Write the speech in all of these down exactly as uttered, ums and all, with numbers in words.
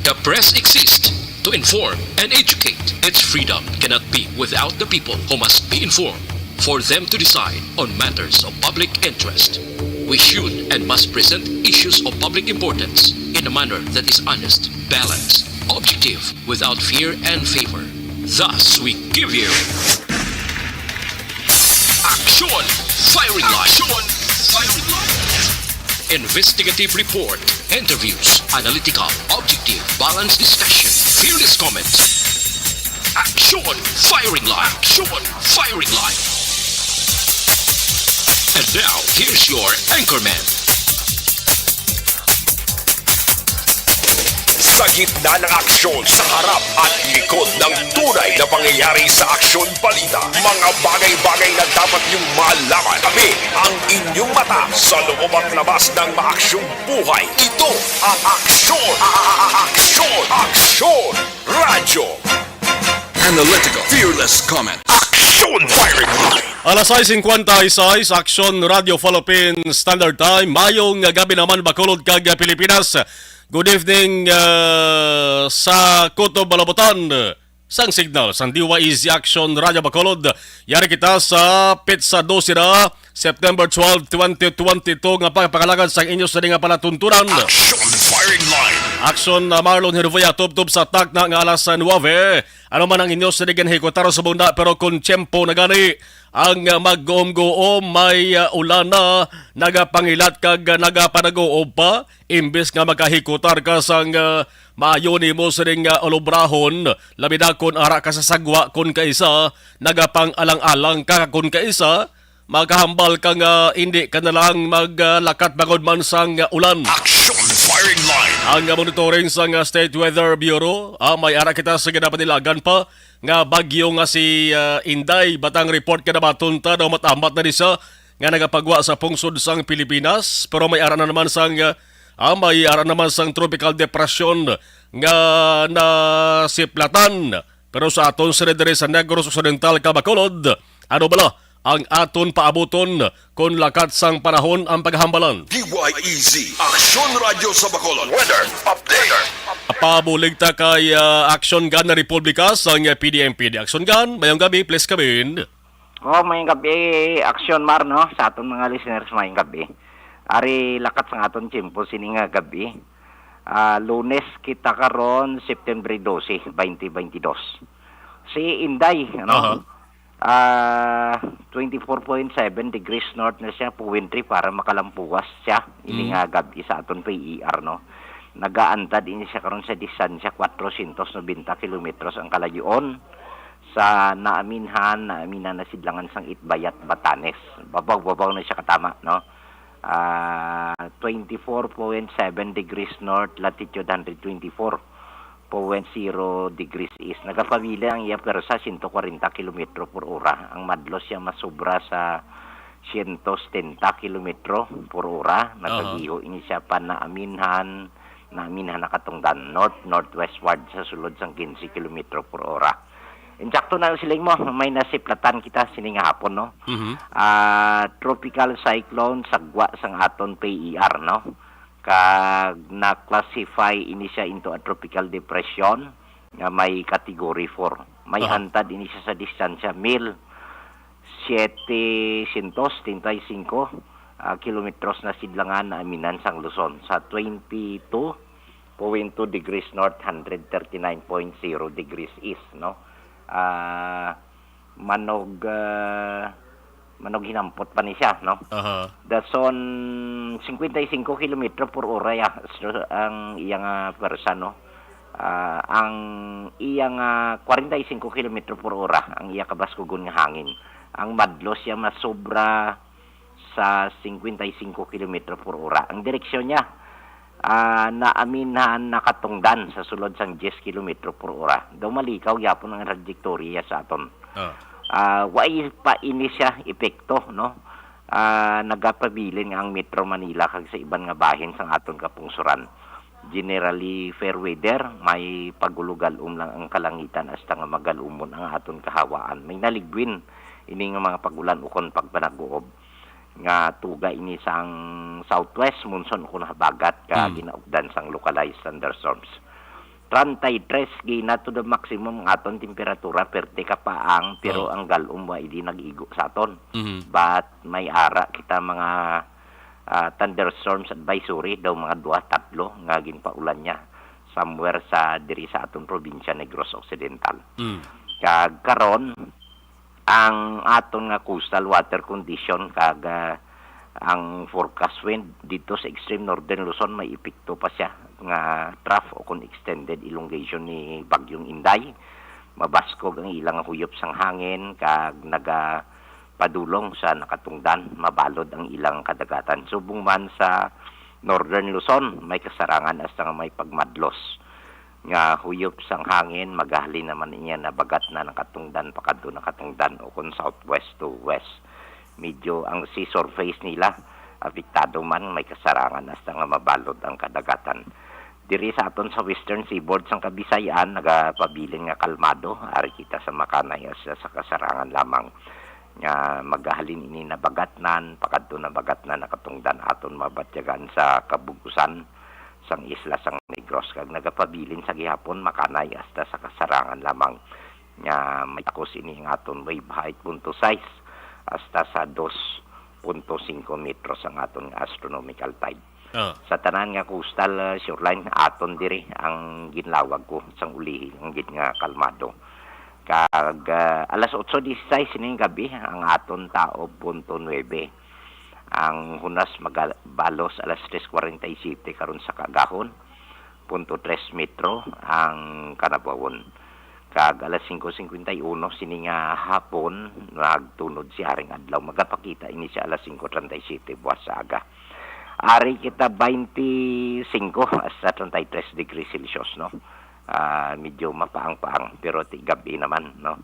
The press exists to inform and educate. Its freedom cannot be without the people, who must be informed for them to decide on matters of public interest. We should and must present issues of public importance in a manner that is honest, balanced, objective, without fear and favor. Thus, we give you Action Firing Line. Action Firing Line. Investigative report, interviews, analytical, objective, balanced discussion, fearless comments. Action Firing Line. Action Firing Line. And now, here's your anchorman. Sa gitna ng aksyon, sa harap at likod ng tunay na pangyayari sa aksyon balita, mga bagay-bagay na dapat niyong malaman. Kami ang inyong mata sa loob at labas ng maaksyong buhay. Ito ang aksyon, a- a- a- aksyon, aksyon, radyo. Analytical, fearless comment. Action firing line. Alas sais cincuenta y seis, Aksyon Radyo Philippines Standard Time. Mayong gabi naman, Bacolod kag Pilipinas. Good evening, ah, sa Kutob Malabutan sang signal sang D Y E Z Action Radyo Bacolod. Yari kita sa petsa dose na, September twelve, twenty twenty-two, nga pagpangalagad sang inyo sa nga palatuntunan. Action firing line. Action na Marlon Hervea, tubtob sa takna nga alas nuebe. Ano man ang inyo sa digan hikutar sa bunda, pero kung tiyempo na gani, ang, ah, magguom-guom, may, ah, ulan na nagapangilat kag, ah, nagapanag-uob pa, imbes nga makahikutar ka sang, ah, maayo nimo sining, ah, ulubrahon, labi na kon ara ka sa sagwa, kon kaisa nagapang-alang-alang ka, kon kaisa makahambal ka nga hindi ka na lang maglakat bangod man sang, ah, ulan. Action firing line. Ang, ah, monitoring sang, ah, State Weather Bureau, ah, may ara kita sa ginapanilagan pa nga bagyo nga si, ah, Inday. Batang report ka na ba, tunta daw matamat na ni siya nga nagapagwa sa pungsod sang Pilipinas, pero may ara na naman sang, ah, may ara naman sang tropical depression nga nasiplatan. Pero sa aton sila diri sa Negros Occidental, Bacolod, ano bala ang aton paabuton kon lakat sang panahon ang paghambalan? D Y E Z, Aksyon Radyo sa Bacolod. Weather update. Pabulig ta kay, ah, Action Gun na Republika sang P D M P D. Action Gun, mayong gabi, please come in. Oh, mayong gabi, Action Mar, no? Sa aton mga listeners, mayong gabi. Ari lakat sang aton tiyempo sini nga gabi. Ah, Lunes kita karon, September dose, twenty twenty-two. Si Inday, ano? Aha. Ah, twenty-four point seven degrees north na siya, point three para makalampuwas siya. Ini Mm. nga gabi sa aton P E R, no? Nagaantad ini siya karon sa distansya, kwatro syentos nobenta kilometros ang kalayo-on sa Naaminhan, Naaminhan na sidlangan sang Itbayat, Batanes. Babaw-babaw na siya katama, no? Ah, twenty-four point seven degrees north, latitude hundred twenty-four point zero degrees east. Nagapabilin ang iya pwersa, sento kwarenta kilometro por ora. Ang madlos siya masubra sa sento setenta kilometro por ora. Aha. Nagagiho ini siya pa Naaminhan, Naaminhan na katungdan, north-northwestward sa sulod sang quince kilometro por ora. Insakto na ang siling mo, may nasiplatan kita sini nga hapon, no? Mhm. Ah, tropical cyclone sagwa sang aton P E R, no? Kag na-classify ini siya into a tropical depression nga may category four. May Aha. hantad ini siya sa distansya, mil siyete syentos treinta y cinco, ah, kilometros na sidlangan, Naaminhan sang Luzon, sa twenty-two point two degrees north, hundred thirty-nine point zero degrees east, no? Ah, manog, ah, manog hinampot pa ni siya, no? Aha. Dason, cincuenta y cinco kilometro por hora ya, so, ang iya nga pwersa, no? Ah, ang iya nga kwarenta y cinco kilometro por hora ang iya kabaskugon nga hangin. Ang madlos siya masobra sa cincuenta y cinco kilometro por hora. Ang direksyon niya, ah, Naaminhan na katungdan sa sulod sang diyes kilometro por hora. Daw malikaw gyapon ang trajektorya sa aton. Ah. Ah, wa pa ini siya epekto, no? Ah, nagapabilin nga ang Metro Manila kag sa iban nga bahin sang aton kapungsoran, generally fair weather, may pagulugalom lang ang kalangitan hasta nga magalumon ang aton kahawaan. May naligwin ini nga mga pag-ulan ukon pagpanag-uob nga tuga ini sang southwest monsoon ukon habagat ka Mm. ginaugdan sang localized thunderstorms. Treinta y tres gina to the maximum ang aton temperatura, perte ka pa ang, pero Oh. ang galom wa idi nag-igo sa aton. Mhm. But may ara kita mga, ah, thunderstorms advisory daw mga duha, tatlo nga ginpaulan niya somewhere sa diri sa aton probinsya, Negros Occidental. Mm. Kag karon, ang aton nga coastal water condition kag, ah, ang forecast wind dito sa extreme northern Luzon may epekto pa siya nga trough o kung extended elongation ni Bagyong Inday. Mabaskog ang ilang huyop sang hangin kag nagapadulong sa nakatungdan, mabalod ang ilang kadagatan. Subong man sa northern Luzon, may kasarangan hasta nga may pagmadlos nga huyop sang hangin, magahalin naman niya nabagat na nakatungdan pakadto nakatungdan o kung southwest to west. Medyo ang sea surface nila apektado man, may kasarangan hasta nga mabalod ang kadagatan. Diri sa aton sa western seaboard sang Kabisayan, nagapabilin nga kalmado, ari kita sa Makanay hasta sa kasarangan lamang nga magahalin ini nabagatnan, pakadto nabagatnan nakatungdan aton mabatyagan sa kabug-usan sang isla sang Negros, kag nagapabilin sa gihapon, Makanay hasta sa kasarangan lamang nga may takos ini ang aton wave height, punto sais hasta sa dos punto singko metros ang aton nga astronomical tide. Ah. Sa tanan nga coastal, ah, shoreline, aton diri ang ginlawag ko sang ulihi, ang gid nga kalmado. Kag, ah, alas otso dieciséis sining gabi, ang aton taob punto nuebe. Ang hunas magabalos alas tres cuarenta y siete karon sa kaagahon, punto tres metro ang kanabawon. Kag alas singko cincuenta y uno sini nga hapon, nagtunod si Haring Adlaw. Magapakita ini sa alas singko treinta y siete buwas sa aga. Ari kita twenty-five hasta thirty-three degrees Celsius, no? Ah, medyo mapaang-paang, pero ti gabi naman, no?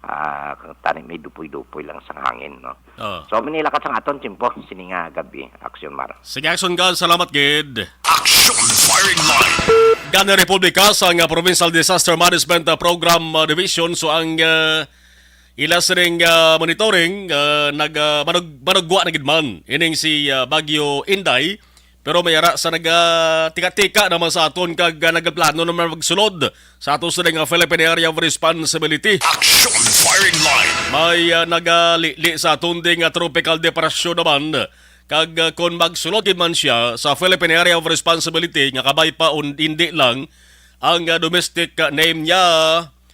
Ah, tani may dupoy-dupoy lang sang hangin, no? Oo. So, manila ka sang aton tiyempo, sini nga gabi, Action Mar. Sige, Action God, salamat gid. Action Firing Line. Gani Republika sa nga Provincial Disaster Management, uh, Program, uh, Division. So, ang, uh, ila sining, uh, monitoring, uh, nag, uh, manug-, manugwa na gid man ining si, uh, Bagyo Inday. Pero may ara sa naga-tika-tika naman sa aton kag, uh, nagaplano naman magsulod sa ato sa nga Philippine Area of Responsibility. Action Firing Line. May, ah, nagalili sa aton ding, ah, tropical depression naman. Kag, ah, kon magsulod gid man siya sa Philippine Area of Responsibility, nga kabay pa un-, hindi lang ang, ah, domestic, ah, name niya,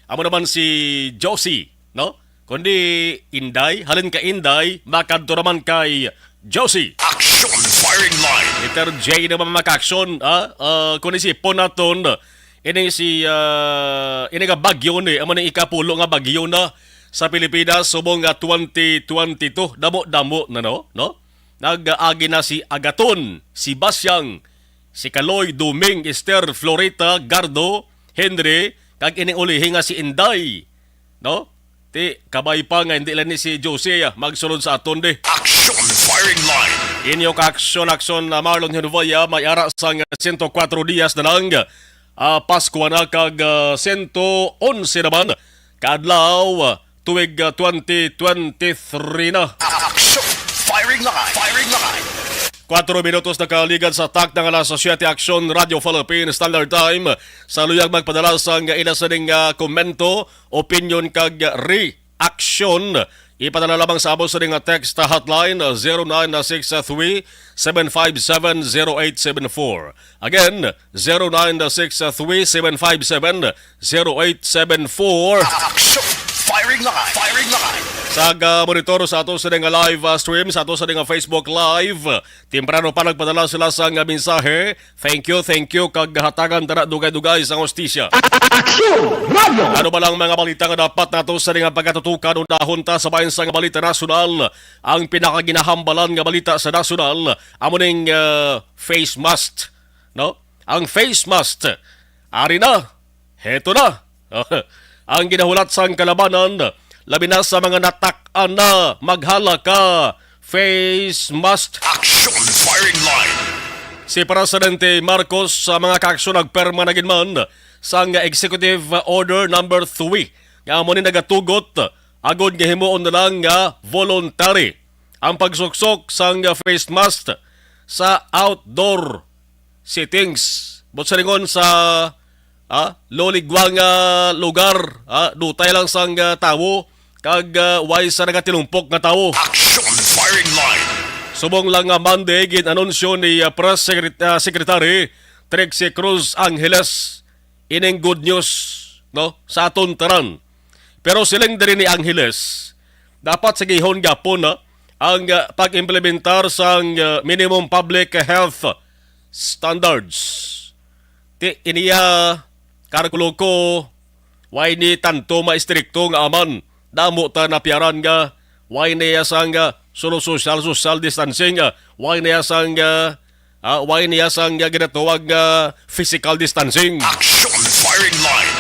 amo naman si Josie, no? Kundi Inday, halin kay Inday, makadto naman kay Josie. Action Firing Line. Letter J naman, mga ka-action, ah, ah, kung isipon naton, ini si, ah, ini nga bagyo ni, amo ni ikapulo nga bagyo na sa Pilipinas subong nga twenty twenty-two. Damo-damo na, no? No? Nag-agi na si Agaton, si Basyang, si Kaloy, Duming, Esther, Florita, Gardo, Henry, kag ining ulihi nga si Inday, no? Ti, kabay pa nga hindi lang ni si Josie, ah, magsulod sa aton di. Action Firing Line. Inyo ka aksyon, aksyon na Marlon Hinuboy, ah, may ara sang sento kwatro dias na lang. Ah, Pasko na kag, ah, sento onse naman ka adlaw, ah, tuig, ah, twenty twenty-three na. Action Firing Line. Firing Line. Kwatro minutos nakaligad sa takna nga alas siyete, Action Radio Philippines Standard Time. Sa luyag magpadala sang ila sining, ah, komento, opinyon kag reaction, ipadala lamang sa amo sa nga text hotline, uh, zero nine six three, seven five seven, zero eight seven four. Again, zero nine six three, seven five seven, zero eight seven four. Action! Firing line! Firing line! Sa, uh, monitor sa ato sa nga live, uh, stream, sa ato sa nga Facebook Live, temprano pa nagpadala sila sa nga mensahe. Thank you, thank you, kag hatagan ta na dugay-dugay sang hustisya. Aksyon Radio! Ano ba lang mga balita nga dapat nato sa nga pagkatutukan? Unahon ta sa bahin sang balita nasyonal. Ang pinakaginahambalan nga balita sa nasyonal, amo ning, ah, face mask, no? Ang face mask, ari na, heto na. Ang ginahulat sang kalabanan, labi na sa mga natak-an na maghala ka face mask. Action Firing Line. Si Presidente Marcos sa mga kaaksyon nagpirma na gid man sang Executive Order number three nga amo ni nagatugot agod nga himuon na lang nga voluntary ang pagsuksok sang face mask sa outdoor settings. Buot silingon sa, ha, luligwa nga lugar, ha, dutay lang sang, ah, tawo, kag, ah, way sa nagatinumpok nga tawo. Action firing line. Subong lang nga Monday, gin-anunsyo ni, ah, Press Secret-, ah, Secretary Trixie Cruz Angeles ining good news, no, sa aton tanan. Pero siling diri ni Angeles, dapat sigihon gyapon, ha, ang, ah, pag-implementar sang, ah, minimum public health standards. Ti, iniya, karkulo ko, way ni tanto maistrikto nga aman. Damo ta napiaran nga way niya sang, ah, suno social, social distancing, ah, way niya sang, ah, ah, way niya sang, ah, ginatawag nga physical distancing. Action firing line.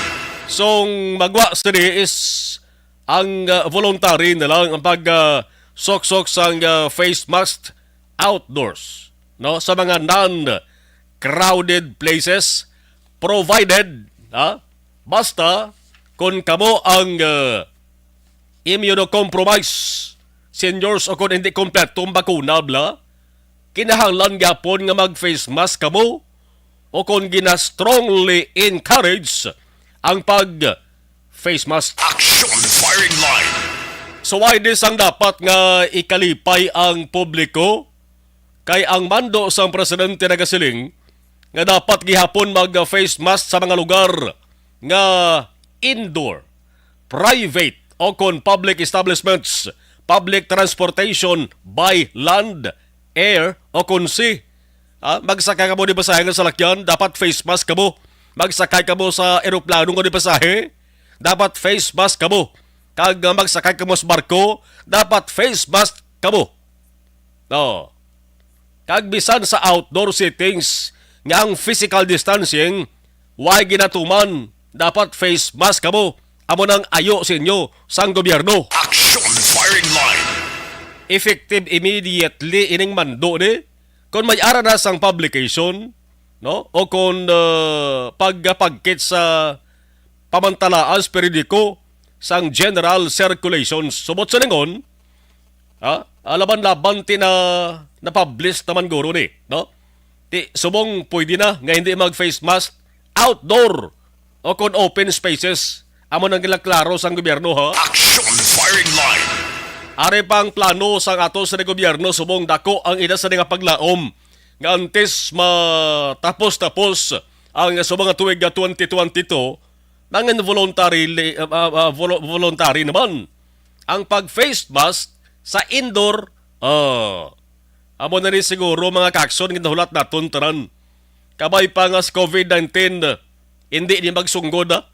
So, ang magwa sini is ang, ah, voluntary na lang ang pag, ah, suksok sang, ah, face mask outdoors, no, sa mga non-crowded places, provided, ha, basta kung kamo ang, ah, immunocompromised, seniors, o kung hindi kompleto ang bakuna, bla, kinahanglan gyapon nga mag-face mask kamo, o kung gina-strongly encourage ang pag-face mask. Action firing line. So, why this ang dapat nga ikalipay ang publiko? Kay ang mando sang presidente nagasiling nga dapat gihapon mag-face mask sa mga lugar nga indoor, private, o kon public establishments, public transportation by land, air, o kon sea. Ah, magsakay kamo ni pasahe nga salakyan, dapat face mask kamo. Magsakay kamo sa eroplano nga ni pasahe, dapat face mask kamo. Kag, ah, magsakay kamo sa barko, dapat face mask kamo. No. Kag bisan sa outdoor settings nga ang physical distancing way ginatuman, dapat face mask kamo. Amo nang ayo sa inyo sang gobyerno. Action firing line. Effective immediately ining mando ni kon may ara na sang publication, no? O kon, uh, pagpagkit sa pamantalaan sa periodiko sang general circulation. Subot sa lingon, ha? Ah, laban-laban ti na napublish naman guro ni, no? Ti subong pwede na nga hindi mag-face mask outdoor o kon open spaces. Amo nang ginaklaro sang gobyerno, ha? Action firing line. Ari pang plano sang ato sa gobyerno subong dako ang ina sa nga paglaom nga antes matapos-tapos ang subong nga tuig nga twenty twenty-two, nang involuntary, ah, ah, ah, volo-, voluntary naman ang pag-face mask sa indoor. Ah, amo na ni siguro, mga kakson, ginahulat naton tanan. Kabay pa nga sa covid nineteen, hindi ni magsunggod, ha?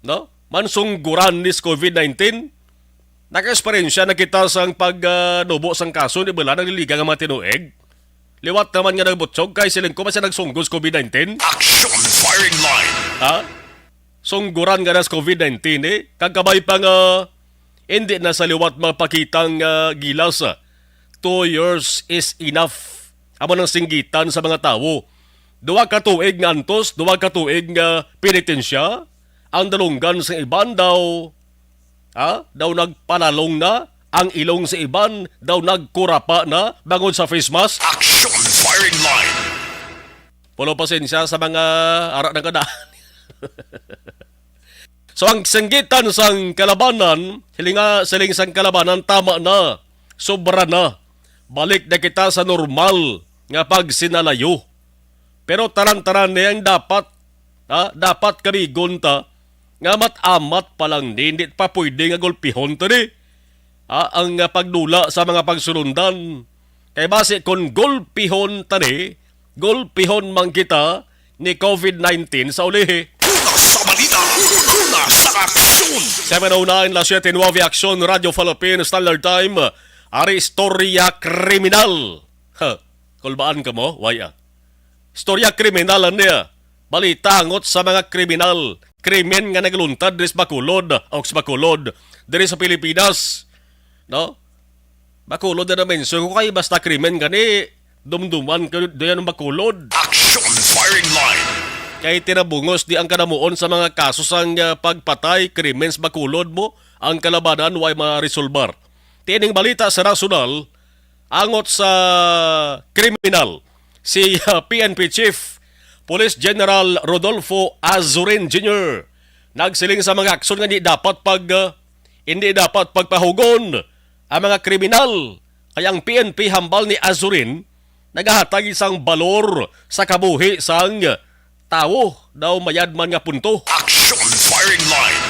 No? Mansungguran ni sa covid nineteen. Naka-eksperyensya na kita sang pag, ah, nubo sang kaso ni bala nagliliga nga mga tinuig. Liwat naman nga nagbutsog kay siling ko man siya nagsunggod sa covid nineteen. Action firing line. Ha? Sungguran nga nas covid nineteen, eh. Kag kabay pa nga hindi na sa liwat mapakitang, ah, gilas, ah. Two years is enough. Amo nang singgitan sa mga tawo. Duha ka tuig nga antos, duha ka tuig nga penitensya. Ang dalunggan sa iban daw, ha? Daw nagpalalong na. Ang ilong sa iban daw nagkurapa na bangod sa face mask. Action firing line. Pulo pasensya sa mga ara na kadaan. So, ang singgitan sang kalabanan, siling nga, siling sang kalabanan, tama na, sobra na. Balik na kita sa normal nga pagsinalayo. Pero tanan-tanan ni ang dapat, ha, dapat kamigon ta nga mat-amat pa lang ni, hindi pa pwede nga gulpihon ta ni, ha, ang, ah, pagdula sa mga pagsulundan. Kay basi kon gulpihon ta ni, gulpihon man kita ni covid nineteen sa ulihi. Una sa balita, una sa aksyon. Seven oh nine, las siete nueve, Aksyon, Radyo Philippine Standard Time. Ari istorya kriminal. Ha, kulbaan ka mo? Way, ah. Istorya kriminal, ano niya? Balita angot sa mga kriminal. Krimen nga nagluntad diri sa Bacolod, o sa Bacolod, diri sa Pilipinas. No? Bacolod na na-mention ko kay basta krimen gani, dumduman ko diyan ang Bacolod. Action firing line. Kay tinabungos di ang kanamuon sa mga kaso sang, ah, pagpatay, krimen sa Bacolod mo, ang kalabanan way maresolbar. Tining balita sa nasyonal, angot sa kriminal, si, ah, P N P Chief Police General Rodolfo Azurin Junior nagsiling sa mga aksyon nga hindi dapat pag, ah, hindi dapat pagpahugon ang mga kriminal, kay ang P N P, hambal ni Azurin, nagahatag sang balor sa kabuhi sang tawo daw mayad man nga punto. Action Firing Line.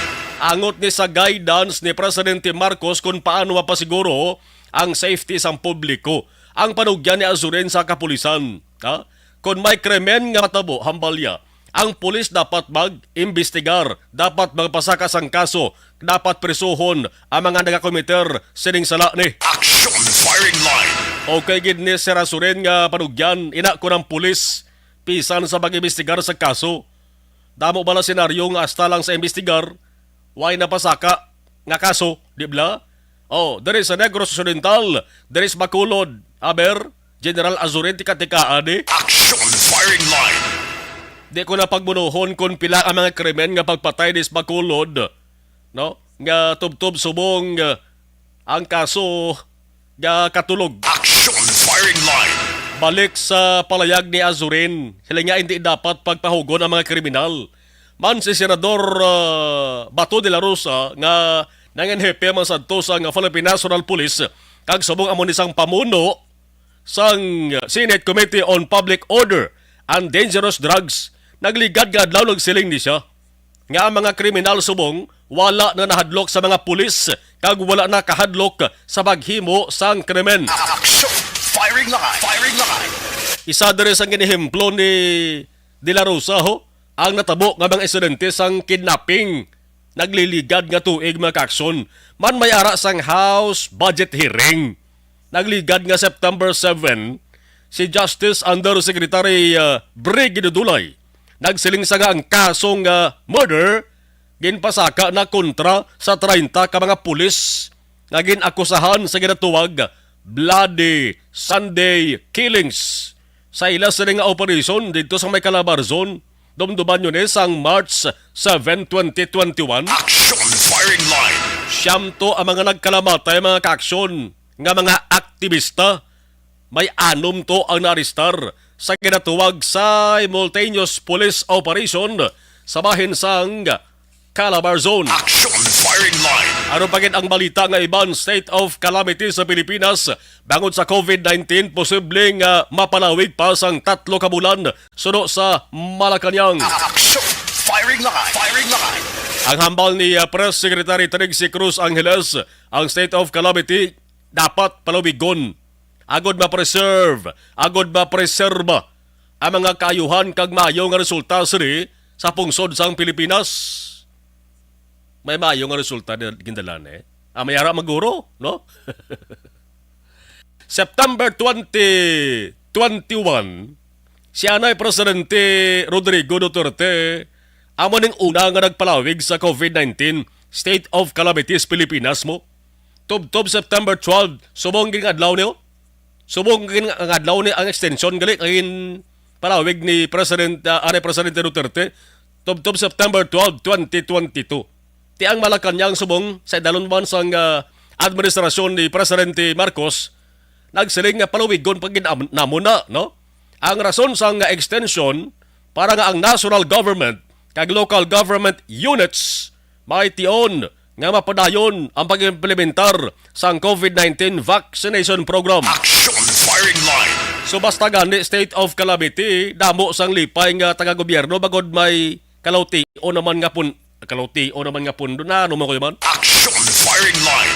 Angot ni sa guidance ni Presidente Marcos kung paano mapasiguro ang safety sang publiko, ang panugyan ni Azurin sa kapulisan. Ha? Kung may krimen nga matabo, hambal niya, ang pulis dapat mag-imbestigar, dapat magpasaka sang kaso, dapat prisuhon ang mga nagakomiter sining sala ni. Action Firing Line. Okay gid ni Sir Azurin nga panugyan, ina, kun ang pulis bisan sa pag-imbestigar sa kaso. Damo bala senaryo nga hasta lang sa imbestigar, way napasaka nga kaso, di bala? Oh, diri sa Negros Occidental, diri sa Bacolod, aber, General Azurin, tika-tikaan ni. Action Firing Line. Di ko na pagbunuhon kung pila ang mga krimen nga pagpatay diri sa Bacolod, no? Nga tubtob subong, uh, ang kaso nga katulog. Action Firing Line. Balik sa palayag ni Azurin, sila nga hindi dapat pagpahugon ang mga kriminal. Man si Senador, uh, Bato de la Rosa nga nanginhepe man sadto sang Philippine National Police kag subong amo ni sang pamuno sang Senate Committee on Public Order and Dangerous Drugs, nagligad nga adlaw nagsiling ni siya nga ang mga kriminal subong wala na nahadlok sa mga pulis kag wala na kahadlok sa paghimo sang krimen. Action! Firing line! Firing line! Isa diri sang ginehemplo ni De La Rosa, ho, ang natabo nga mga insidente sang kidnapping nagliligad nga tuig, mga kaaksyon. Man may ara sang House budget hearing. Nagligad nga September seven, si Justice Undersecretary, uh, Brigido Dulay nagsiling sa nga ang kaso nga murder ginpasaka na kontra sa treinta ka mga pulis nga gin-akusahan sa ginatuwag Bloody Sunday Killings. Sa ila sini nga operasyon didto sa may Calabarzon, dumduman niyo ni sang March seven, twenty twenty-one. Action Firing Line. Siyam to ang mga nagkalamatay, mga kaaksyon, nga mga aktibista. May anom to ang naarestar sa ginatuwag simultaneous police operation sa bahin sang Calabarzon. Action Firing Line. Ano pa gid ang balita nga iban? State of calamity sa Pilipinas bangod sa covid nineteen, posible nga mapalawig pa sang tatlo ka bulan suno sa Malacañang. Action Firing Line. Firing Line. Ang hambal ni, uh, Press Secretary Trixie Cruz Angeles, ang state of calamity dapat palawigon agod ma-preserve, agod mapreserba ang mga kaayuhan kag maayo nga resulta sini sa pungsod sang Pilipinas. May maayo nga resulta na gindala ni. Ah, may ara maguro, no? September twenty twenty-one, si anay Presidente Rodrigo Duterte amo ning una nga nagpalawig sa covid nineteen state of calamity sa Pilipinas mo. Tubtob September twelve, subong gid nga adlaw niyo. Subong gid nga adlaw ni ang extension gali ang palawig ni President, ah, anay Presidente Duterte, tubtob September twelve, twenty twenty-two. Ti ang Malacañang subong sa idalom man sang, ah, administrasyon ni Presidente Marcos, nagsiling nga palawigon pa gid am-, namon na, no? Ang rason sang, ah, extension para nga ang national government kag local government units may tion nga mapadayon ang pag-implementar sang covid nineteen vaccination program. Action Firing Line. So basta gani state of calamity, damo sang lipay nga taga-gobyerno bangod may kalaution naman nga pun-, kalaution naman nga pundo na, ano mo ko man? Action Firing Line.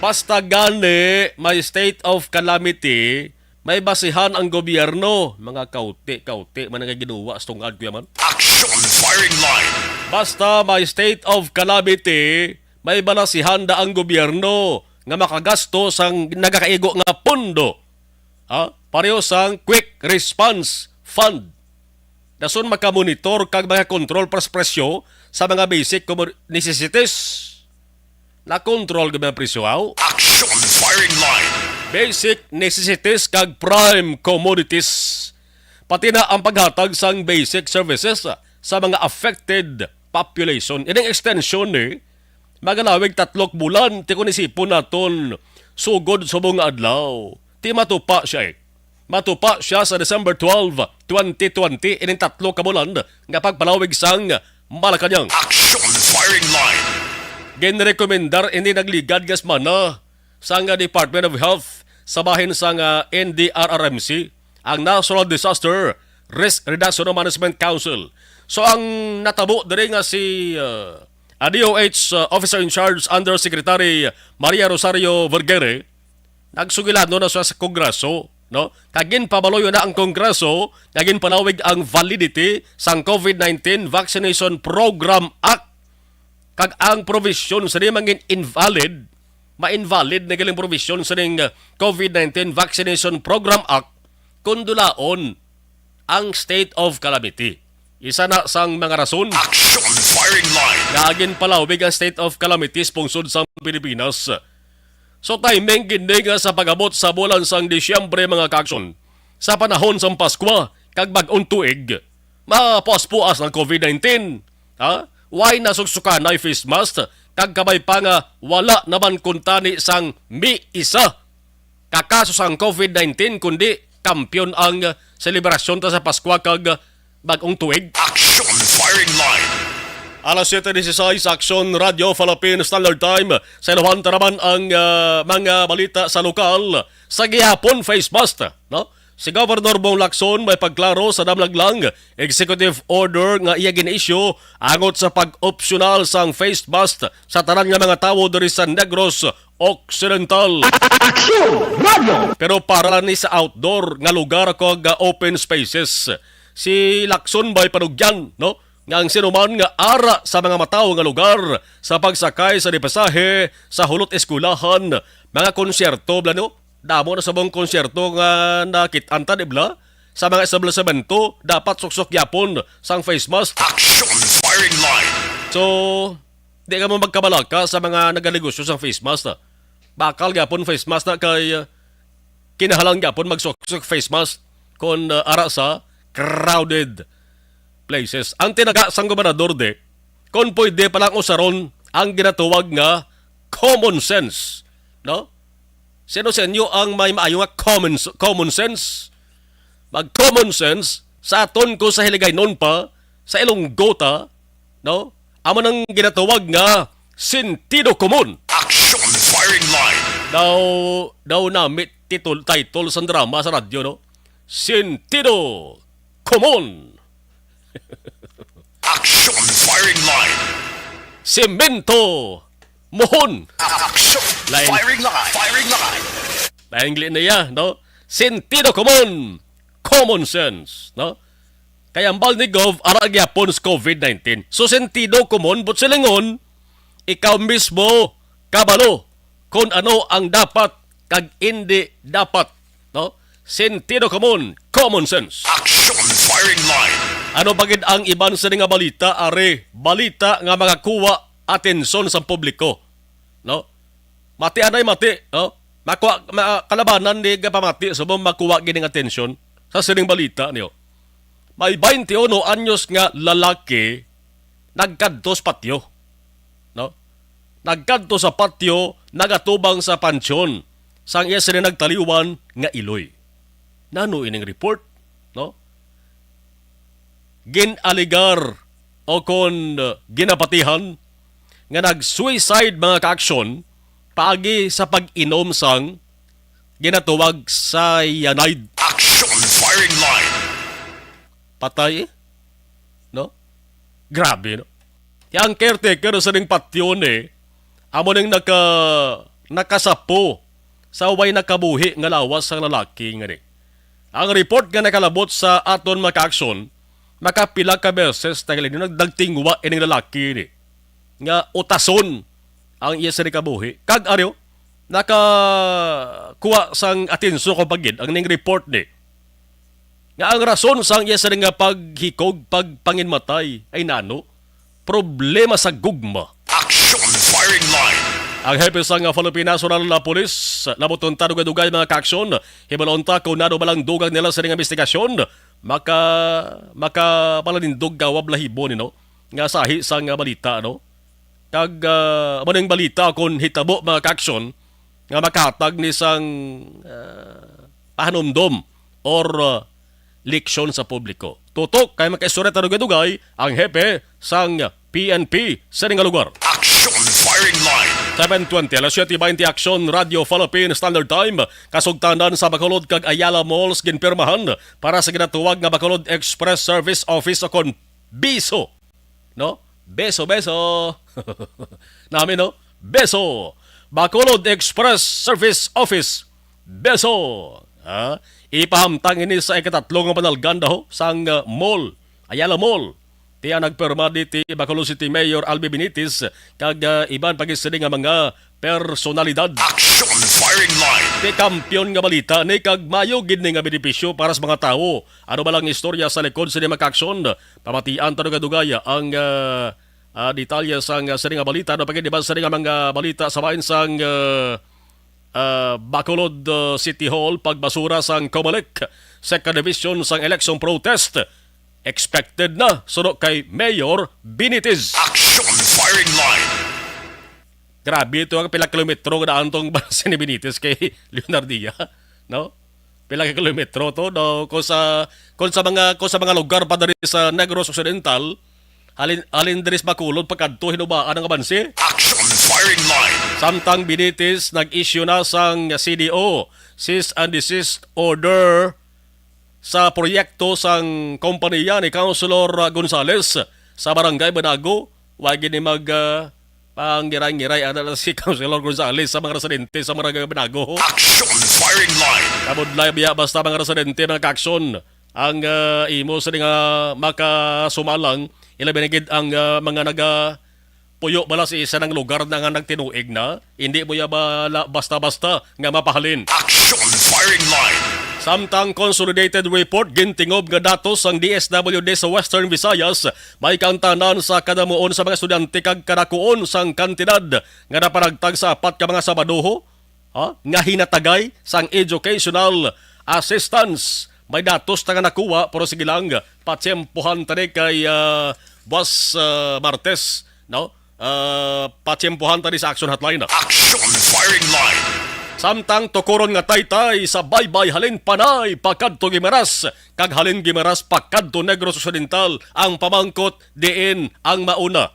Basta gani may state of calamity, may basihan ang gobyerno. Mga kauti-kauti man nga ginuwa sa tungad, kuya man. Action Firing Line. Basta may state of calamity, may balasihan da ang gobyerno nga makagasto sang nagakaigo nga pondo. Ha? Pareho sang Quick Response Fund. Dason makamonitor kag mga control pas presyo sa mga basic commo-, necessities. Na-control gid ang presyo, aw? Action Firing Line. Basic necessities kag prime commodities. Pati na ang paghatag sang basic services sa mga affected population. Ining extension ni magalawig tatlok bulan, ti kon isipon naton sugod subong nga adlaw. Ti matupa siya, eh. Matupa sia sa December twelve, twenty twenty, ining tatlo ka bulan nga pagpalawig sang Malacañang. Action Firing Line. Ginrekomendar ini nagligad nga semana sang Department of Health sa bahin sang N D R R M C, ang National Disaster Risk Reduction Management Council. So, ang natabo diri nga si, uh, a D O H, uh, Officer in Charge Undersecretary Maria Rosario Vergere, nagsugilanon na siya sa Kongreso, no? Kag ginpabaloy na ang Kongreso nga ginpalawig ang validity sang COVID nineteen Vaccination Program Act, kag ang provision sini mangin invalid, ma-invalid na galing provision sining, uh, COVID nineteen Vaccination Program Act kung dulaon ang state of calamity. Isa na sang mga rason Action Firing Line. Nga ginpalawig ang state of calamity sa pungsod sang Pilipinas. So, timing gid ni nga sa pag-abot sa bulan sang Disyembre, mga kaaksyon, sa panahon sang Paskwa kag Bag-ong Tuig, mapuas-puas ang COVID nineteen. Ha? Why nasuksukanay face mask? Kag kabay pa nga wala naman kuntani sang mi isa ka kaso sang COVID nineteen, kundi kampiyon ang, uh, selebrasyon ta sa Paskwa kag, uh, Bag-ong Tuig. Action Firing Line. Alas siyete dieciséis, Action Radio Philippine Standard Time. Sa iluhan ta naman ang, uh, mga balita sa lokal. Sa gihapon, face mask, no? Si Governor Bong Lacson may pagklaro sa damlaglang executive order nga iya gin-issue angot sa pag-optional sang face mask sa tanan nga mga tawo diri sa Negros Occidental. Action Radio! Pero para lang ni sa outdoor nga lugar kag open spaces. Si Lacson may panugyan, no, nga ang sinuman nga ara sa mga matawo nga lugar sa pagsakay sa pasahe sa hulot eskwelahan, mga konsyerto, bala, no? Damo na subong konsyerto nga nakit-an ta, di bala? Sa mga establisemento, dapat suksok gyapon sang face mask. Action Firing Line. So, di ka mo magkabalaka sa mga naganegosyo sang face mask, ah. Bakal gyapon face mask na kay, ah, kinahanglan gyapon magsuksok face mask kon, ah, ara sa crowded places. Ang tinaga sang gobernador, di, kon pwede pa lang usaron ang ginatawag nga common sense, no? Sino sa inyo ang may maayo nga common, common sense? Mag-common sense sa aton ko sa Hiligaynon pa, sa Ilonggo ta, no? Amo nang ginatawag nga sentido komon. Action Firing Line. Daw, daw nami title, title sang drama sa radyo, no? Sentido komon. Action Firing Line. Semento mohon. Action Line. Firing Line. Firing Line. Naingli na iya, no? Sentido komon. Common sense, no? Kay ang bal ni Gov, ara gyapon sa COVID nineteen. So, sentido komon, but silingon, ikaw mismo kabalo kon ano ang dapat kag indi dapat, no? Sentido komon, common sense. Action Firing Line. Ano pa gid ang iban sa nga balita, ari? Balita nga makakuha atensyon sa publiko, no? Mati anay mati, no? Makuha, ma-, kalabanan ni gapamati subong makuha gining atensyon sa sining balita niyo. May twenty-uno anyos nga lalaki nagkadto sa patio, no? Nagkadto sa patio, nagatubang sa pansyon, sang iya sila nagtaliwan nga iloy. Nano ining report, no? Gin-aligar o kon, uh, ginapatihan nga nag-suicide, mga kaaksyon, paagi sa pag-inom sang ginatawag cyanide. Action Firing Line. Patay, eh? No? Grabe, no? Ang caretaker sa ning patio ni, amo ning naka-, nakasapo sa way nakabuhi nga lawas sang lalaki nga ni. Ang report nga nakalabot sa aton, mga kaaksyon, makapila ka beses na gali nagdagtingwa ining lalaki ni nga utason ang iya sa kabuhi. Kag ariw, nakakuha sang atensyon ko pa gid ang ning report ni nga ang rason sang iya sa nga paghikog, pagpanginmatay ay nano, problema sa gugma. Action Firing Line. Ang hepe sang Philippine National Police, labuton ta dugay-dugay, mga kaaksyon. Hibalon ta kung nano ba lang dugang nila sa nga investigasyon. Maka-, makapalanindog ka wa balahibo ni, no? Nga sahi sang balita, no? Kag, ah, amo ning balita kon hitabo, mga kaaksyon, nga makahatag ni sang, ah, pahanumdom or, uh, leksyon sa publiko. Tutok kay makaistorya ta dugay-dugay ang hepe sang P N P sa ning lugar. Action Firing Line. Seven twenty, alas siete baynte, Action Radio Philippine Standard Time. Kasugtanan sa Bacolod kag Ayala Malls ginpirmahan para sa ginatawag nga Bacolod Express Service Office o kon BESO. No? BESO, BESO. Nami, no? BESO. Bacolod Express Service Office. BESO. Ha? Ipahamtang ini sa ikatatlo nga panalgan daw sang, uh, mall, Ayala Mall. Ti ang nagpirma di ti Bacolod City Mayor Albi Benitez kag, uh, iban pa gid sini nga mga personalidad. Action Firing Line. Ti kampiyon nga balita ni kag maayo gid ni nga benepisyo para sa mga tawo. Ano ba lang istorya sa likod sini, mga ka-aksyon? Pamatian ta dugay-dugay ang, ah, ah, detalye sang, ah, sini nga balita. Ano pa gid iban sini nga mga balita sa bahin sang, ah, ah, Bacolod, ah, City Hall, pagbasura sang Comelec, second division sang election protest. Expected na, suno kay Mayor Benitez. Action Firing Line. Grabe ito, ang pila kilometro nga daan tong balance ni Benitez kay Leonardia, no? Pila ka kilometro to, no? Kung sa, kung sa mga, kung sa mga lugar pa diri sa Negros Occidental, halin, halin diri sa Bacolod, pagkadto, hinubaan ang abanse. Action Firing Line. Samtang Benitez nag-issue na sang C D O, cease and desist order sa proyekto sang kompanya ni Councilor Gonzales sa Barangay Banago. Wa gid ni mag, ah, pangiray-ngiray ana na si Councilor Gonzales sa mga residente sa Barangay Banago. Action Firing Line. Kabudlay biya basta mga residente, mga ka-aksyon, ang, ah, imo sa nga makasumalang, ilabi na gid ang, ah, mga naga puyo bala sa isa nang lugar na nga nagtinuig na, hindi mo ya bala basta-basta nga mapahalin. Action Firing Line. Samtang consolidated report, gintingob nga datos sang D S W D sa Western Visayas, may kaangtanan sa kadamuon sa mga estudyante kag kadakuon sang kantidad nga napanagtag sa apat ka mga Sabadoho, ha, nga hinatagay sang educational assistance. May datos na nga nakuha, pero sige lang, patiyempohan ta ni kay, ah, buwas, ah, Martes, no? Ah, patiyempohan ta ni sa Action Hotline. Action Firing Line. Samtang tukuron nga taytay sa Baybay halin Panay pakadto Guimaras, kag halin Guimaras pakadto Negros Occidental, ang pamangkot diin ang mauna.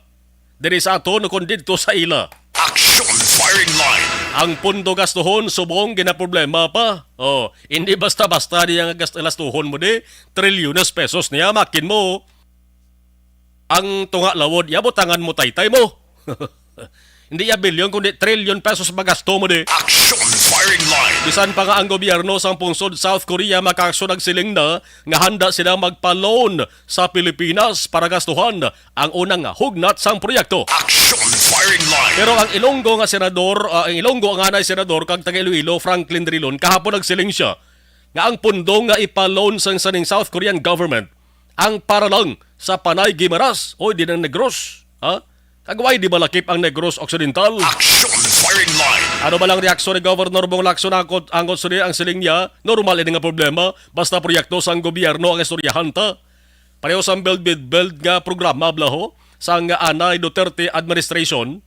Diri sa aton o kon didto sa ila. Action Firing Line. Ang pondo gastuhon subong ginaproblema pa. Oh, hindi basta-basta niya nga gast-, gastuhon mo di. Trilyones pesos niya, makin mo. Ang tunga lawod niya, butangan mo taytay mo. Hindi ya bilyon, kundi trilyon pesos magasto mo di. Action Firing Line. Bisan pa nga ang gobyerno sang pungsod South Korea, mga ka-aksyon, nagsiling na nga handa sila magpa-loan sa Pilipinas para gastuhan ang unang hugnat sang proyekto. Action Firing Line. Pero ang Ilonggo nga senador, ah, ang Ilonggo nga anay senador kag taga Iloilo, Franklin Drilon, kahapon nagsiling siya nga ang pundo nga ipa-loan sang, sa ning South Korean government ang para lang sa Panay Guimaras o di ng Negros. Ha? Kag why di malakip ang Negros Occidental? Action Firing Line. Ano ba lang reaksyon ni Governor Bong Lacson angkot, angkot sini ang siling niya? Normal ini nga problema. Basta proyekto sang gobyerno ang istoryahan ta. Pareho sang build, build, build nga programa, blaho, sang anay Duterte administration,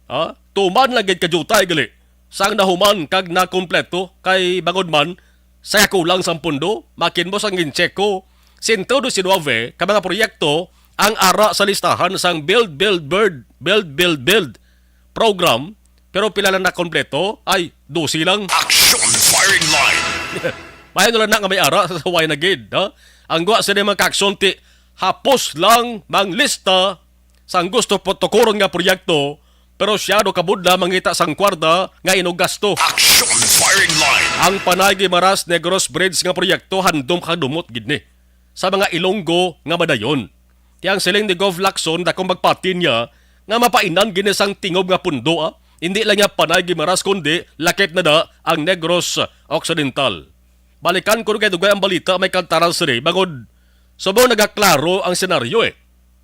ha? Tuman lang gid kajutay gali. Sang nahuman kag nakompleto kay bangod man sa kulang sang pundo, makin mo sang gincheck ko, sento diecinuebe ka mga proyekto ang ara sa listahan sang build, build, build, build, build, build program, pero pila lang nakompleto? Ay, dose lang. Action Firing Line. Mayon lang na nga may ara sa way na gid, ha? Ang guwa sa mga ka-aksyon ti hapos lang mang lista sang gusto po tukuron nga proyekto, pero siya do kabudla mangita sang kwarta nga inugasto. Action Firing Line. Ang Panay Guimaras Negros Bridge nga proyekto handom kadumot gid ni sa mga Ilonggo nga madayon. Ti ang siling ni Gov Lacson, dakong magpati niya nga mapainan gini sang tingob nga pundo, ah. Hindi lang niya Panay Guimaras, kundi lakip na da ang Negros Occidental. Balikan ko dugay-dugay ang balita, may kantaran sini, bangod subong nagaklaro ang senaryo, eh.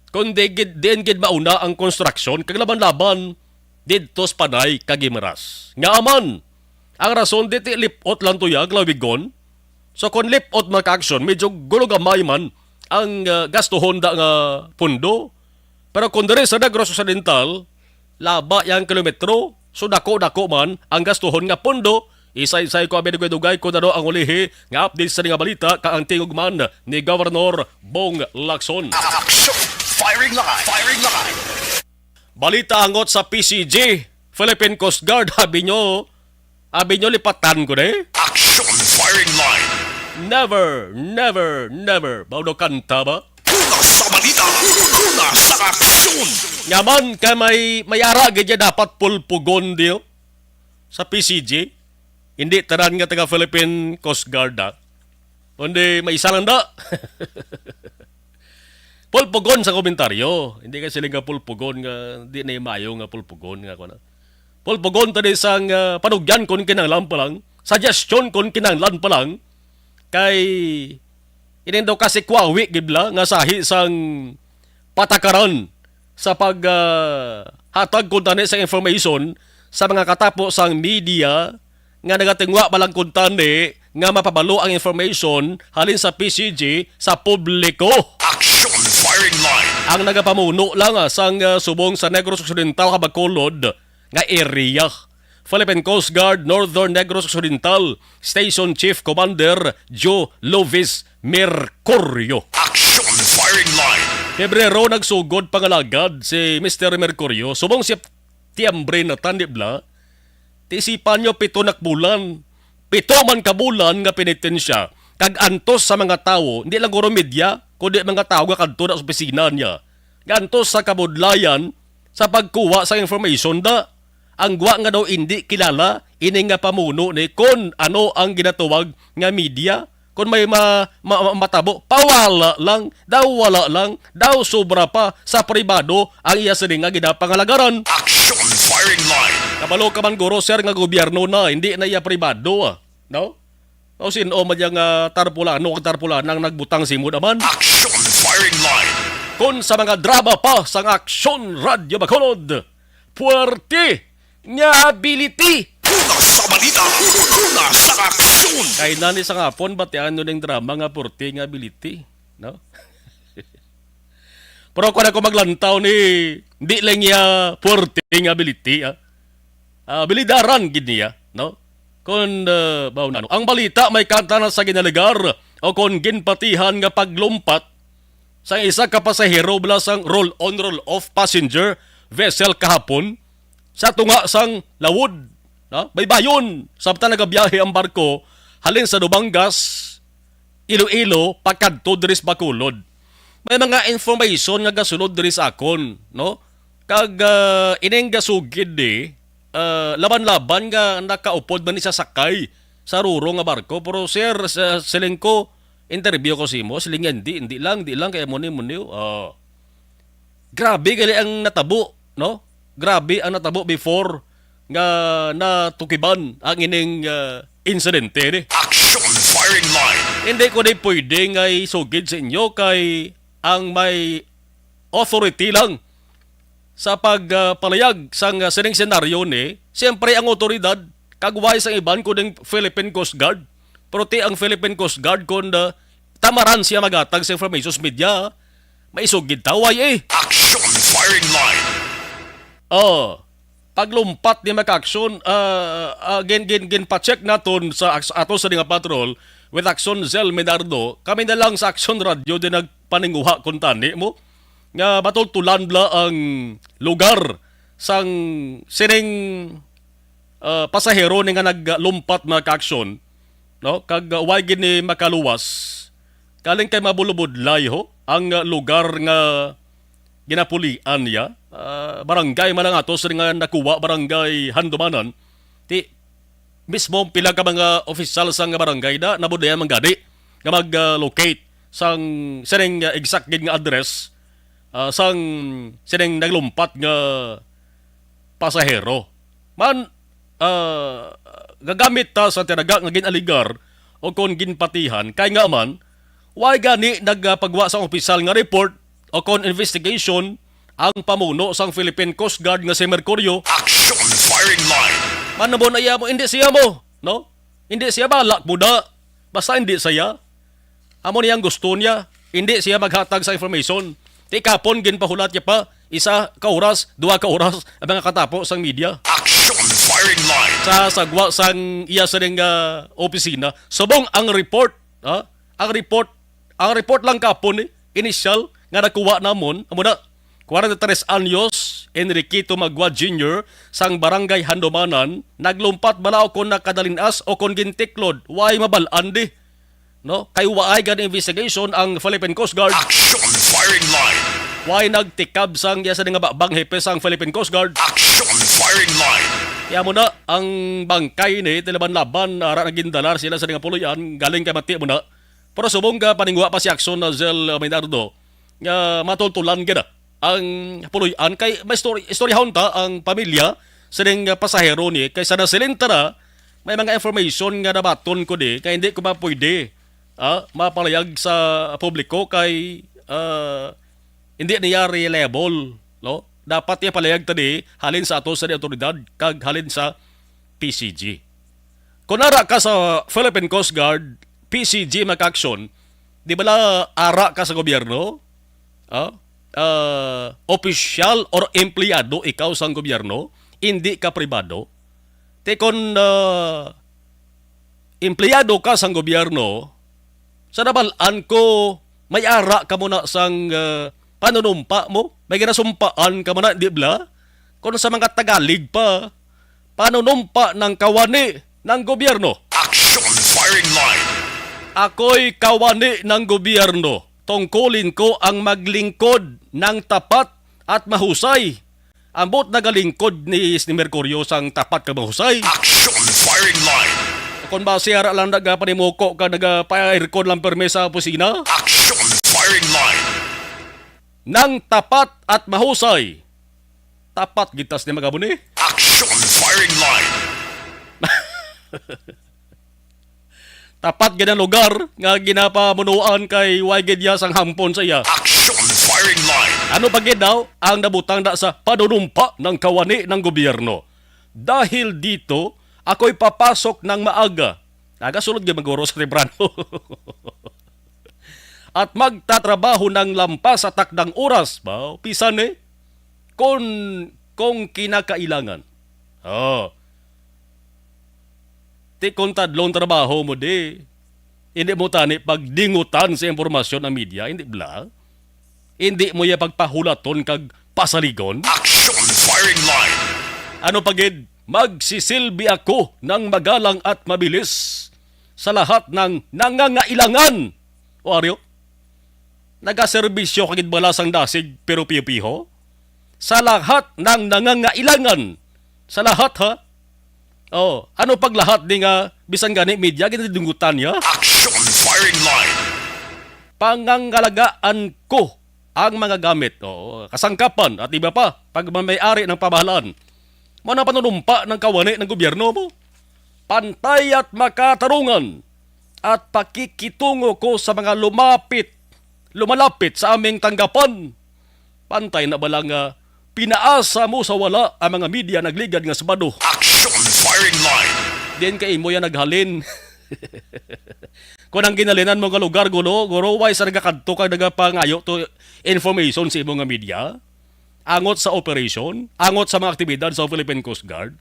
Kundi gid, diin gid mauna ang konstruksyon kag laban-laban didto sa Panay kag Guimaras. Ngaa man, ang rason di ti lip-ot lang to ya, Glawigon. So, kung lip-ot, mga ka-aksyon, medyo gulo gamay man ang, ah, gastuhon da nga pundo. Pero kung diri sa Negros Occidental, laba yang kilometro, so dako-dako man ang gastuhon nga pundo, Isa-isay ko abi dugay-dugay kung ano ang ulihi nga update sa nga balita, kag ang tingog man ni Governor Bong Lacson. Action! Firing line! Firing line! Balita hangot sa P C G, Philippine Coast Guard, abi nyo, abi nyo lipatan ko na eh. Action! Firing line! Never, never, never. Mao daw kanta ba? Una sa balita, una sa aksyon. Nga man, kay may, may ara gid niya dapat pulpugon diyo sa P C G. Hindi tanan nga taga Philippine Coast Guard, ha? Kundi may isa lang da. Pulpugon sa komentaryo. Hindi ka sila nga pulpugon nga di na mayo nga pulpugon nga kuwan. Pulpugon tadi sang, ah, panugyan kon kinahanglan pa lang. Suggestion kon kinahanglan pa lang. Kay ining daw kasi kwawi gid la nga sahi sang patakaran sa pag, ah, hatag kuntani sa information sa mga katapo sang media nga nagatingwa pa lang kuntani nga mapabalo ang information halin sa P C G sa publiko. Action! Firing line! Ang nagapamuno lang, ah, sang, ah, subong sa Negros Occidental kag Bacolod nga area, Philippine Coast Guard Northern Negros Occidental Station Chief Commander Joe Lovis Mercurio. Action! Firing line! Pebrero nagsugod pangalagad si Mister Mercurio subong Setyembre na tani bla. Ti isipan nyo, pito na ka bulan. Pito man ka bulan nga penitensya. Kag antos sa mga tawo, hindi lang guro media, kundi mga tawo nga kadto na sa opisina niya. Nga antos sa kabudlayan sa pagkuha sa information da. Ang gwa nga daw indi kilala ini nga pamuno ni kon ano ang ginatawag nga media. Kon may ma-, ma-, ma-, matabo, pawala lang, daw wala lang, daw sobra pa sa pribado ang iya sini nga ginapangalagaran. Action! Firing line! Kabalo ka man guro, sir, nga gobyerno na, hindi na iya pribado, ah. No? O sin-o man yang, ah, tarpulano o tarpulana ang nagbutang sa imo naman? Action! Firing line! Kon sa mga drama pa sang Action Radyo Bacolod, puwerte nga ability. Una sa balita, una sa aksyon. Kay nani sa hapon, batian nyo ning drama nga puwerte nga ability, no? Pero kung ako maglantaw ni, di lang niya puwerte nga ability, ah. Ah, bilidaran gid niya, no? Kung, ah, baw na, no? Ang balita may kanta na sa ginaligar o kung ginpatihan nga paglumpat sa isa ka pasahero bala sang roll-on, roll-off passenger vessel kahapon sa tunga sang Lawod, no? Baybayon, samtang nagabiyahe ang barko halin sa Dumangas, Iloilo, pakadto diri sa Bacolod. May mga information nga gasulod diri sa akon, no? Kag, ah, ining gasugid di, ah, laban-laban nga nakaupod man ni sa sakay sa ruro nga barko. Pero, sir, sa, siling ko, interview ko sa imo, siling niya, "Hindi, hindi lang, hindi lang, kaya muni, muni." Ah. Grabe gali ang natabo, no? Grabe ang natabo before nga natukiban ang ining, ah, insidente ni. Action! Firing line! Hindi ko di pwede nga isugid sa inyo kay ang may authority lang sa pag, ah, palayag sang, ah, sining senaryo ni, siyempre ang otoridad, kag why sang iban kuning Philippine Coast Guard. Pero ti ang Philippine Coast Guard kun, ah, tamaran siya maghatag sa information sa media, maisugid ta, why eh? Action! Firing line! Oh, paglumpat ni Mac Action, ah, ah, gin, gin, ginpacheck naton sa aks-, ato sa nga patrol with Action Zell Menardo. Kami na lang sa Action Radio din nagpaninguha kung tani mo nga matultulan bla ang lugar sang sining, ah, pasahero ni nga naglumpat, Mac Action, no? Kag, ah, way gid ni makaluwas. Kaling kay mabulubudlay ho ang, ah, lugar nga ginapulian niya. Ah, barangay man lang ato sa nga nakuha, barangay Handumanan. Ti mismo pila ka mga opisyal sa nga barangay na nabudlayan man gani nga mag, ah, locate sang sining, ah, exact gid nga address, ah, sang sining naglumpat nga pasahero. Man, ah, gagamit ta sa tinaga nga gin-aligar o kon ginpatihan, kay nga man, way gani nagapagwa sa opisyal nga report o kon investigation ang pamuno sang Philippine Coast Guard nga si Mercurio. Action! Firing line! Man, namo na iya mo, hindi siya mo, no? Hindi siya balak mo na. Basta hindi siya. Amo niya ang gusto niya. Hindi siya maghatag sa information. Ti kapon ginpahulat niya pa, isa ka oras, duha ka oras, ang mga katapo sang media. Action! Fire Firing line. Sa sagwa sang iya sining, ah, opisina. Subong ang report, ha? Ang report, ang report lang kapon, eh, initial nga nakuha namon, amo na, kwarenta y tres anyos, Enriquito Magua Junior, sang Barangay Handumanan, naglumpat bala o kon nakadalin-as o kon gintiklod, way mabal-an di. No? Kay waay gani investigation ang Philippine Coast Guard. Action firing line. Way nagtikab sang iya sining babang hepe sang Philippine Coast Guard. Action firing line. Kaya mo na, ang bangkay ni, tilaban-laban, ara na gindalar sila sa nga puloy-an, galing kay mati mo na. Pero subong ka, paningwa pa si Action na Zel, uh, Maynardo, nga matultulan gid ang puloy-an. Kay may story, istoryahon ta ang pamilya sining, uh, pasahero ni, kay sa nasiling ta na, may mga information nga nabaton ko di, kay hindi ko mapwede, ah, mapalayag sa publiko kay, ah, hindi niya reliable, no? Dapat niya palayag ta di halin sa ato sa di awtoridad kag halin sa P C G. Kung ara ka sa Philippine Coast Guard, P C G, Mac Action, di bala ara ka sa gobyerno? Ah? Ah, opisyal or empleyado ikaw sang gobyerno, hindi ka pribado? Ti kon, ah, empleyado ka sang gobyerno, sa nabal-an ko, may ara ka mo na sang, ah, panunumpa mo? May ginasumpaan ka mo na, di bala? Kung sa mga Tagalig pa, panunumpa ng kawani ng gobyerno. Action firing line. Ako'y kawani ng gobyerno. Tungkulin ko ang maglingkod ng tapat at mahusay. Ambot nagalingkod ni, ni Mercurio sang tapat kag mahusay. Action firing line. Kung basi ara lang nagapanimuko ka, nagapa-aircon lang permi sa opisina. Action firing line. Nang tapat at mahusay. Tapat gitas ni mga muni. Action firing line. Tapat gid ang lugar nga ginapamunuan kay way gid iya sang hampon sa iya. Action firing line. Ano pa gid daw ang nabutang na sa panunumpa ng kawani ng gobyerno? Dahil dito, ako'y papasok ng maaga. Aga sulod gid maguro sa temprano. At magtatrabaho ng lampas sa takdang oras. Ba, pisan eh. Kung, kung kinakailangan. Oh. Ti kon tadlong trabaho mo di, hindi mo tani pagdingutan sa impormasyon ang media, hindi bala? Hindi mo iya pagpahulaton kag pasaligon? Action firing line. Ano pa gid? Magsisilbi ako ng magalang at mabilis sa lahat ng nangangailangan. O Aryo, nagaserbisyo ka gid bala sang dasig pero piho-piho? Sa lahat ng nangangailangan. Sa lahat, ha? Oh, ano pag lahat di nga bisan gani media ginadunggutan niya? Action firing line. Pangangalagaan ko ang mga gamit, oh, kasangkapan at iba pa pag may-ari ng pamahalaan. Mo na panunumpa ng kawani ng gobyerno mo. Pantay at makatarungan at pakikitungo ko sa mga lumapit, lumalapit sa aming tanggapan. Pantay na bala nga pinaasa mo sa wala ang mga media nagligad nga Sabado? Action firing line. Diin ka imo yan naghalin? Kung ang ginhalinan mo nga lugar, gulo, guro, way sa nagakadto kag nagapangayo to information sa imo nga media, angot sa operation, angot sa mga aktibidad sa Philippine Coast Guard,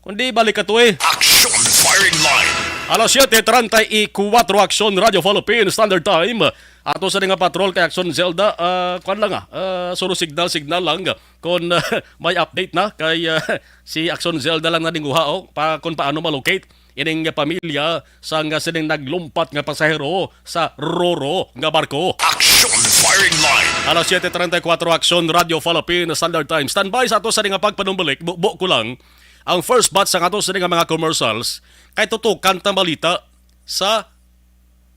kundi balik ka to eh. Action firing line. Alas siyete treinta y cuatro, Action Radio Philippines Standard Time. Ato sa nga patrol kay Action Zelda, ah, kwan lang ah, ah, suro signal, signal lang. Kung, ah, may update na kay, ah, si Action Zelda lang na dinguha, oh, pa, kung paano ma-locate ining pamilya sang sining naglumpat nga pasahero sa Roro nga barko. Action firing line. Alas siyete treinta y cuatro, Action Radio Philippines Standard Time. Standby sa ato sa nga pagpanumbalik. Bubo ko lang ang first batch sa ato sa nga mga commercials kay tutukan ta balita sa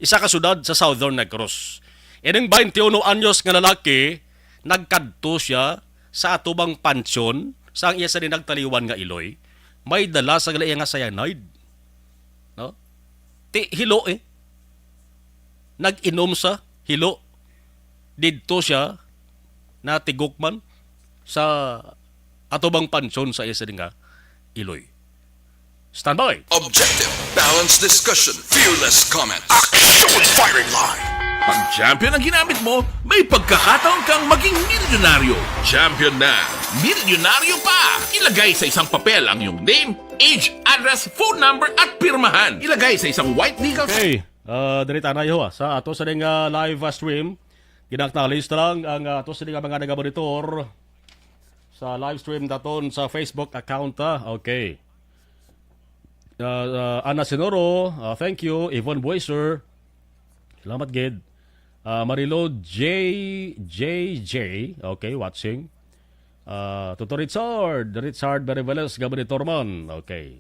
isa ka syudad sa Southern Negros. Ining twenty-one anyos nga lalaki, nagkadto siya sa atubang pansyon sa ang iya sa nagtaliwan nga iloy. May dala sa gali nga cyanide. No? Ti, hilo eh. Nag-inom sa hilo. Didto siya natigukman sa atubang pansyon sa iya sini nga iloy. Standby. Objective, balanced discussion, fearless comment. Action firing line. Kung champion ang ginamit mo, may pagkakataon kang maging milyonaryo. Champion na, milyonaryo pa! Ilagay sa isang papel ang iyong name, age, address, phone number, at pirmahan. Ilagay sa isang white legal Okay. Ah, diri tanay ho, ah. Sa ato sa ding, ah, live, ah, stream, gina-acknowledge ta lang ang, ah, ato sa ding, ah, mga nagamonitor sa live stream daton sa Facebook account, ah. Okay. Ah, ah, Ana Sinoro, ah, thank you. Yvonne Bueser, salamat gid. Ah, Marilo J J J, okay, watching. Ah, Toto Richard, Richard Beriveles, Gabri Torman, okay.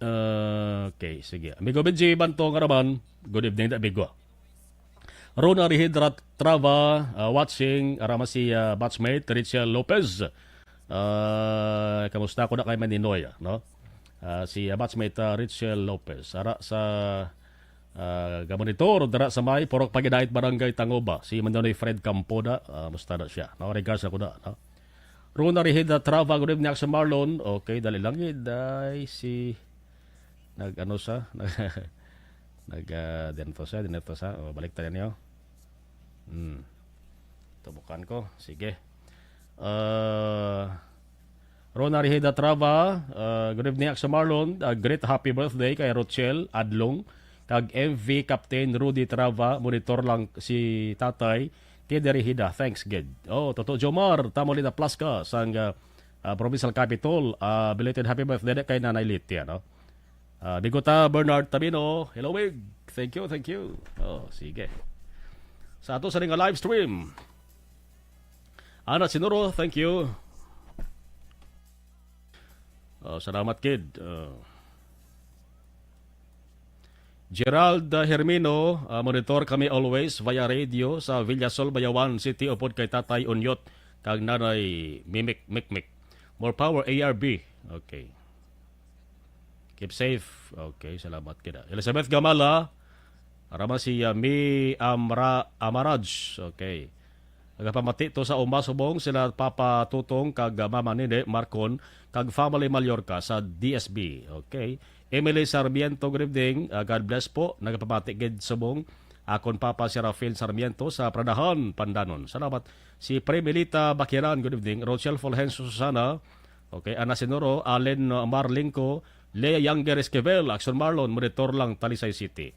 Ah, okay, sige. Amigo Benji Bantong Araman, good evening, amigo. Rona Rihidra Trava, ah, watching, arama si, ah, batchmate Richel Lopez. Ah, kamusta ko na kay Maninoy, ah, no? Ah, si, ah, batchmate, ah, Richel Lopez. Ara sa, ah, gamonitor, dara sa may Purok Pagidait, Barangay Tangoba. Si Maninoy Fred Campoda, ah, musta na siya? No? Regards ako na, no? Rona Rihida Trava, good evening, Action Marlon. Okay, dali lang gid, ay, si, nag, ano sa, nag, ah, dito sa, dito sa, oh, balik tayo niyo. Hmm. Tubukan ko. Sige. Uh, Rona Riheda Trava, uh, good evening, Action Marlon. Uh, great happy birthday kay Rochelle Adlong kag M V Captain Rudy Trava. Monitor lang si Tatay Kid Riheda. Thanks, gid. Oh, Toto Jomar, Tamolina Plaska, sang, uh, uh, Provincial Capitol. Uh, belated happy birthday na kay Nanay Litia, no? Ah, Bigota Bernard Tabino, hello, Big. Thank you, thank you. Oh, sige. Sa ato sa nga live stream, Ana Sinuro, thank you. Oh, salamat, kid. Oh. Gerald, ah, Hermino, ah, monitor kami always via radio sa Villasol, Bayawan City, upod kay Tatay Unyot kag Nanay Mimik Mikmik. More power, A R B. Okay. Keep safe. Okay, salamat kida. Elizabeth Gamala, arama si, ah, Mi Amra-, Amaraj. Okay. Nagapamati to sa uma subong sila Papa Tutong kag, ah, Mama Nene Marcon kag family Mallorca sa D S B. Okay. Emily Sarmiento, good evening. Ah, God bless po. Nagapamati gid subong akon Papa si Rafael Sarmiento sa Pradahan, Pandanon. Salamat. Si Premilita Bakiran, good evening. Rochelle Fulgencio Susana, okay, Ana Sinuro, Allen, uh, Marlingco, Lea Younger Esquivel, Action Marlon, monitor lang, Talisay City.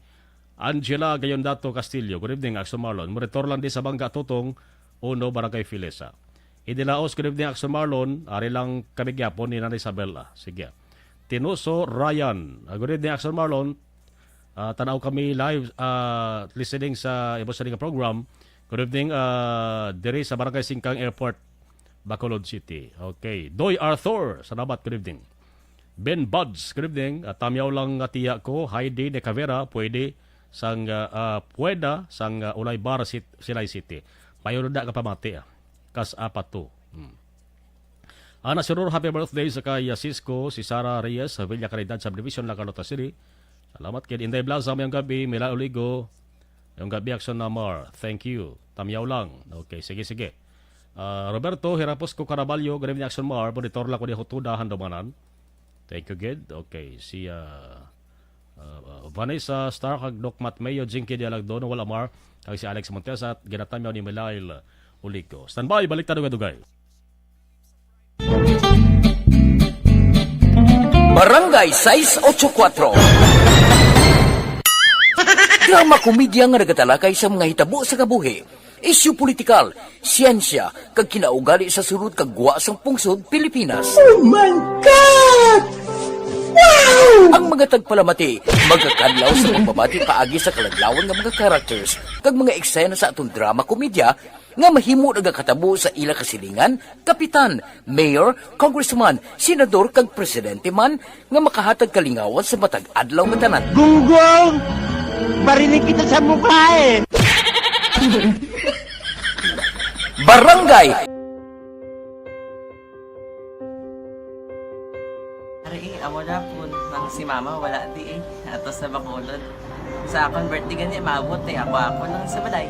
Angela Gayondato Castillo, good evening, Action Marlon, monitor lang di sa Bangga Tutong, Uno, Barangay Filesa. Idilaos, good evening, Action Marlon, ari lang kami gyapon ni Nanay Isabel, ah. Sige. Tinuso Ryan, ah, good evening, Action Marlon, ah, tanaw kami live, ah, listening sa imo sa nga program. Good evening, ah, diri sa Barangay Singkang Airport, Bacolod City. Okay. Doy Arthur, salamat, good evening. Ben Buds, good evening. Ah, tamyaw lang nga tiya ko, Heidi de Cavera, pwede sang, ah, ah, pweda sang, ah, Ulay Bar, Sit-, Silay City. Payo na nga pamati, ah. Kas apat to. Hmm. Ana Sirur, happy birthday sa kay, ah, Cisco, si Sara Reyes, sa Villa Caridad Subdivision, La Carlota City. Salamat kay Inday Blaza, mayong gabi, Mila Oligo, mayong gabi, Action Namar. Thank you. Tamyaw lang. Okay, sige, sige. Ah, Roberto Hiraposco Caraballo, good evening, Action Mar. Monitor lang ko di Hutuda, Handumanan. Thank you, gid. Okay, si, ah, ah, ah, Vanessa Star, kag Doc Matt Mayo, Jinky Dialagdo, Noel Amar, kag si Alex Montesa, at ginatamyaw ni Milail Oligo. Standby, balik ta dugay-dugay. Barangay sais ocho kuatro. Drama komedya nga nagatalakay sa mga hitabo sa kabuhi, isyu politikal, siyensya, kag kinaugali sa sulod kag gwa sang pungsod Pilipinas. Oh my God! Wow! Ang mga tagpalamati magakadlaw sa pagpamati paagi sa kaladlawan nga mga characters kag mga eksena sa aton drama komedya nga mahimo nagakatabo sa ila kasilingan, kapitan, mayor, congressman, senador, kag presidente man nga makahatag kalingawan sa matag adlaw nga tanan. Gunggong! Bariling kita sa mukha eh! Barangay Ari, amo na po, nang si mama wala di eh. Ato sa Bacolod. Sa akon birthday gani, maabot eh. Ako, ako lang sa balay.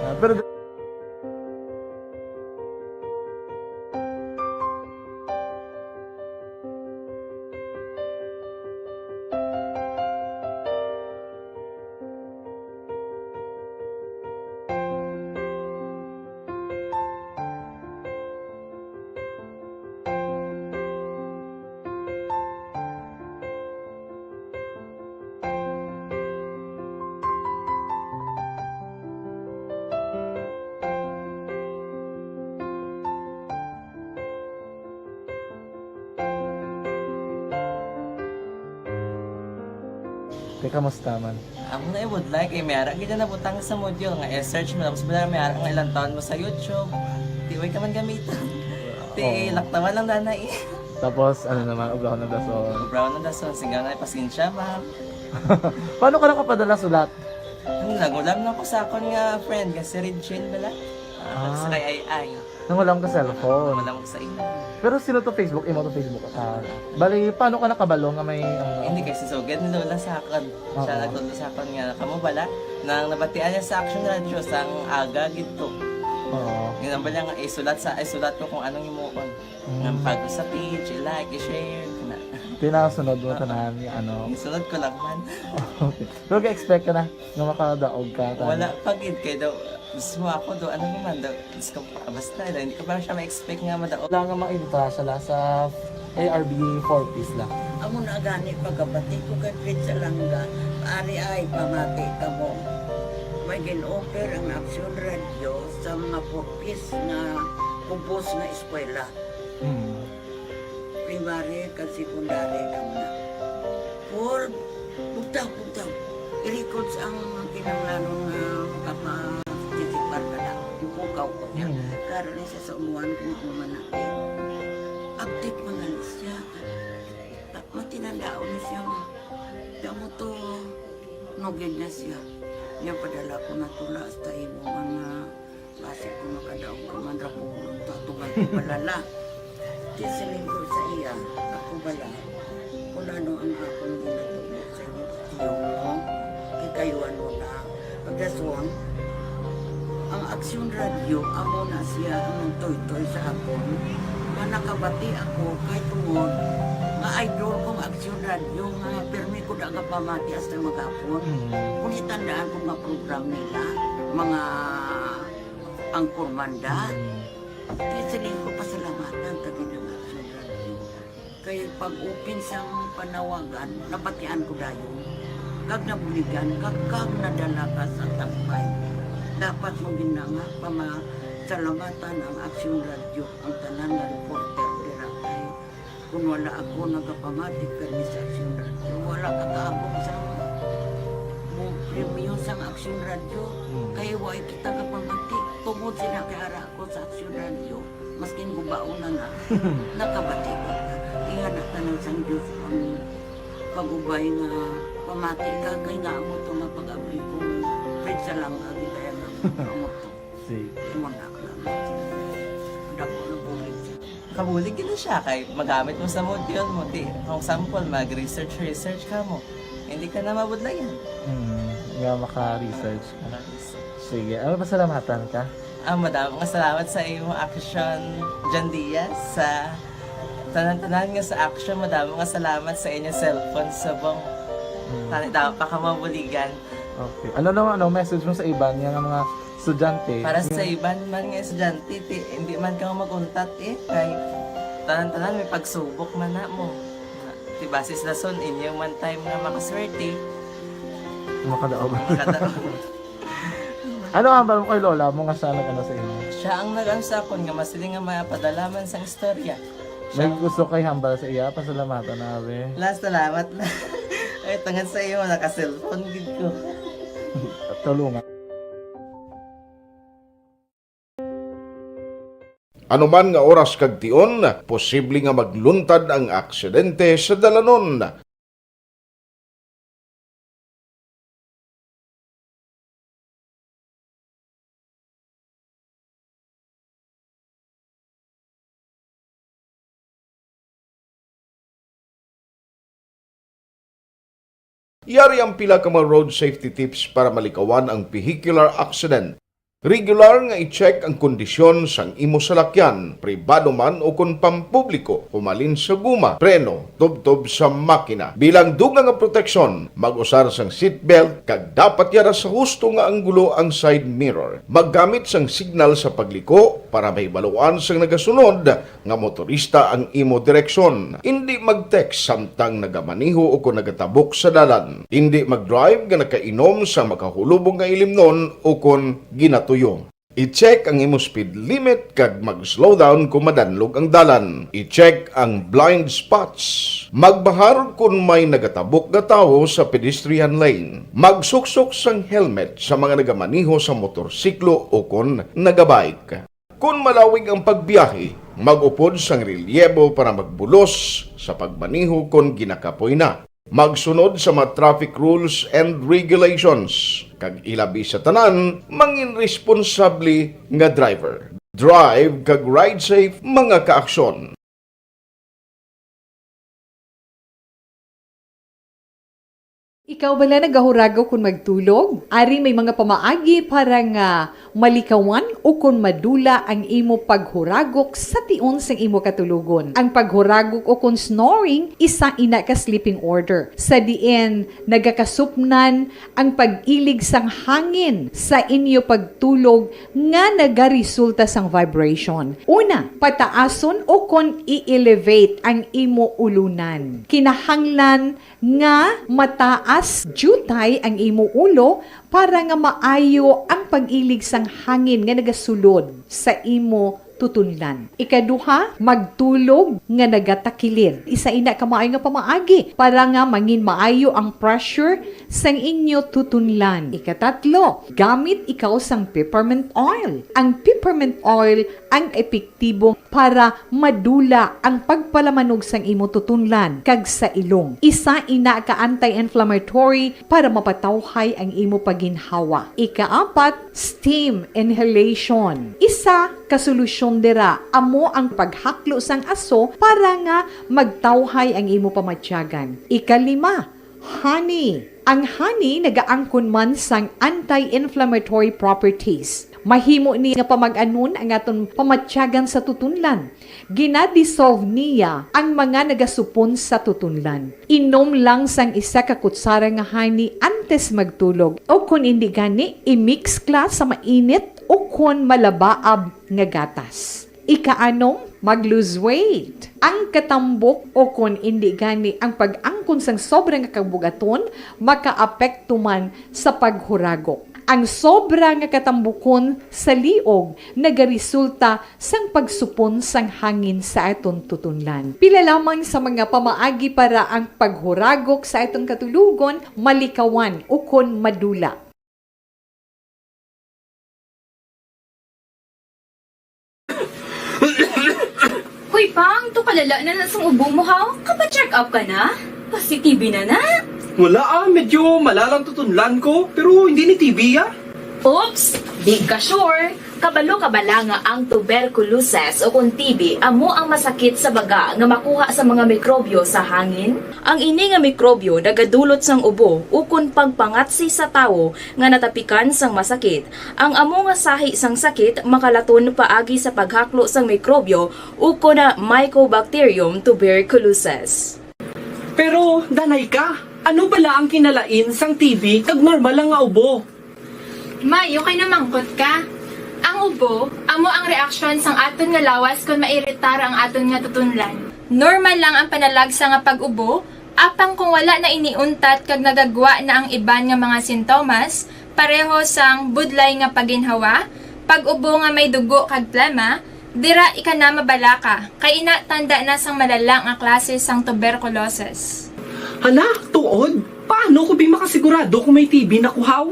Ah, pero Kamusta man? Amo na ibudlay kay may ara gid na nabutang sa module nga i-search mo, tapos bala may ara nga ilang taon mo sa YouTube. Di way ka man gamiton. Ti Oo. Laktawan lang danay. Tapos, ano naman, obrahon ng dason. Obrahon ng dason, singga na, pasensya, ma'am. Paano ka nakapadala sulat? Ano, nangulam na ko sa akon nga friend, nga si Regine bala. Ah, Ah. Sa kay Ay Ay. Nangulam ka cellphone? Nangulam ko sa imo. Pero sino to Facebook? Imo to Facebook account? Bali, paano ka nakabalo nga may, ano? Hindi, kay si Sugad ni Lola sa akon. Siya Oo. Nagtudlo sa akon nga, kamo bala, nang nabatian niya sa Action Radio, sang aga gid to. Oo. Yun ang bala nga, isulat sa, isulat ko kung anong himuon. Mm. Nga pag sa page, i-like, i-share, kana. Tinasunod mo Oo. Tanan, ano? Isunod ko lang man. Okay. Pero ga-expect ka na nga makadaog ka, tanan? Wala pa gid, kay daw, mismo ako, do, ano naman, daw, Diyos ko, basta, daw, hindi ko pa siya ma-expect nga madaog. Wala nga maibutang sila sa A R B four Ps lang. Amo na gani, pagkabati ko kay Fred Salanga, ari ay, pamati ka mo. May gin-offer ang Action Radio sa mga four Ps nga kubos nga eskwela. Hmm. Primary kag secondary lang na. Paul, bugtaw, bugtaw. I-records ang kinahanglanon nga makaparticipar ka na. Bukaw ko niya. Hmm. Karon ni siya sa umuan kung ano man na. Update man na siya. Ta-, matinandaon ni siya nga. Damo to, nugid na siya. Niya padala ko na tula hasta imo mga Basi ko makadaog ka man ra ko, tatuman ko balala. Di siling ko sa iya, ako bala, kung ano ang akong ginatubo sa inyo, kay kayo ano na, pagdason, ang Aksyon Radio, amo na siya ang nagtoytoy sa akon, nga nakabati ako kay tungod nga idol kong Aksyon Radio, nga pirmi ko nagapamati hasta maghapon. Mm. Kung itandaan ko nga program nila, mga Ang Kurmanda. Mm. Di siling ko pasalamatan ta gid ang Aksyon Radio. Kay pag-open sang panawagan, nabatian ko dayon. Kag nabuligan, kag, kag nadala ka sa tampay. Dapat mo gid na nga pamasalamatan ang Aksyon Radio, ang tanan nga reporter dira kay Kung wala ako nagapamati kay Miss Action Radio, wala ka kaabot sa mo-, premyo sang Action Radio. Hmm. Kay wa kita kapamati. Tungod sila kay ara ako sa Action Radio, maskin gubaon na na, nakabati ko na. Ingana tanan sang Diyos ang pag-ubay nga pamati ka, kay nga amo to nga pag-abri ko, Fred Salanga, gitayan ang amo to. Sige. Imo na, dako na bulig. Kabulig gid na siya kay magamit mo sa module mo. Ti, for example, mag-research, research ka mo. Hindi ka na mabudlayan. Hmm, nga maka-research ka. Maka-research. Sige, ano, pasalamatan ka? Ah, madamo nga salamat sa imo, Action John Diaz, sa tanan-tanan nga sa Action. Madamo nga salamat sa inyo cellphone subong. Hmm. Tani daw pa ka mabuligan. Okay. Ano naman, ano, message mo sa iban nga mga estudyante? Para sa iban man nga estudyante, ti, hindi man ka mag-untat, eh, kay tanan-tanan may pagsubok man na mo. Ti, basis na son, inyo man time nga makaswerte. Makadaog. Makadaog. Ano ang hambal mo kay lola mo nga siya nag-ano sa imo? Siya ang nag-ano sa akon nga masiling nga mapadala man sang istorya. May gusto kay hambal sa iya, pasalamatan na, abi. La, salamat na. Ay, tungod sa iyo, naka-cellphone gid ko. Tulungan. Ano man nga oras kag tion, posible nga magluntad ang aksidente sa dalanon. Yari ang pila ka mga road safety tips para malikawan ang vehicular accident. Regular nga i-check ang kondisyon sang imo salakyan, pribado man o kon pampubliko, humalin sa guma, preno, tubtob sa makina. Bilang dugang nga proteksyon, mag-usar sang seatbelt kag dapat yara sa husto nga anggulo ang side mirror. Maggamit sang signal sa pagliko para mahibaluan sang nagasunod nga motorista ang imo direksyon. Indi mag-text samtang nagamaneho o kon nagatabok sa dalan. Indi mag-drive nga nakainom sa makahulubong nga ilimnon o kon ginatuyo. I-check ang imo speed limit kag mag-slow down kung madanlog ang dalan. I-check ang blind spots. Magbahar kon may nagatabok nga tawo sa pedestrian lane. Magsuksok sang helmet sa mga nagamaneho sa motorsiklo o kon nagabike. Kon malawig ang pagbiyahe, mag-upod sang relyebo para magbulos sa pagmaneho kon ginakapoy na. Magsunod sa mga traffic rules and regulations, kag ilabi sa tanan, mangin responsable nga driver. Drive kag ride safe, mga kaaksyon. Ikaw bala nagahuragok kon magtulog? Ari may mga pamaagi para nga malikawan o kon madula ang imo paghuragok sa tion sang imo katulogon. Ang paghuragok o kon snoring, isa ina ka sleeping order, sa diin nagakasupnan ang pag-ilig sang hangin sa inyo pagtulog nga nagaresulta sang vibration. Una, pataason o kon i-elevate ang imo ulunan. Kinahanglan nga mataas diutay ang imo ulo para nga maayo ang pag-ilig sang hangin nga nagasulod sa imo tutunlan. Ikaduha, magtulog nga nagatakilid. Isa ina ka maayo nga pamaagi para nga mangin maayo ang pressure sang inyo tutunlan. Ikatatlo, gamit ikaw sang peppermint oil. Ang peppermint oil ang epektibo para madula ang pagpalamanog sang imo tutunlan kag sa ilong. Isa ina ka anti-inflammatory para mapatawhay ang imo pagginhawa. Ikaapat, steam inhalation. Isa ka solusyon dira amo ang paghaklo sang aso para nga magtawhay ang imo pamatyagan. Ikalima, honey. Ang honey nagaangkon man sang anti-inflammatory properties. Mahimo ni nga pamag-anon ang aton pamatyagan sa tutunlan. Gina-dissolve niya ang mga nagasupon sa tutunlan. Inom lang sang isa ka kutsara nga honey antes magtulog, o kon indi gani, i-mix kla sa mainit o kon malabaab nga gatas. Ikaanom, mag-lose weight. Ang katambok o kon indi gani ang pag-angkon sang sobra nga kabugaton makaapekto man sa paghuragok. Ang sobra nga katambukon sa liog nagaresulta sang pagsupon sang hangin sa aton tutunlan. Pila lamang sa mga pamaagi para ang paghuragok sa aton katulogon malikawan ukon madula. Hoy, Pang, to kalala na na sang ubo mo, ha? Kapa-check up ka na? Kasi T B na na. Wala, ah, medyo malalang tutunlan ko, pero hindi ni T B, ah. Oops, di ka sure. Kabalo ka bala nga ang tuberculosis o kon T B amo ang masakit sa baga nga makuha sa mga mikrobyo sa hangin? Ang ini nga mikrobyo nagadulot sang ubo ukon pagpangatsi sa tawo nga natapikan sang masakit. Ang amo nga sahi sang sakit makalaton paagi sa paghaklo sang mikrobyo ukon na Mycobacterium tuberculosis. Pero, danay ka, ano bala ang kinalain sang T B kag normal lang nga ubo? May, okay na mangkot ka. Ang ubo, amo ang reaksyon sang aton nga lawas kon mairitar ang aton nga tutunlan. Normal lang ang panalagsa nga pag-ubo, apang kung wala na ini untat kag nagagwa na ang iban nga mga sintomas, pareho sang budlay nga paginhawa, pag-ubo nga may dugo kag plema, dira ika na mabalaka, kay ina tanda na sang malala nga klase sang tuberculosis. Hala, tuod? Paano ko bi makasigurado kung may T B na ko, haw?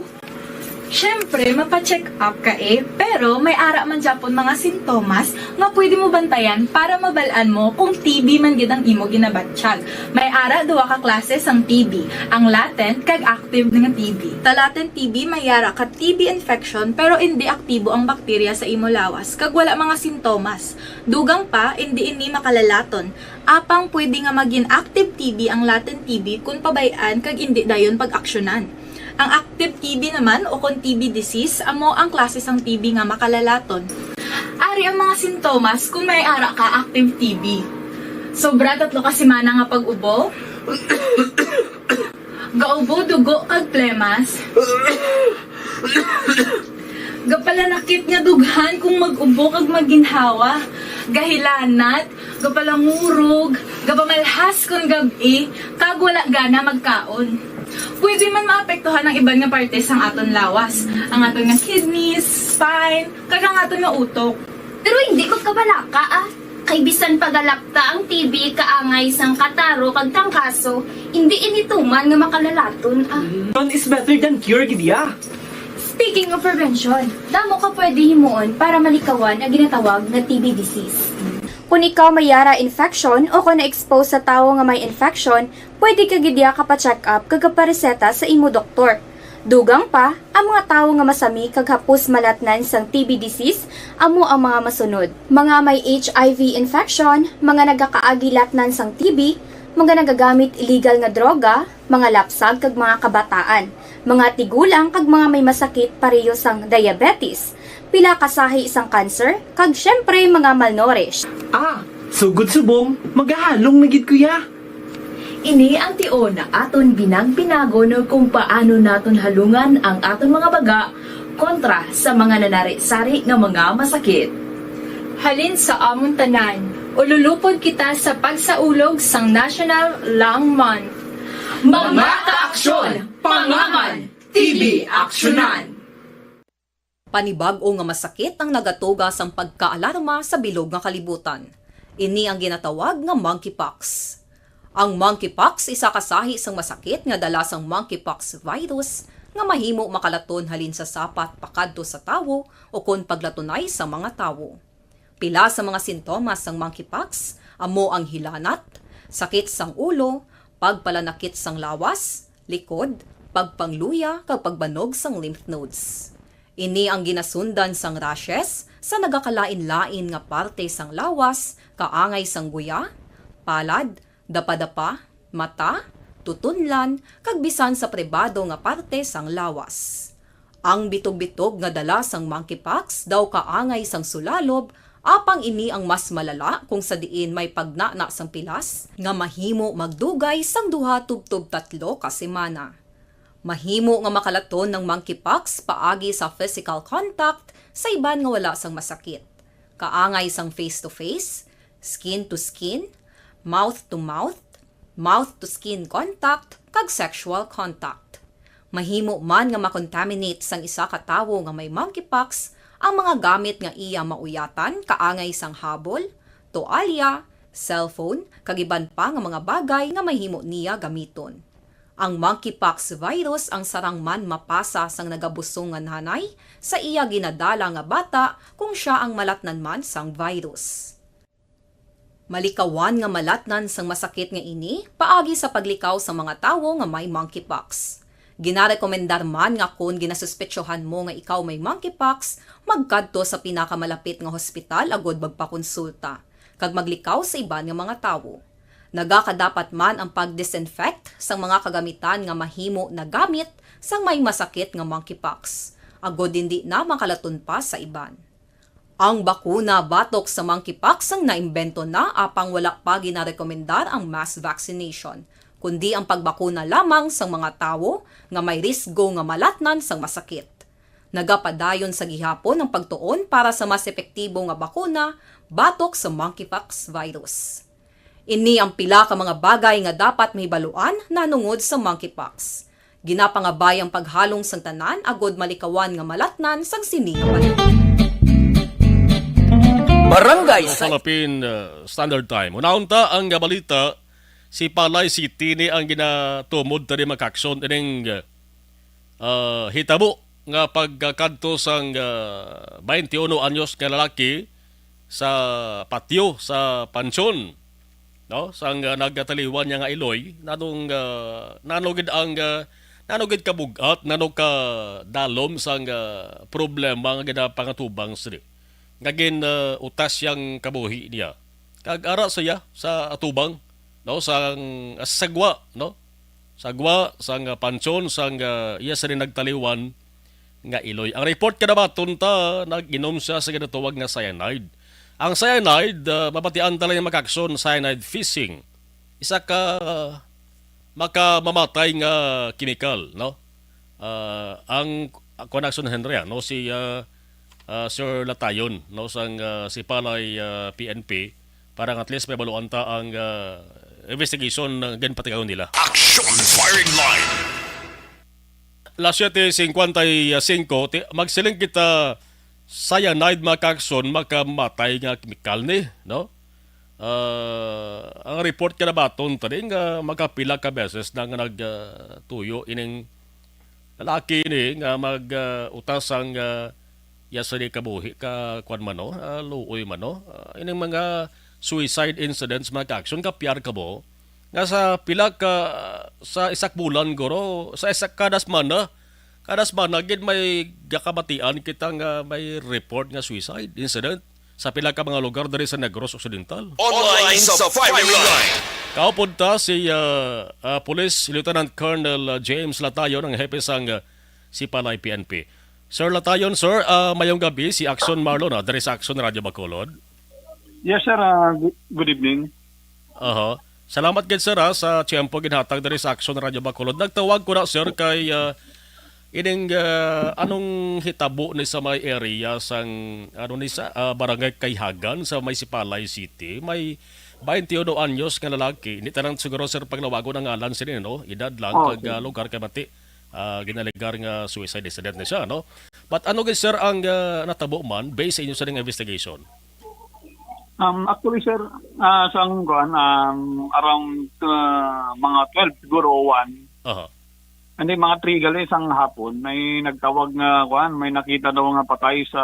Siyempre, mapa-check up ka eh. Pero may ara man gyapon mga sintomas nga pwede mo bantayan para mabal-an mo kung T B man gid ang imo ginabatyag. May ara duha ka klase sang T B, ang latent kag active nga T B. Sa latent T B, may ara ka T B infection pero indi aktibo ang bakterya sa imo lawas kag wala mga sintomas. Dugang pa, indi ini makalalaton. Apang pwede nga magin active T B ang latent T B kon pabay-an kag indi dayon pag-aksyonan. Ang active T B naman, o kon T B disease, amo ang klase sang T B nga makalalaton. Ari ang mga sintomas kon may ara ka active T B. Sobra tatlo ka semana nga pag-ubo. Gaubo, dugo, kag plemas. Gapalanakit nga dughan kung mag-ubo kag maginhawa. Gahilanat, gapalangurog, gapamalhas kon gab-i, kag wala gana magkaon. Pwede man maapektuhan ang iban nga parte sang aton lawas, ang aton nga kidneys, Spine, kag ang aton nga utok. Pero hindi magkabalaka, ah. Kay bisan pagalakta ang T B kaangay sang kataro kag trangkaso, hindi ini tuman nga makalalaton, ah. Prevention is better than cure, gid ya. Speaking of prevention, damo ka pwede himuon para malikawan ang ginatawag nga T B disease. Kung ikaw may yara infection o kung na-expose sa tawo nga may infection, pwede ka gid ya ka pa-check up kag kapareseta sa imo doktor. Dugang pa, ang mga tawo nga masami kag hapos malatnan sang T B disease amo ang mga masunod: mga may H I V infection, mga nagakaagi latnan sang T B, mga nagagamit illegal nga droga, mga lapsag kag mga kabataan, mga tigulang kag mga may masakit pareho sang diabetes, pila ka sahi sang cancer, kag syempre mga malnourished. Ah, sugod subong, magahalong na gid ko ya. Ini ang tion nga aton binag-binagon kung paano naton halungan ang aton mga baga kontra sa mga nanari-sari nga mga masakit. Halin sa amon tanan, ululupod kita sa pagsaulog sang National Lung Month. Mga kaaksyon, pangaman, T B aksyonan. Panibag-o nga masakit ang nagatuga sang pagkaalarma sa bilog nga kalibutan. Ini ang ginatawag nga monkeypox. Ang monkeypox isa ka sahi sang masakit nga dala sang monkeypox virus nga mahimo makalaton halin sa sapat pakadto sa tawo ukon paglatunay sa mga tawo. Pila sa mga sintomas sang monkeypox amo ang hilanat, sakit sang ulo, pagpalanakit sang lawas, likod, pagpangluya, kag pagbanog sang lymph nodes. Ini ang ginasundan sang rashes sa nagakalain-lain nga parte sang lawas, kaangay sang guya, palad, dapadapa, mata, tutunlan, kag bisan sa pribado nga parte sang lawas. Ang bitog-bitog nga dala sang monkeypox daw kaangay sang sulalob, apang ini ang mas malala kung sa diin may pagnana sang pilas nga mahimo magdugay sang duha tubtob tatlo ka semana. Mahimo nga makalaton ang monkeypox paagi sa physical contact sa iban nga wala sang masakit, kaangay sang face-to-face, skin-to-skin, mouth-to-mouth, mouth-to-skin contact, kag sexual contact. Mahimo man nga makontaminate sang isa ka tawo nga may monkeypox ang mga gamit nga iya mauyatan, kaangay sang habol, toalya, cellphone, kag iban pa nga mga bagay nga mahimo niya gamiton. Ang monkeypox virus ang sarang man mapasa sang nagabusong nga nanay sa iya ginadala nga bata kung sia ang malatnan man sang virus. Malikawan nga malatnan sang masakit nga ini paagi sa paglikaw sa mga tawo nga may monkeypox. Ginarekomendar man nga kon ginasuspetsohan mo nga ikaw may monkeypox, magkadto sa pinakamalapit nga hospital agud magpakonsulta kag maglikaw sa iban nga mga tawo. Nagakadapat man ang pag-disinfect sang mga kagamitan nga mahimo nagamit sang may masakit nga monkeypox, agud indi na makalaton pa sa iban. Ang bakuna batok sa monkeypox ang naimbento na, apang wala pa ginarekomendar ang mass vaccination, kundi ang pagbakuna lamang sang mga tawo nga may risgo nga malatnan sang masakit. Nagapadayon sa gihapon ang pagtuon para sa mas epektibo nga bakuna batok sa monkeypox virus. Ini ang pila ka mga bagay nga dapat mahibaluan nahanungod sa monkeypox. Ginapangabay ang paghalong sang tanan agud malikawan nga malatnan sang sini nga panahon. Barangay Sa Sa Philippine, uh, Standard Time. Unahon ta ang balita, si Palay City ni ang ginatumod tani, mga kaaksyon, ining, uh, hitabo nga pagkadto sang, ah, twenty-one anyos nga lalaki sa patio sa pansyon, no, sang, ah, nagkataliwan niya nga iloy, nanong, ah, nano gid ang, ah, nano gid kabug-at, nano kadalom sang, ah, problema nga ginapangatubang sini, nga gin, ah, utas yang kabuhi niya. Kag ara siya sa atubang, no, sang, ah, sagwa, no, sagwa sang, ah, pansyon sang, ah, iya sini nagtaliwan nga iloy. Ang report nga nabaton ta, nag-inom siya sa ginatawag nga cyanide. Ang cyanide, ah, mabatian ta lang, mga kaaksyon, cyanide fishing. Isa ka, ah, makamamatay nga kemikal, no? Ah, ang, ang kaaksyon, Henry, ah, no, si, ah, ah, Sir Latayon, no, sang, ah, Sipalay, ah, P N P, para nga at least mabaluan ta ang, ah, investigation nga ginpatigayon nila. Action Firing Line. Las siete cincuenta y cinco, ti-, magsiling kita, cyanide, mga kakson, makamatay nga kemikal ni, no? Ah, ang report ka na baton tani nga makapila ka beses na nga nag, ah, tuyo ining lalaki ni nga mag, ah, utas ang, ah, iya sa di kabuhi ka kwan man, no? Ah, luoy man, no? Ah, ining mga suicide incidents, mga kakson, kapyar ka mo nga sa pila ka, sa isa ka bulan, guro, sa isa kada semana, kada semana gid may gakamatian kita nga may report nga suicide incident sa pila ka mga lugar diri sa Negros Occidental. Online sa Firing Line. Kaupod ta si, ah, ah, Police Lieutenant Colonel, ah, James Latayon, ang hepe sang, ah, Sipalay P N P. Sir Latayon, sir, ah, mayong gabi, si Action Marlon, ah, diri sa Action Radio Bacolod. Yes, sir. Ah, gu-, good evening. Aha. Salamat gid, sir, ha, sa tiyempo ginhatag diri sa Action Radio Bacolod. Nagtawag ko na, sir, kay, ah, ining, ah, anong hitabo ni sa may area sang, ano ni sa, ah, Barangay Kayhagan sa may Sipalay City. May twenty-one anyos nga lalaki. Hindi ta lang siguro, sir, paglawagon ang ngalan sini, no? Edad lang, Oh, kag, sige. Ah, lugar kay mati. Ah, ginalegar nga suicide incident na siya, no? But ano gid, sir, ang, ah, natabo man based sa inyo sa investigation? Um, actually, sir, ah, sang kuan, um, around, ah, mga twelve siguro o one. Aha. Hindi, mga three gali sang hapon, may nagtawag nga kuan, may nakita daw nga patay sa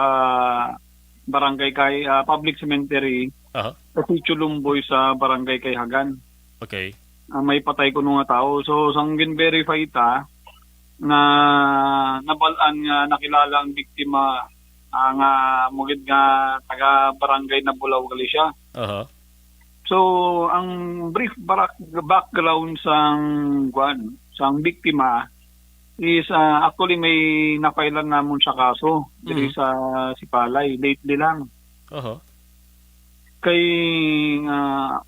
barangay kay, ah, public cemetery Aha. sa Sitio Lumboy sa barangay Kayhagan. Okay. Ah, may patay kuno nga tawo. So, sang gin-verify ta, na nabal-an nga nakilala ang biktima, ah, nga mugid nga taga Barangay Nabulaw gali siya. Aha. So, ang brief barak-, background sang, kuan, sang biktima is, ah, actually may na-file namon sa kaso diri Mhm. sa Sipalay lately lang. Aha. Kay, ah,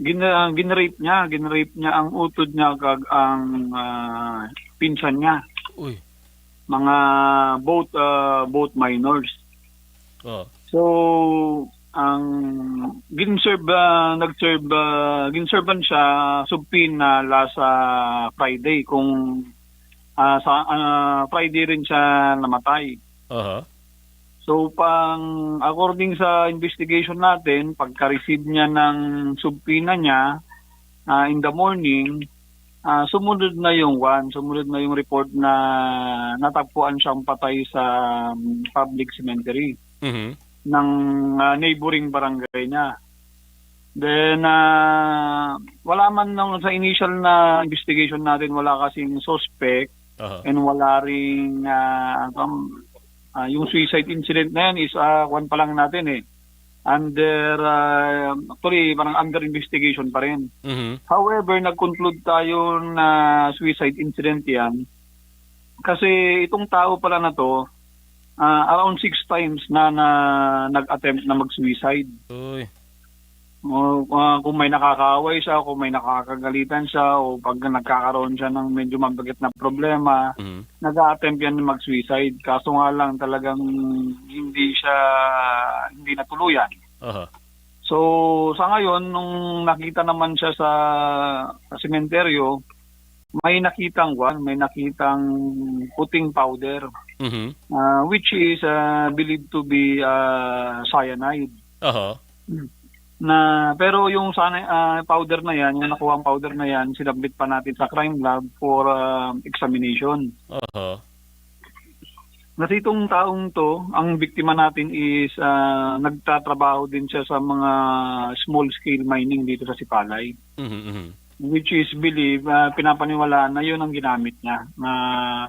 gin-, ah, gin-rape niya, gin-rape niya ang utod niya kag ang, ah, pinsan niya. Uy. Mga both, ah, both minors. Oh. So, ang gin-serve, ah, nag-serve, ah, gin-serve man siya subpoena last, ah, Friday kung, ah, sa, ah, Friday rin siya namatay. Aha. So, pang, according sa investigation natin, pagka-receive niya ng subpoena niya, ah, in the morning, ah, sumunod na yung one, sumunod na yung report na natagpuan siyang patay sa, um, public cemetery Mhm. ng, ah, neighboring barangay niya. Then, ah, wala man nung sa initial na investigation natin, wala kasing suspect Aha. and wala ring, ah, um, ah, yung suicide incident na yan is, ah, kwan pa lang natin eh. Under, ah, actually, parang under investigation pa rin. Mhm. However, nag-conclude tayo na suicide incident yan. Kasi itong tao pala na to, ah, around six times na, na nag-attempt na mag-suicide. Uy. O, ah, kung may nakakaaway siya, kung may nakakagalitan siya, o pag nagkakaroon siya ng medyo mabigat na problema, Mhm. nag-a-attempt yan mag-suicide. Kaso nga lang, talagang hindi siya, hindi natuluyan. Aha. So, sa ngayon, nung nakita naman siya sa, sa sementeryo, may nakitang, kwan, may nakitang puting powder, Mhm. ah, which is, ah, believed to be, ah, cyanide. Aha. Na, pero yung sana, ah, powder na yan, yung nakuha ang powder na yan, sinabmit pa natin sa crime lab for, ah, examination. Aha. Kasi itong taong to, ang biktima natin is, ah, nagtatrabaho din siya sa mga small scale mining dito sa Sipalay. Mhm, mhm. Which is believe, ah, pinapaniwalaan na yun ang ginamit niya na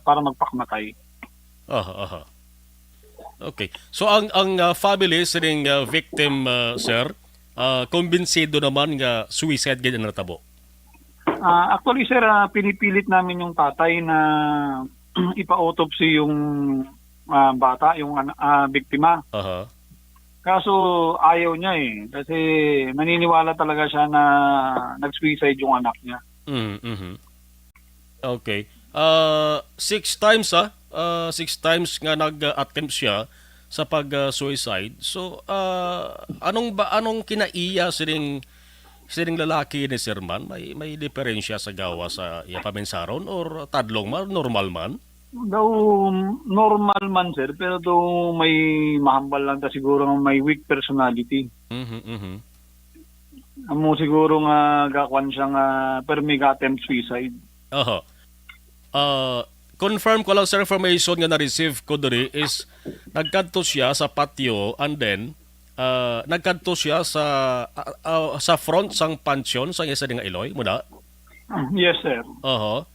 para magpakamatay. Aha, aha. Okay. So ang, ang, ah, family sining, ah, victim, ah, sir, ah, kumbinsido naman nga suicide gid ang natabo? Ah, actually, sir, ah, pinipilit namin yung tatay na ipa-autopsy yung, ah, bata, yung ana-, ah, biktima. Aha. Kaso ayaw niya eh, kasi naniniwala talaga siya na nag-suicide yung anak niya. Mm, mhm. Okay. Ah, six times, ah. Ah, six times nga nag-attempt siya sa pag, ah, suicide. So, ah, anong ba, anong kinaiya sining, sining lalaki ni Sir Man? May, may diferensya sa gawa sa iya paminsaron or tadlong man, normal man? Daw normal man, sir, pero daw may mahambal lang ta siguro nga may weak personality. Mhm, mhm. Amo siguro nga gakuan siya nga permi ga-attempt suicide. Oho. Ah, confirm ko lang, sir, information nga na-receive ko diri is nagkadto siya sa patio and then, ah, nagkadto siya sa, ah, ah, sa front sang pansyon sang isa nga iloy, muna? Yes, sir. Oho.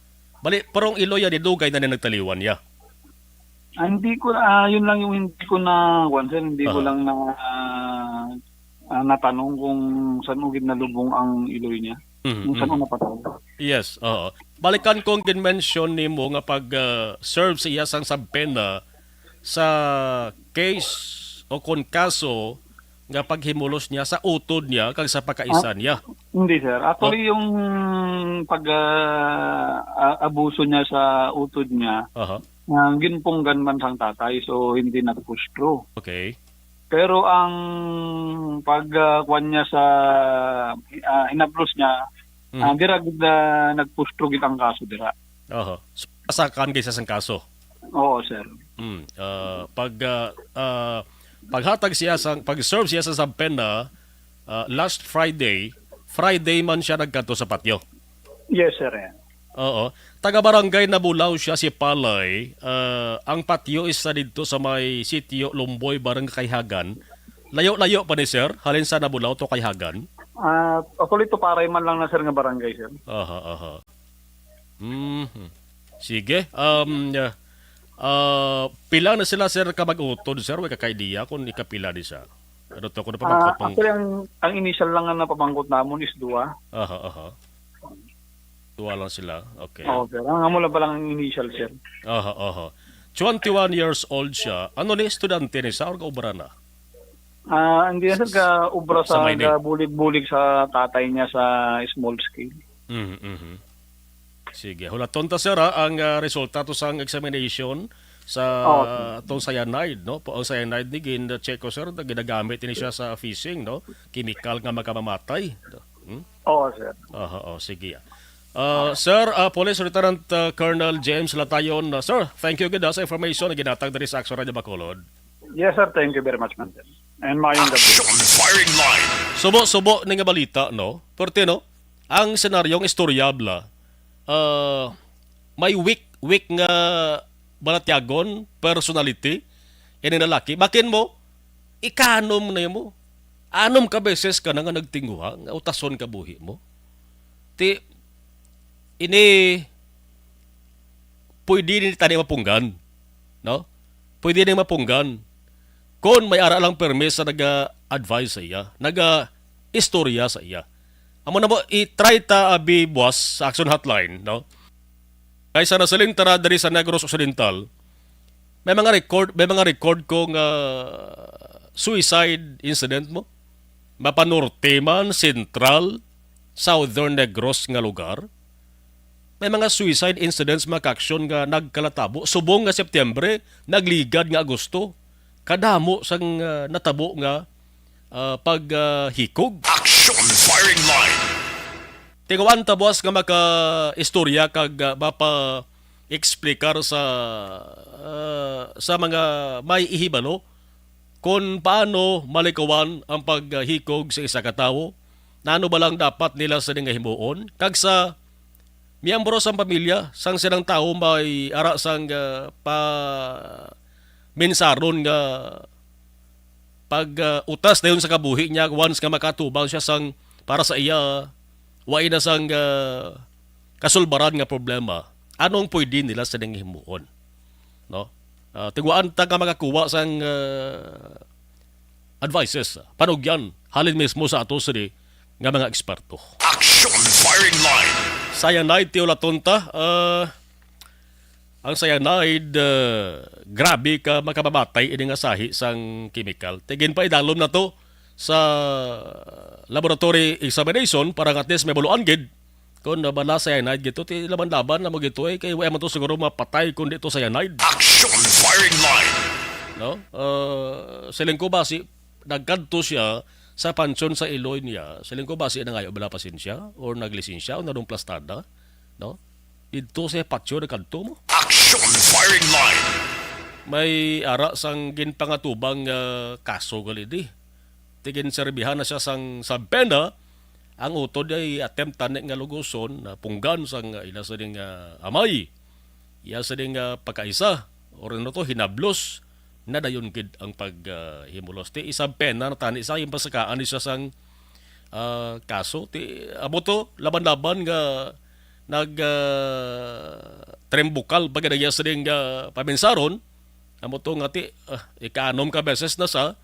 Bali, parang iloy yan, idugay na niya nagtaliwan niya. Ah, hindi ko, ah, yun lang yung hindi ko na, kuwan, sir, hindi ko Aha. lang na, ah, ah, natanong kung saan mo ginalubong ang iloy niya. Mhm, Kung saan mhm. mo napatay. Yes, oo. Balikan kong gin-mention nimo nga pag, ah, serve sa iya sang subpoena sa case o kon kaso nga paghimulos niya sa utod niya kag sa pagkaisa Ah, niya. hindi, sir. Actually, Oh. yung pag, ah, ah, abuso niya sa utod niya, Aha. ah, ginpunggan man sang tatay, so hindi nagpustro. Okay. Pero ang pag, ah, kwan niya sa, ah, hinablos niya, Mm. ah, dira gid na nagpustro gid ang kaso dira. Oho. So, pasakan kay sa sang kaso? Oo, sir. Mm, ah, pag, ah, ah, paghatag siya sang, pag-serve siya sa subpoena, ah, last Friday, Friday man siya nagkadto sa patyo? Yes, sir, eh. Oo. Taga Barangay Nabulaw siya, si Palay. Ah, ang patyo is sa didto sa may sitio Lumboy, Barangay Kayhagan. Layo-layo pa ni, sir, halin sa Nabulaw to Kayhagan? Ah, actually, to paray man lang na, sir, nga barangay, sir. Aha, aha. Mhm. Sige. Um, ah, ah, pila na sila, sir, ka mag-utod, sir? Way ka ka-idea kung ikapila ni sa? Ano to, kung Ah, napamangkot pang actually, ang, ang initial lang nga napamangkot namon is dua. Aha, aha. Dua lang sila. Okay. Oo, sir. Ang amo lang pala ang initial, sir. Aha, aha. Twenty-one years old siya. Ano ni, estudyante ni sa or kaubra na? Ah, hindi na, sir, ka obra Sa sa, mining. Ka bulig-bulig sa tatay niya sa small scale. Mhm, mhm. Sige, hulaton ta, sir, ha, ang, ah, resulta to sang examination sa Oo, sir. Atong cyanide, no? Po, ang cyanide ni gin-check ko, sir, na ginagamit ini siya sa fishing, no? Chemical nga makamamatay. Hmm? Oo, sir. Aha, oh, sige, ah. Ah, sir, ah, Police Lieutenant, ah, Colonel James Latayon, ah, sir, thank you gid, ah, sa information na ginatag diri sa Action Radio Bacolod. Yes, sir. Thank you very much, man, sir. And mayong gabi. Action Firing Line. Subo-subo ni nga balita, no? Perti, no? Ang senaryong istoryabla, ah, may weak, weak nga balatyagon, personality, ini nga lalaki. Bakin mo, ikanom na mo. Anom ka beses ka na nga nagtinguha, nga utason ka buhi mo. Ti, ini, pwede ni tani mapunggan, no? Pwede ni mapunggan. Kon may ara lang permi sa naga-advise sa iya, naga-istorya sa iya. Amo na mo, i-try ta, abi, buwas sa Action Hotline, no? Kay sa nasiling ta ra diri sa Negros Occidental, may mga record, may mga record ko nga suicide incident mo. Mapanorte man, sentral, southern Negros nga lugar. May mga suicide incidents, mga kaaksyon, nga nagkalatabo. Subong nga Setyembre, nagligad nga Agosto. Kadamo sang, ah, natabo nga, ah, pag, ah, hikog. Action Firing Line. Tinguhaan ta buwas nga maka-istorya kag, ah, mapa-explicar sa, ah, sa mga may ihibalo kon paano malikawan ang paghikog sa isa ka tawo, nano ba lang dapat nila sini nga himuon, kag sa miyembro sang pamilya sang silang tawo may ara sang, ah, pa-, minsaron nga pag, ah, utas dayon sa kabuhi niya once nga makatubang siya sang para sa iya, wa na sang, ah, kasulbaran nga problema. Ano ang pwede nila sining himuon? No? Ah, tiguan ta nga makakuha sang, ah, advices, panugyan, halin mismo sa ato sini nga mga eksperto. Action Firing Line. Cyanide, ti hulaton ta, ah, ang cyanide, ah, grabe ka makamamatay ini nga sahi sang chemical. Ti ginpaidalom na to sa laboratory examination para nga at least may baluan gid kung, ah, bala cyanide gito. Ti laban-laban na mo gito, eh, kay wa man to siguro mapatay kung di to cyanide. Action Firing Line. No? Ah, siling ko basi, nagkadto siya sa pansyon sa iloy niya. Siling ko basi nangayo bala pasensya or naglisensya o narumplastada, no? Didto sa patio na kadto mo. Action Firing Line. May ara sang ginpangatubang nga kaso gali di. Ti ginserbihan na siya sang subpoena. Ang utod ay attempt tani nga luguson na punggan sang, ah, ila sa ding, ah, amay. Iya sa ding, ah, pagkaisa or ano to, hinablos na dayon gid ang pag, ah, himulos. Ti isubpoena na tani sa ginpasakaan ni siya sang, ah, kaso. Ti amo to laban-laban nga nag, ah, trimbukal pa gid ang iya sa ding, ah, paminsaron. Amo to nga ti, ah, ikaanom ka beses na sa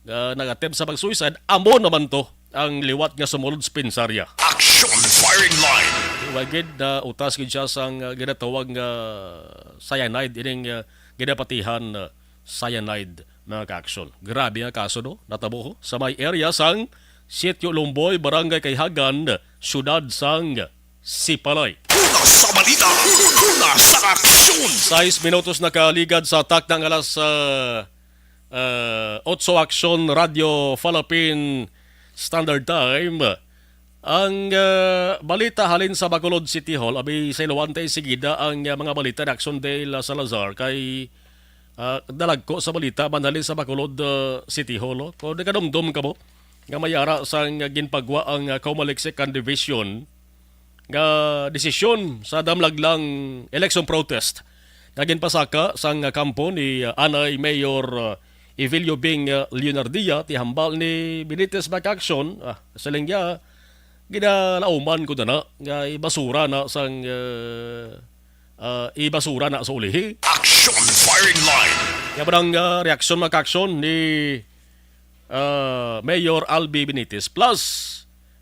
nga nag-attempt sa pag-suicide, amo naman to ang liwat nga sumulod sa pinsarya. Action Firing Line. Wa gid na utas gid siya sang, ah, ginatawag nga cyanide, ining, ah, ginapatihan, ah, cyanide, mga ka-action. Grabe nga kaso, no? Natabo ho sa may area sang Sitio Lumboy, Barangay Kayhagan, Siyudad sang Sipalay. Una sa balita, una sa aksyon. Sais minutos nakaligad sa takna nga alas, ah, ah, otso, Action Radio Philippine Standard Time. Ang, ah, balita halin sa Bacolod City Hall, abi sa iluwante sigida ang, ah, mga balita ni Action Dale Salazar kay, ah, dalagko sa balita man halin sa Bacolod, ah, City Hall, oh. Kung nakadumdom ka mo, nga may ara sang ginpagwa ang, ah, Comelec Second Division nga desisyon sa damlaglang election protest nga ginpasaka sang kampo ni, ah, anay Mayor, ah, Evelio Bing, ah, Leonardia, ti hambal ni Benitez, mga ka-action, ah, siling niya, ginalauman ko na nga ibasura na sang, ah, ah, ibasura na sa ulihi. Action Firing Line. Nga ba ang, ah, reaksyon, mga ka-action, ni, ah, Mayor Albi Benitez? Plus,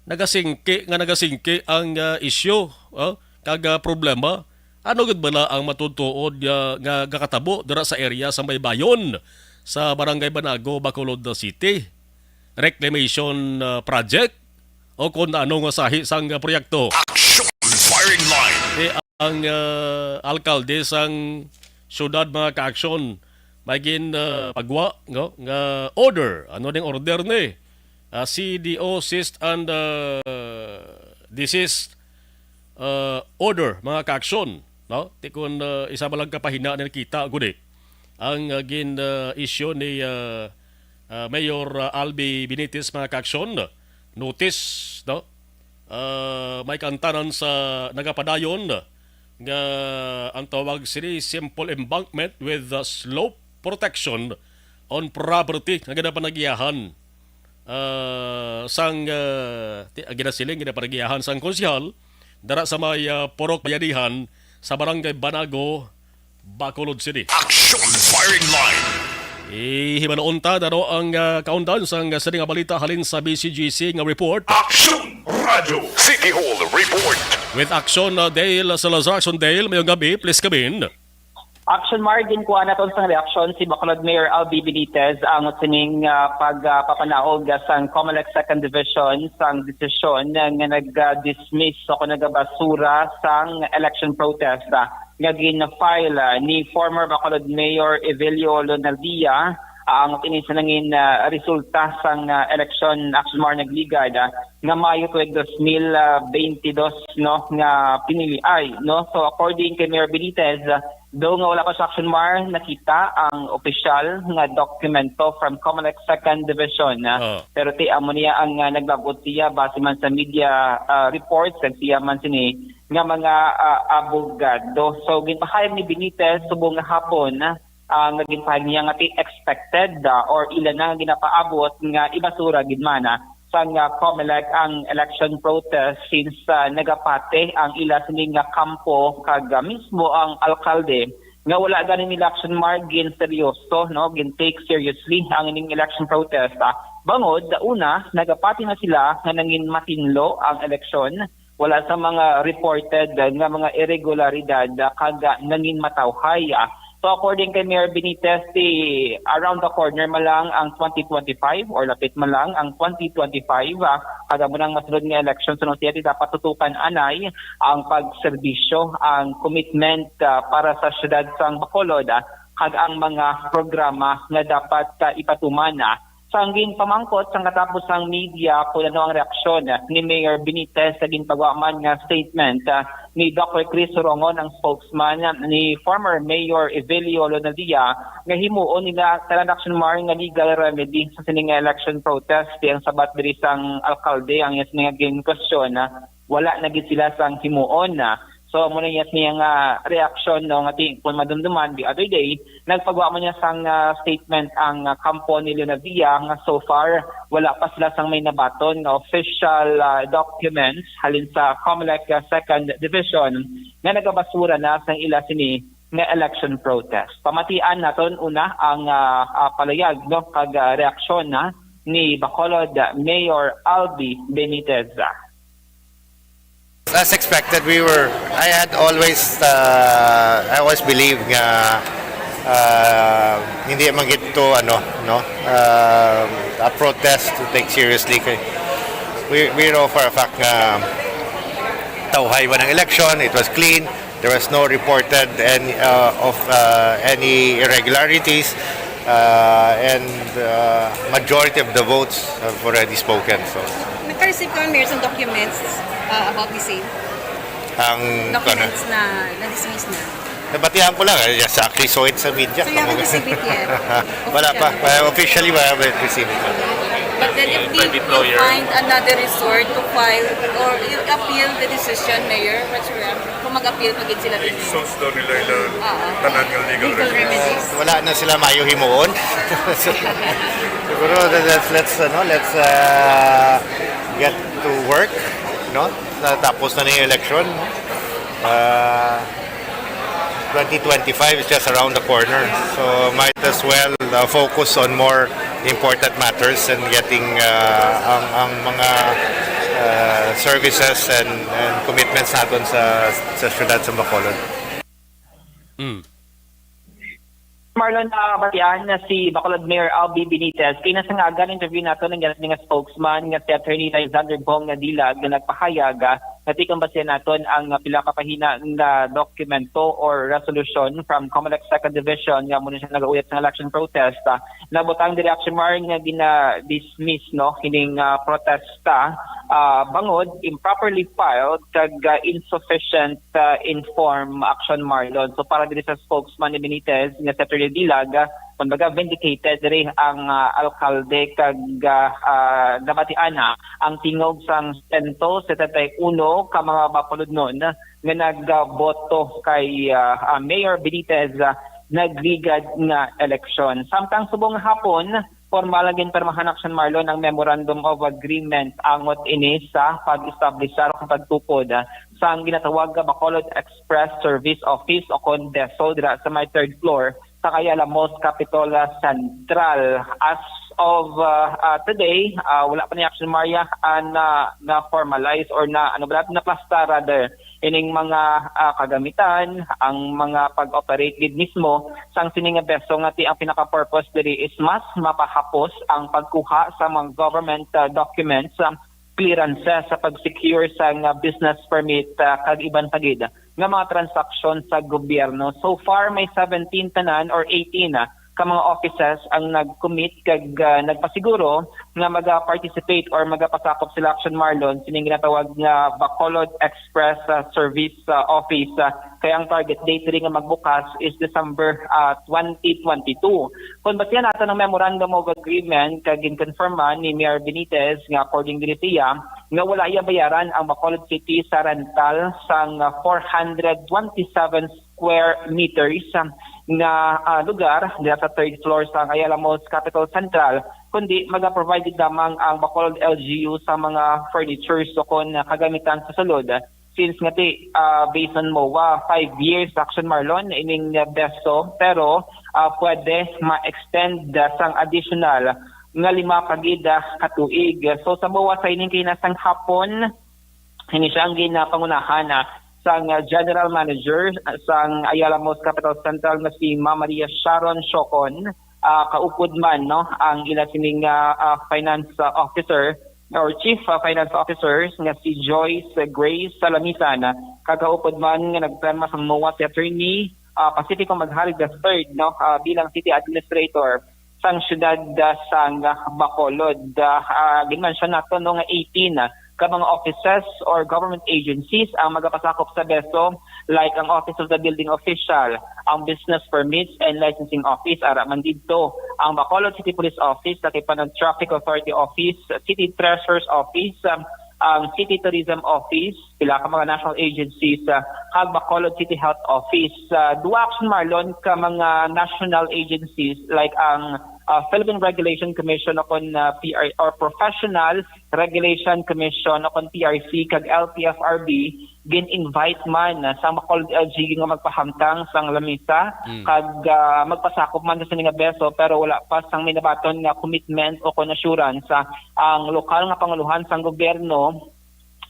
nagasingki nga nagasingki ang, ah, isyu, ah, kag, ah, problema. Ano gid bala ang matutuod nga, nga gakatabo dira sa area sa may Bayon sa Barangay Banago, Bacolod City? Reclamation, ah, project o kung ano nga sahi sang, ah, proyekto? Action Firing Line. Ang, ah, alkalde sang syudad, mga ka-action, may gin, ah, pagwa, no, nga order. Ano ning order ni? Ah, C D O cease and, ah, desist, ah, order, mga ka-action, no? Ti kun, ah, isa man lang kapahina na nakita gud eh ang, ah, gin, ah, issue ni, ah, ah, Mayor, ah, Albi Benitez, mga ka-action, notice, no? Ah, may kaantanan sa nagapadayon nga ang tawag sini simple embankment with, ah, slope protection on property nga ginapanagiyahan, ah, sang, ah, ti-, ginasiling, ginapanagiyahan sang konsehal dara sa may, ah, Purok Bayanihan sa Barangay Banago, Bacolod City. Action Firing Line. Ihibaloon ta daro ang, ah, kaundan sang, ah, sini nga balita halin sa B C G C nga report. Action Radio City Hall Report. With Action, ah, Dale Salazar. Action Dale, mayong gabi, please come in. Action Margin, kuha naton sang reaksyon si Bacolod Mayor Albi Benitez ang sining, ah, pagpapanaog sang Comelec Second Division sang desisyon nga nag-dismiss o kung nagabasura sang election protest, ah, nga gin-file, ah, ni former Bacolod Mayor Evelio Leonardia. Ang ini sa nangin, ah, resulta sang, ah, eleksyon, Action Mar, nagligad, ah, nga Mayo tuig dos mil, ah, baynte dos, no, nga pinili ay, no. So according kay Mayor Benitez, ah, daw nga wala pa sa Action Mar nakita ang opisyal nga dokumento from Comelec Second Division, ah. Ah. Pero ti amo niya ang, ah, naglabot siya base man sa media, ah, reports kag siya man sini nga mga, ah, abogado. So ginpahayag ni Benitez subong nga hapon, ah, nga ginpahayag niya nga ti expected, ah, or ila na nga ginapaabot nga ibasura gid man, ah, sang, ah, Comelec ang election protest since, ah, nagapati ang ila sini nga kampo kag, ah, mismo ang alkalde nga wala gani nila, Action Mar, gin seryoso, no, gin take seriously ang ining election protest, ah. Bangod una, nagapati na sila nga nangin matinlo ang eleksyon, wala sa mga reported nga mga irregularidad kag nangin matawhay. So according kay Mayor Benitez, ti around the corner man lang ang twenty twenty-five or lapit man lang ang twenty twenty-five, ah, kag amo nang masunod nga election sa Nonsiete dapat tutukan anay ang pagserbisyo, ang commitment, ah, para sa siyudad sang Bacolod, ah, kag ang mga programa nga dapat, ah, ipatuman, ah, Sang ginpamangkot sang katapusang media kon ano ang reaksyon ni Mayor Benitez sa ginpagwa man nga statement, ah, ni Doctor Chris Rongon, ang spokesman ni former Mayor Evelio Lonadia, nga himuon nila tanan action, Mar, nga legal remedy sa sining nga election protest. Di ang sabat diri sang alkalde ang iya sini nga ginkwestiyon, ah, wala na gid sila sang himuon na. So, amo na iya niya nga reaksyon, no, nga ti-, kung madumduman, the other day, nagpagwa man niya sang, ah, statement ang, ah, kampo ni Leonardia nga so far wala pa sila sang may nabaton nga official, ah, documents halin sa Comelec, ah, Second Division nga nagabasura na sang ila sini nga election protest. Pamatian naton una ang, ah, ah, palayag, no, kag, ah, reaksyon na ni Bacolod Mayor Albi Benitez. As expected, we were, I had always, uh, I always believed nga uh, hindi man gid to, ano, no, uh, a protest to take seriously. Kay we, we know for a fact nga tawhay man ang election, it was clean, there was no reported any, uh, of uh, any irregularities, uh, and uh, majority of the votes have already spoken. So, Nagka-receive ka, Mayor, sa documents uh, about the same? Ang Documents na na-dismiss na. Nabatihan ko lang, I just actually saw it sa media. So you haven't received it yet? Wala pa. Uh, officially, we haven't received it. But then if they Private will lawyer. Find another resort to file or you appeal the decision, Mayor, what's your, kung mag-appeal pa gid sila din? Exhaust daw nila ilang Oo. tanan nga legal Legal remedies. remedies. Wala na sila mayo himuon. Siguro, let's, let's, ano, let's uh, get to work, no? Tapos na na yung election, no? Uh, twenty twenty-five is just around the corner. So might as well uh, focus on more important matters and getting uh, ang, ang mga uh, services and, and commitments natin sa, sa syudad sa Bacolod. Marlon, uh, batian na si Bacolod Mayor Albi Benitez kay nasangagan interview nato ng nga spokesman nga si Attorney Lysander Bong nga Dilag nga nagpahayag, ah, nga tikang basihan naton ang, ah, pila ka pahina nga dokumento or resolution from Comelec Second Division nga muna siya nagauyat sa election protest. Ah, nabutang diri action, Mar, nga gina-dismiss, no, kining, ah, protesta, ah, bangod improperly filed kag, ah, insufficient, ah, informed action, Marlon. So para diri sa spokesman ni Benitez nga si Attorney Dilag, ah, kumbaga vindicated diri ang, ah, alkalde kag, ah, ah, nabatian na ang tingog sang sento setenta y uno ka mga Bacolodnon nga nagboto kay, ah, ah, Mayor Benitez, ah, nagligad nga eleksyon. Samtang subong nga hapon, formal ang ginpirmahan action, Marlon, ang Memorandum of Agreement angot ini sa pag-establishar o pagtukod, ah, sang ginatawag nga Bacolod Express Service Office o kon BESO dira sa may third floor sa Ayala Malls, Capitol, ah, Central. As of, ah, ah, today, ah, wala pa ni action, Maria, ah, na, na-formalize or na, ano ba, naplastar rather ining mga, ah, kagamitan, ang mga pag-operate gid mismo sang sini nga BESO, nga ti ang pinaka-purpose diri is mas mapahapos ang pagkuha sa mga government, ah, documents, ah, clearances sa pag-secure sang, ah, business permit, ah, kag iban pa gid nga mga transaksyon sa gobyerno. So far, may seventeen tanan or eighteen, ah, ka mga offices ang nag-commit kag, ah, nagpasiguro nga maga-participate or magapasakop sila action, Marlon, sining ginatawag nga Bacolod Express, ah, Service, ah, Office, ah, kay ang target date diri nga magbukas is December, ah, twenty twenty-two. Kung basihan nato ng Memorandum of Agreement kag ginkonfirma ni Mayor Benitez nga according diri siya nga wala iya bayaran ang Bacolod City sa rental sang, ah, four hundred twenty-seven square meters, ah, nga, ah, lugar diha sa third floor sa Ayala Malls Capitol Central, kundi maga-provide lamang ang Bacolod L G U sa mga furnitures o kon kagamitan sa sulod. Since nga ti, ah, based on MOA, five years action, Marlon, ining, ah, BESO, pero, ah, pwede ma-extend, ah, sang additional nga lima pa gid, ah, ka tuig. So sa MOA sa ining kahinasang hapon, ini siya ang ginapangunahan, ah, sang, ah, General Manager, ah, sang Ayala Malls Capitol Central nga si Ma Maria Sharon Siocon, ah, kaupod man, no, ang ila sining, ah, ah, finance, ah, officer or chief, ah, finance officers nga si Joyce Grace Salamisan, ah, kag kaupod man nga nagpirma sang MOA si Attorney, ah, Pacifico Magharig the third, no, ah, bilang city administrator. sang siyudad, ah, sang, ah, Bacolod. Ah, ah, ginmensyon nato, no, nga eighteen, ah, ka mga offices or government agencies ang magapasakop sa BESO, like ang Office of the Building Official, ang Business Permits and Licensing Office, ara man didto ang Bacolod City Police Office, sa kay pa ang Traffic Authority Office, City Treasurer's Office, ah, ang City Tourism Office, pila ka mga national agencies, ah, kag Bacolod City Health Office. Ah, duwa, Action Marlon, ka mga national agencies like ang, ah, Philippine Regulation Commission o kon, ah, P R or Professional Regulation Commission o kon P R C kag L T F R B, gin-invite man, ah, sa Bacolod L G U nga magpahamtang sang lamisa Mm. kag, ah, magpasakop man sa sini nga BESO, pero wala pa sang may nabaton nga commitment o kon assurance, ah, ang lokal nga pangulohan sang gobyerno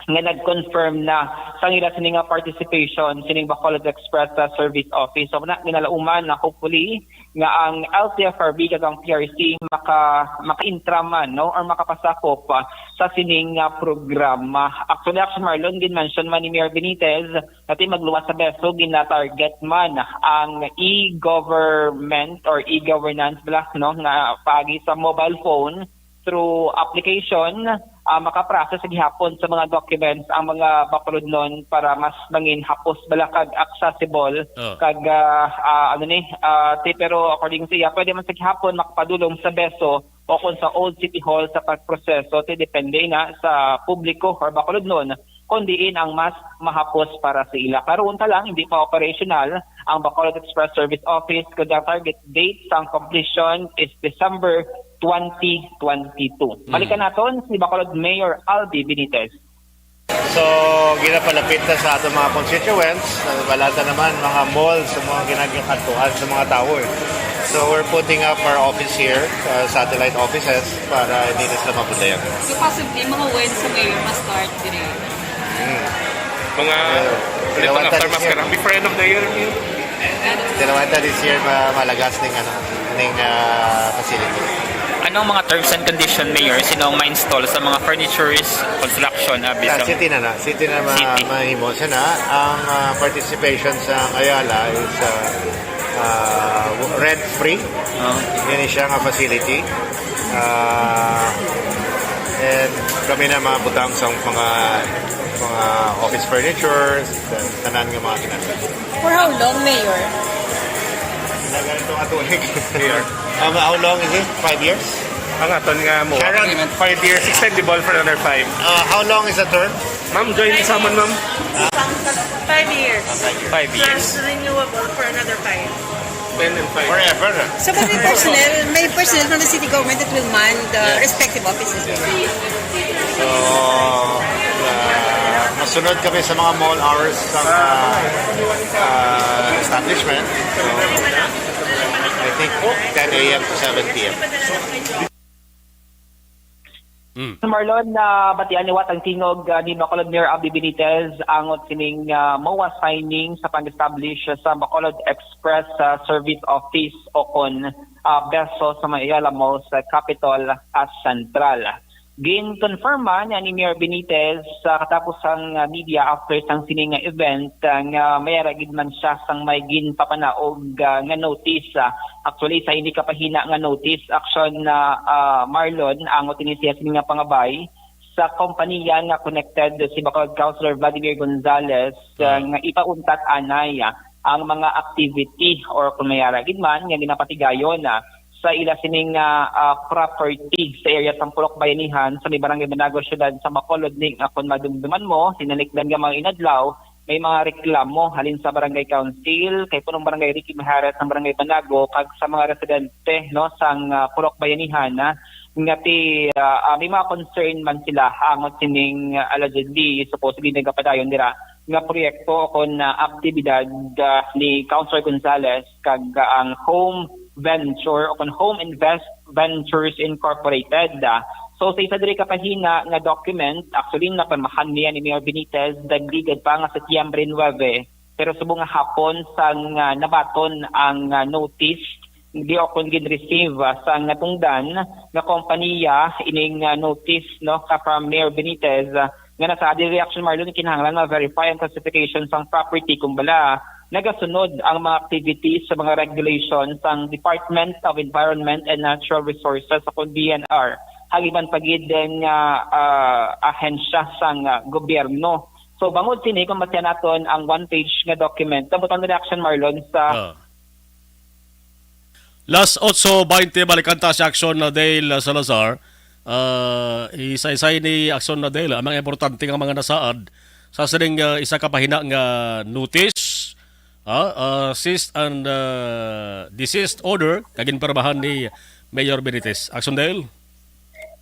nga nag-confirm na sang ila sini nga participation sining Bacolod Express sa Service Office. So, na, ginalauman na hopefully nga ang L T F R B kag ang P R C maka, maka-intra man, no, or makapasakop, ah, sa sining, ah, programa. Actually, Action Marlon, gin-mention man ni Mayor Benitez, dati magluwas sa BESO, gina-target man ang e-government or e-governance bala, no, nga paagi sa mobile phone through application, ah, makaprocess sa gihapon sa mga documents ang mga Bacolodnon para mas mangin hapos bala kag accessible Oh. kag, ah, ah, ano ni, ah, ti, pero according sa iya, pwede man sa gihapon makapadulong sa BESO o kung sa Old City Hall sa pagproseso, ti depende na sa publiko or Bacolodnon kung diin ang mas mahapos para sa ila. Karon ta lang, hindi pa operational ang Bacolod Express Service Office, kag ang target date sang completion is December twenty twenty-two. Mm. Balikan naton si Bacolod Mayor Albi Benitez. So, ginapalapit na sa ato mga constituents, uh, wala ta naman mga malls, sa mga ginagakatuhan sa mga tawo, eh. So, we're putting up our office here, uh, satellite offices, para hindi na sila mabudlayan. So, possibly, mga when sa mayor ma-start dire? Hmm. Mga, Well, ulit ang tilawan ta after this year. Maskara. Before end of the year, yun. Tilawan ta this year, ma-, malagas ning, ano, ning, ah, facility. Anong mga terms and condition, Mayor, sino ang ma-install sa mga furnitures, construction, ah, Ah, bisang city na na. City na ma-, City. Mahimo siya na. Ang, ah, participation sa Ayala is, ah, ah, rent-free. Oh. Yan siya nga facility. Ah, and kami na mga butang sa mga, mga office furniture, sa tanan nga mga kinahanglan. For how long, Mayor? Nagalit ang atulik. Mayor. Um, how long is it? Five years? Ang aton nga mo. Sharon. Five years, extendable for another five. Uh, how long is the term? Ma'am, join sa amin, ma'am. Five years. Five years. Plus renewable for another five. Ten and five. Forever. So, but may personnel, may personnel from the city government that will man the Yes. respective offices. So, uh, masunod kami sa mga mall hours sa mga, uh, establishment. So, I think ten a m to seven p m. Mm. Marlon, na batian ni Watang Tingog, ah, ni Bacolod Mayor Abby Benitez ang sining, ah, MOA signing sa pag-establish sa Bacolod Express, ah, Service Office o kon, ah, BESO sa may Ayala Mall sa Capitol, ah, Central. Gin-confirm man ni Mayor Benitez sa katapos sang, ah, media after sang sining nga event, ah, nga may ara gid man siya sang may ginpapanaog, ah, nga notice, ah, Actually, sa hindi kapahina nga notice action na, ah, Marlon, angot ini siya sini nga pangabay sa kompanya nga connected si Bacolod Councilor Vladimir Gonzales, ah, Mm. nga ipauntat anay, ah, ang mga activity or kung may ara gid man nga ginapatigayon, ah, sa ila sining, ah, ah, property sa area sang Purok Bayanihan sa may Barangay Banago, Siyudad sa Bacolod, ning, ah, kung madumduman mo, sinalikdan nga mga inadlaw, may mga reklamo halin sa barangay council, kay punong barangay Ricky Mijares sang barangay Banago, kag sa mga residente, no, sang, ah, Purok Bayanihan, ah, nga ti, ah, ah, may mga concern man sila angot sining, ah, allegedly, supposedly nagapadayon dira nga proyekto o kon, ah, aktibidad, ah, ni Councilor Gonzales kag, ah, ang Home Venture o kon Home Invest Ventures Incorporated. Ah, so, sa isa diri ka pahina nga document, actually, napirmahan niya ni Mayor Benitez, dagligad pa nga Setyembre nuebe, pero subong nga hapon sang, ah, nabaton ang, ah, notice, di o kon gin-receive, ah, sa natungdan nga kompanya ining, ah, notice, no, ka from Mayor Benitez, ah, nga nasa diri reaction, Marlon, kinahanglan ma-verify ang classification sang property kung bala nagasunod ang mga activities sa mga regulations sang Department of Environment and Natural Resources o kon D N R, kag iban pa gid nga, ah, ahensya sang, ah, gobyerno. So, bangod sini, kung batian naton ang one page nga document, nabutang diri, Action Marlon, sa Ah. Las otso baynte, balikan ta si Action Dale Salazar. Ah, isaysay ni Action Dale ang mga importante nga mga nasaad sa sining, ah, isa ka pahina nga notice, ah, ah, cease and, ah, desist order nga ginpirmahan ni Mayor Benitez. Action Dale?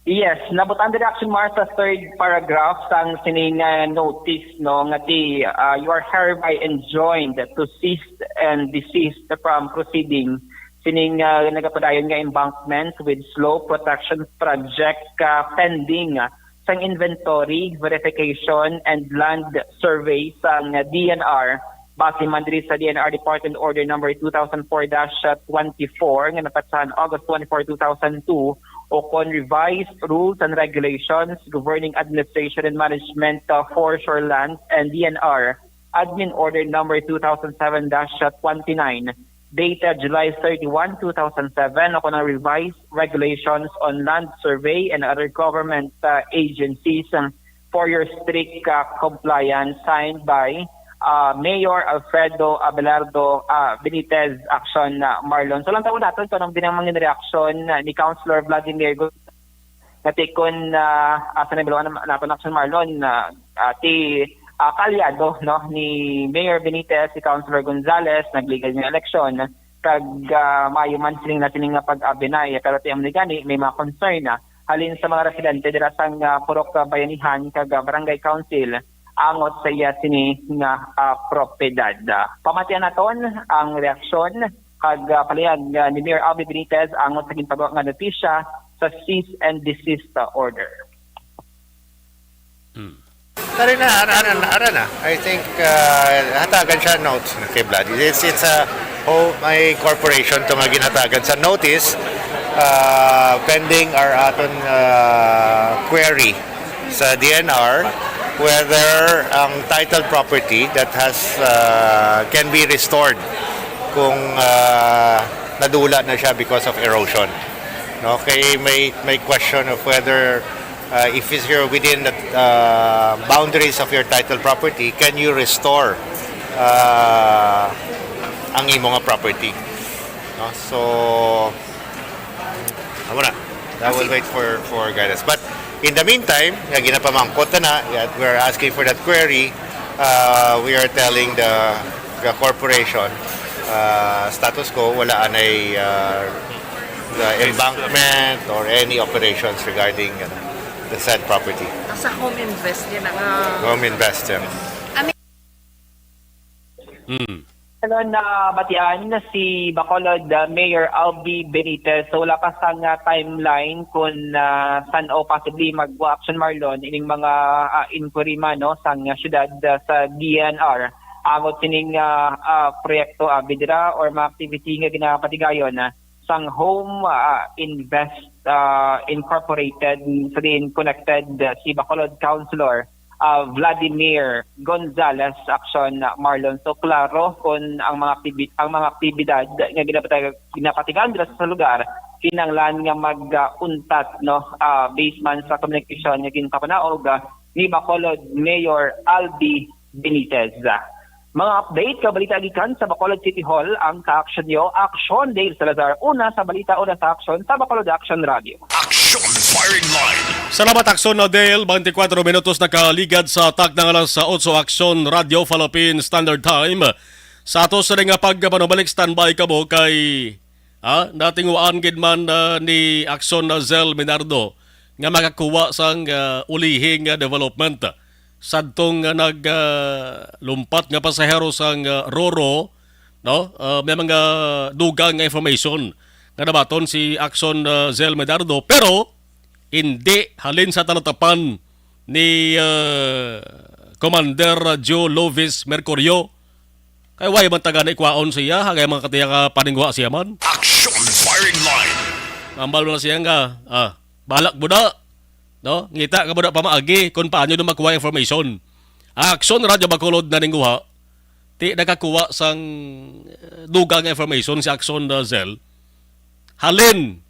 Yes, nabutang diri, Action Mar, sa third paragraph sang sining, ah, notice, no, nga ti, ah, "You are hereby enjoined to cease and desist from proceeding sining, ah, nagapadayon nga embankment with slope protection project, ah, pending, ah, sang inventory verification and land survey sang D N R." Base man diri sa D N R Department Order Number two thousand four dash twenty-four nga napatsahan August twenty-four, two thousand two, o kon Revised Rules and Regulations Governing Administration and Management of Foreshore Lands and D N R Admin Order Number two thousand seven dash twenty-nine, dated July thirty-one, two thousand seven, o kon ang Revised Regulations on Land Survey and Other Government, uh, Agencies, um, for your strict, uh, compliance, signed by, uh, Mayor Alfredo Abelardo, uh, Benitez, Action, uh, Marlon. So, lantaw naton kung ano din ang mga reaksyon, uh, ni Councilor Vladimir Gu-, nga ti kon, uh, asa na bilawan naton, Action Marlon, uh, uh, ti, uh, kaalyado, no, ni Mayor Benitez, si Councilor Gonzales, nagligad nga eleksyon, kag, ah, maayo man siling na sini nga pag-abinay, pero ti amo ni gani may mga concern, ah, halin sa mga residente dira sang, ah, Purok, ah, Bayanihan kag, ah, Barangay Council angot sa iya sini nga, ah, propiedad. Ah, pamatian naton ang reaksyon kag, ah, palihag, ah, ni Mayor Albee Benitez angot sa ginpagawa nga notisya sa cease and desist, ah, order. Hmm. Tari na, ara, ara, ara na. I think, uh, hatagan siya notes kay Vlad. It's, it's a, oh, may corporation to nga ginhatagan sa notice, uh, pending our aton, uh, query sa D N R whether ang title property that has, uh, can be restored kung, uh, nadula na siya because of erosion. No, kay may, may question of whether, uh, if it's you're within the, uh, boundaries of your title property, can you restore, uh, ang imo nga property? No? So, amo na. I will wait for, for guidance. But in the meantime, nga ginapamangkot na na, yeah, we're asking for that query. Uh, we are telling the, the corporation, uh, status quo, wala anay, uh, the embankment or any operations regarding, ano, the said property. Sa Home Invest yan, ang, ah, Home Invest yan. Ano? Mm. Ano na batian si Bacolod, ah, Mayor Albee Benitez? So, wala pa sang, ah, timeline kung, ah, san-o possibly mag-action, Marlon, ining mga, ah, inquiry man, no, sang, ah, syudad, ah, sa D N R. Angot sining, ah, ah, proyekto, ah, bidra or mga activity nga ginapatigayon, ah, sang Home, ah, Invest, ah, Incorporated, sa diin connected, ah, si Bacolod Councilor, ah, Vladimir Gonzales, Action, ah, Marlon. So, klaro kung ang mga aktibi-, ang mga aktibidad nga ginapatag-, ginapatigayon dira sa lugar, kinahanglan nga mag, ah, untat, no, ah, based man sa komunikasyon nga ginpapanaog, ah, ni Bacolod Mayor Albee Benitez. Mga update ka balita gikan sa Bacolod City Hall, ang ka-action nyo, Action Dale Salazar. Una sa balita, una sa action, sa Bacolod Action Radio. Action Firing Line. Salamat, Action Dale. Twenty-four minutos nakaligad sa takna nga alas otso, Action Radio Philippine Standard Time. Sa ato sa nga pagpanubalik, standby kamo kay, ah, natinguhaan gid man, ah, ni Action, ah, Zel Minardo nga makakuha sang, ah, ulihing, ah, development. Sadtong, ah, nag, ah, lumpat nga pasahero sang, ah, Roro, no? Ah, may mga dugang nga information nga nabaton si Action, ah, Zel Medardo, pero hindi halin sa talatapan ni, ah, Commander Joe Lovis Mercurio. Kay way man taga na ikwaon siya, hagay mga katiya ka paningwa siya man. Action Firing Line. Ambal mo na siya nga, ah, balak mo na, no? Ngita ka mo na pamaagi kung paano nyo makuha information. Action Radio Bacolod na ninguha. Ti nakakuha sang, eh, dugang nga information si Action, uh, Zell. Halin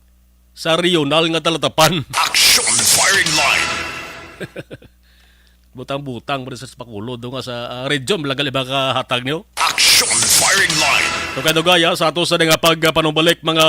sa regional nga talatapan. Action Firing Line. Butang-butang mo sa pakulo do nga sa, ah, region, lagal iba ka hatag niyo. Action Firing Line. Dugay-dugay, ah, sa ato sa nga pagpanumbalik, mga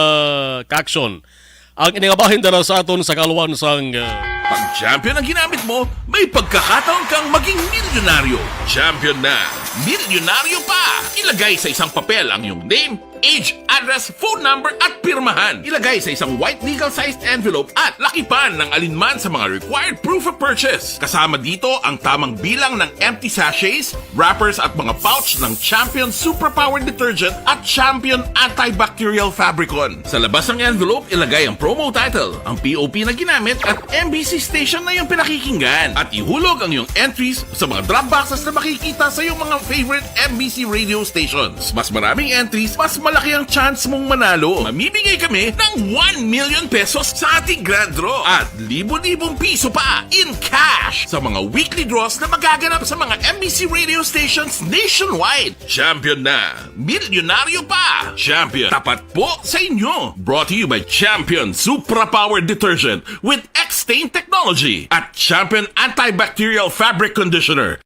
ka-action. Ang iningabahin dala sa aton sa kaluan sang, ah, Pag champion ang ginamit mo, may pagkakataon kang maging milyonaryo. Champion na. Milyonaryo pa! Ilagay sa isang papel ang iyong name, age, address, phone number, at pirmahan. Ilagay sa isang white legal-sized envelope at lakipan ng alinman sa mga required proof of purchase. Kasama dito ang tamang bilang ng empty sachets, wrappers, at mga pouch ng Champion Suprapower Detergent at Champion Antibacterial Fabricon. Sa labas ng envelope, ilagay ang promo title, ang P O P na ginamit, at M B C station na iyong pinakikinggan. At ihulog ang iyong entries sa mga drop boxes na makikita sa iyong mga favorite M B C radio stations. Mas maraming entries, mas malaki ang chance mong manalo. Mamimigay kami ng one million pesos sa ating grand draw at libo-libong piso pa in cash sa mga weekly draws na magaganap sa mga M B C radio stations nationwide. Champion na! Milyonaryo pa! Champion, tapat po sa inyo! Brought to you by Champion Supra Power Detergent with X-Stain Technology at Champion Antibacterial Fabric Conditioner.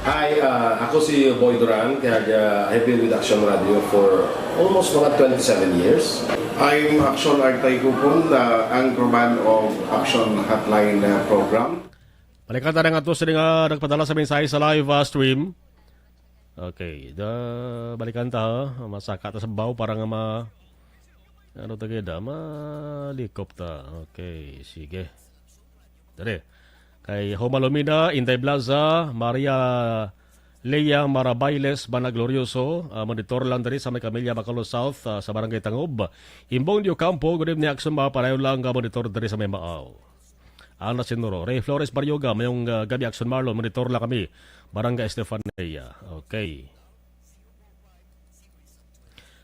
Hi, ah, ako si Boy Duran, kag, ah, I've been with Action Radio for almost mga twenty-seven years. I'm Action Artay Kupon, the anchorman of Action Hotline, ah, program. Balikan ta na nga to sila nga nagpadala sa mensahe sa live, ah, stream. Okay, da, balikan ta, ha. Masaka ta sa baw para nga ma-, ano ta gid, ah, malikop ta. Okay, sige. Dali. Kay Homa Lumina, Inday Blaza, Maria Lea Marabailes, Bana Glorioso, ah, monitor lang diri sa may Camilla Bacolod South, ah, sa Barangay Tangob. Imbong Dio Campo, good evening, Action, mga panayon lang nga monitor diri sa may Maaw. Ana Sinuro. Ray Flores Baryoga, mayong, ah, gabi, Action Marlon, monitor lang kami. Barangay Estefania. Okay.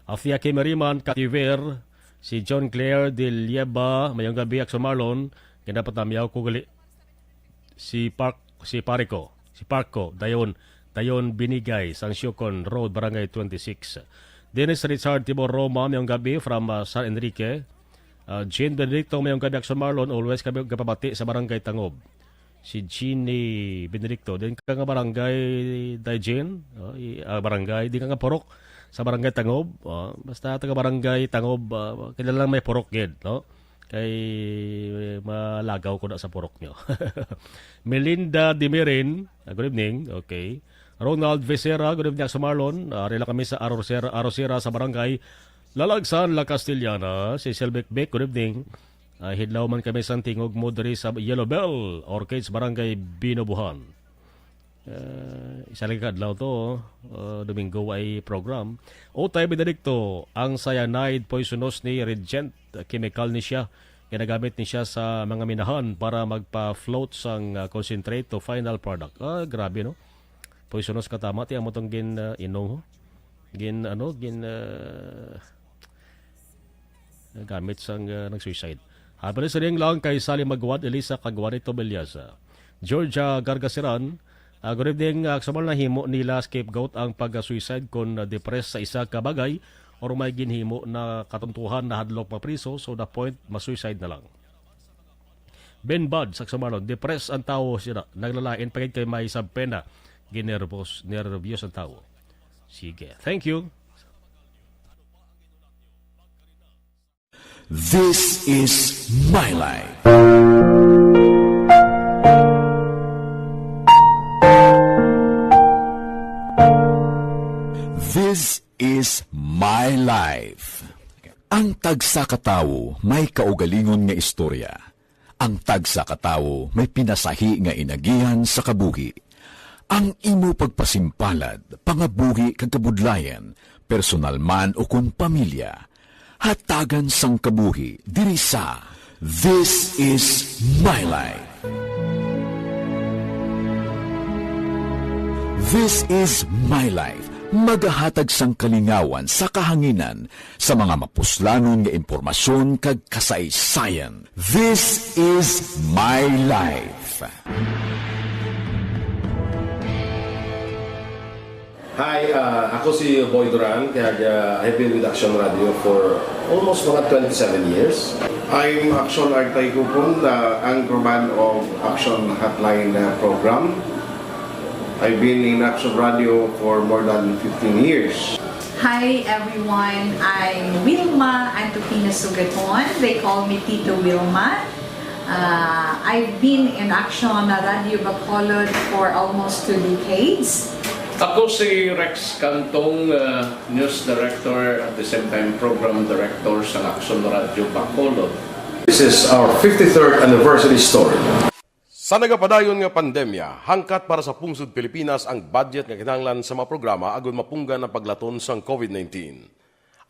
Afia Kimeriman, Kativer, si John Claire de Lieba, mayong gabi, Action Marlon, ginapat na miyaw ko gali. Si Park, si Pare ko, si Parko, dayon, dayon Binigay, sang Siocon Road, Barangay twenty-six. Dennis Richard Tibor Roma, mayong gabi, from, ah, San Enrique. Ah, Jane Benedicto, mayong gabi, Action Marlon, always kami gapabati sa Barangay Tangob. Si Jeannie Benedicto, din ka nga barangay, Day Jean? Oh, i-, ah, barangay, di ka nga purok sa Barangay Tangob. Oh, basta taga Barangay Tangob, ah, kilala lang may purok gid, no? Kay malagaw ko na sa purok nyo. Melinda Dimirin, ah, good evening. Okay. Ronald Vicera, good evening, Action Marlon. Ah, ari lang kami sa Arosera, Arosera sa Barangay Lalagsan, La Castellana. Si Selbek Beck, good evening. Ah, hidlaw man kami sang tingog mo diri sa Yellow Bell Orchids, Barangay Binobuhan. Ah, isa lagi ka adlaw to, oh. Ah, Domingo ay program. Utay Benedicto, ang cyanide poisonous ni Regent, chemical ni siya. Ginagamit ni siya sa mga minahan para magpa-float sang, ah, concentrate to final product. Ah, grabe, no? Poisonous ka tama, ti amo tong gin, ah, inom, ho? Gin, ano, gin, ah, gamit sang, ah, nag-suicide. Happy listening lang kay Sally Magwad, Elisa Kagwani Tobeliasa. Georgia Gargasiran, ah, good evening, ah, sa mga nahimo nila scapegoat ang pag-suicide kon, ah, depressed sa isa ka bagay or may ginhimo na katuntuhan na hadlok mapriso, so the point, ma-suicide na lang. Ben Bad, sa Samarlon, depressed ang tawo sila, naglalain pa gid kay may sabpena, ginervos, nervyos ang tawo. Sige, thank you. This is My Life. This is My Life. Ang tagsa ka tawo may kaugalingon nga istorya. Ang tagsa ka tawo may pinasahi nga inagihan sa kabuhi. Ang imo pagpasimpalad, pangabuhi kag kabudlayan, personal man o kon pamilya, hatagan sang kabuhi diri sa This is My Life. This is My Life, magahatag sang kalingawan sa kahanginan sa mga mapuslanon nga impormasyon kag kasaysayan. This is My Life. Hi, uh, ako si Boy Duran, kaya uh, I've been with Action Radio for almost mga twenty-seven years. I'm Action Artay Kupon, the anchorman of Action Hotline uh, program. I've been in Action Radio for more than fifteen years. Hi everyone, I'm Wilma Antokina Sugaton. They call me Tito Wilma. Uh, I've been in Action Radio Bacolod for almost two decades. Ako si Rex Cantong, uh, News Director at the same time Program Director sa Action Radio Bacolod. This is our fifty-third anniversary story. Sa nagapadayon nga pandemya, hangkat para sa pungsod Pilipinas ang budget nga kinahanglan sa mga programa agud mapunggan ang paglaton sang covid nineteen.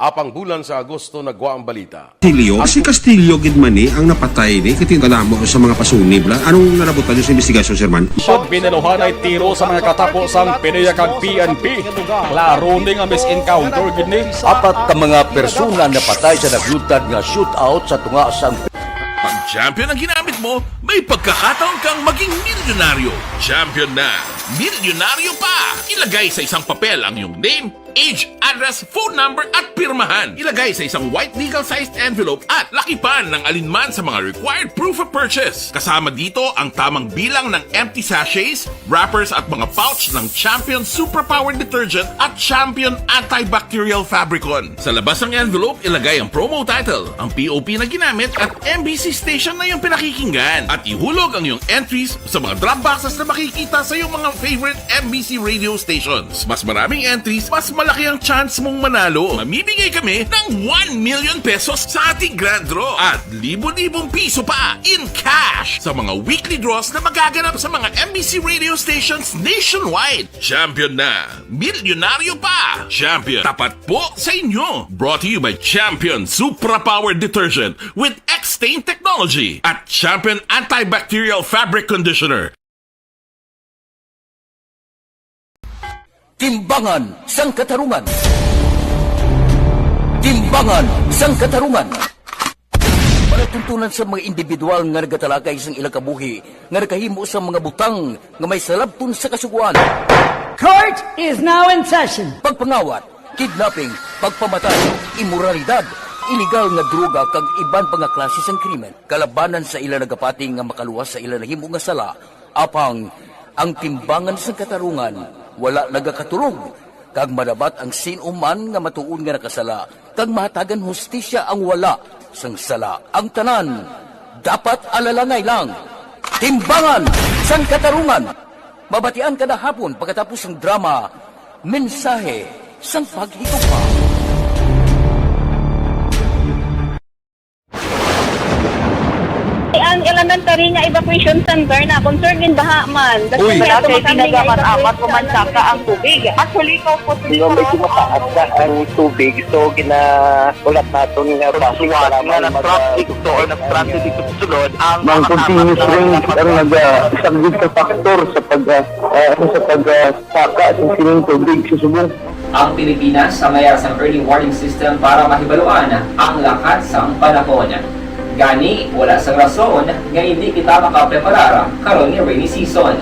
Apang bulan sa Agosto nagwa ang balita. Castillo? Si Castillo gid man ni ang napatay ni, kay tingala mo sa mga pasunib la. Anong nalabutan niyo sa investigasyon, Sir Man? Pag binaluhanay tiro sa mga katapo sang PDEA kag P N P, klaro ni nga mis-encounter gid ni. Apat ka mga persona napatay sa nagluntad nga shootout sa tunga sang Pag champion ang ginamit mo, may pagkakataon kang maging milyonaryo. Champion na, milyonaryo pa! Ilagay sa isang papel ang iyong name, age, address, phone number, at pirmahan. Ilagay sa isang white legal-sized envelope at lakipan ng alinman sa mga required proof of purchase. Kasama dito ang tamang bilang ng empty sachets, wrappers at mga pouch ng Champion Superpower Detergent at Champion Antibacterial Fabricon. Sa labas ng envelope, ilagay ang promo title, ang P O P na ginamit at M B C station na iyong pinakikinggan. At ihulog ang iyong entries sa mga drop boxes na makikita sa iyong mga favorite M B C radio stations. Mas maraming entries, mas malaki ang chance mong manalo. Mamimigay kami ng one million pesos sa ating grand draw at libo-libong piso pa in cash sa mga weekly draws na magaganap sa mga M B C radio stations nationwide. Champion na! Milyonaryo pa! Champion, tapat po sa inyo! Brought to you by Champion Supra Power Detergent with X-Stain Technology at Champion Antibacterial Fabric Conditioner. Timbangan sang Katarungan. Timbangan sang Katarungan. Palatuntunan sa mga individual nga nagatalakay sang ilang kabuhi nga nakahimo sang mga butang nga may salabton sa Kasugoan. Court is now in session. Pagpangawat, kidnapping, pagpamatay, imoralidad, iligal nga droga kag iban pa nga klase sang krimen. Kalabanan sa ila nagapati nga makaluwas sa ila nahimo nga sala, apang ang Timbangan sang Katarungan wala nagakatulog, kag madabat ang sin-o man nga matuod nga nakasala, kag mahatagan hustisya ang wala sang sala. Ang tanan dapat alalangay lang. Timbangan sang Katarungan. Mabatian kada hapon pagkatapos sang drama, Mensahe sang Paghigugma. Ang elementary nga evacuation center na concern din baha man. Uy. Wala kay pinagamat-amat, umansaka ang tubig. Actually, ko po Medyo mataas na ang tubig, so ginaulat naton nga basi nga nag-traffic to or nag-transit dito sa sulod ang mga continuous rains ang nag-, ah, isang big factor sa pag, ah, ah, sa pag, ah, saka sa sining tubig sa subong. Ang Pilipinas ang may sang early warning system para mahibaluan ang lakat sang panahon. Gani, wala sang rason nga indi kita makapreparar karon nga rainy season.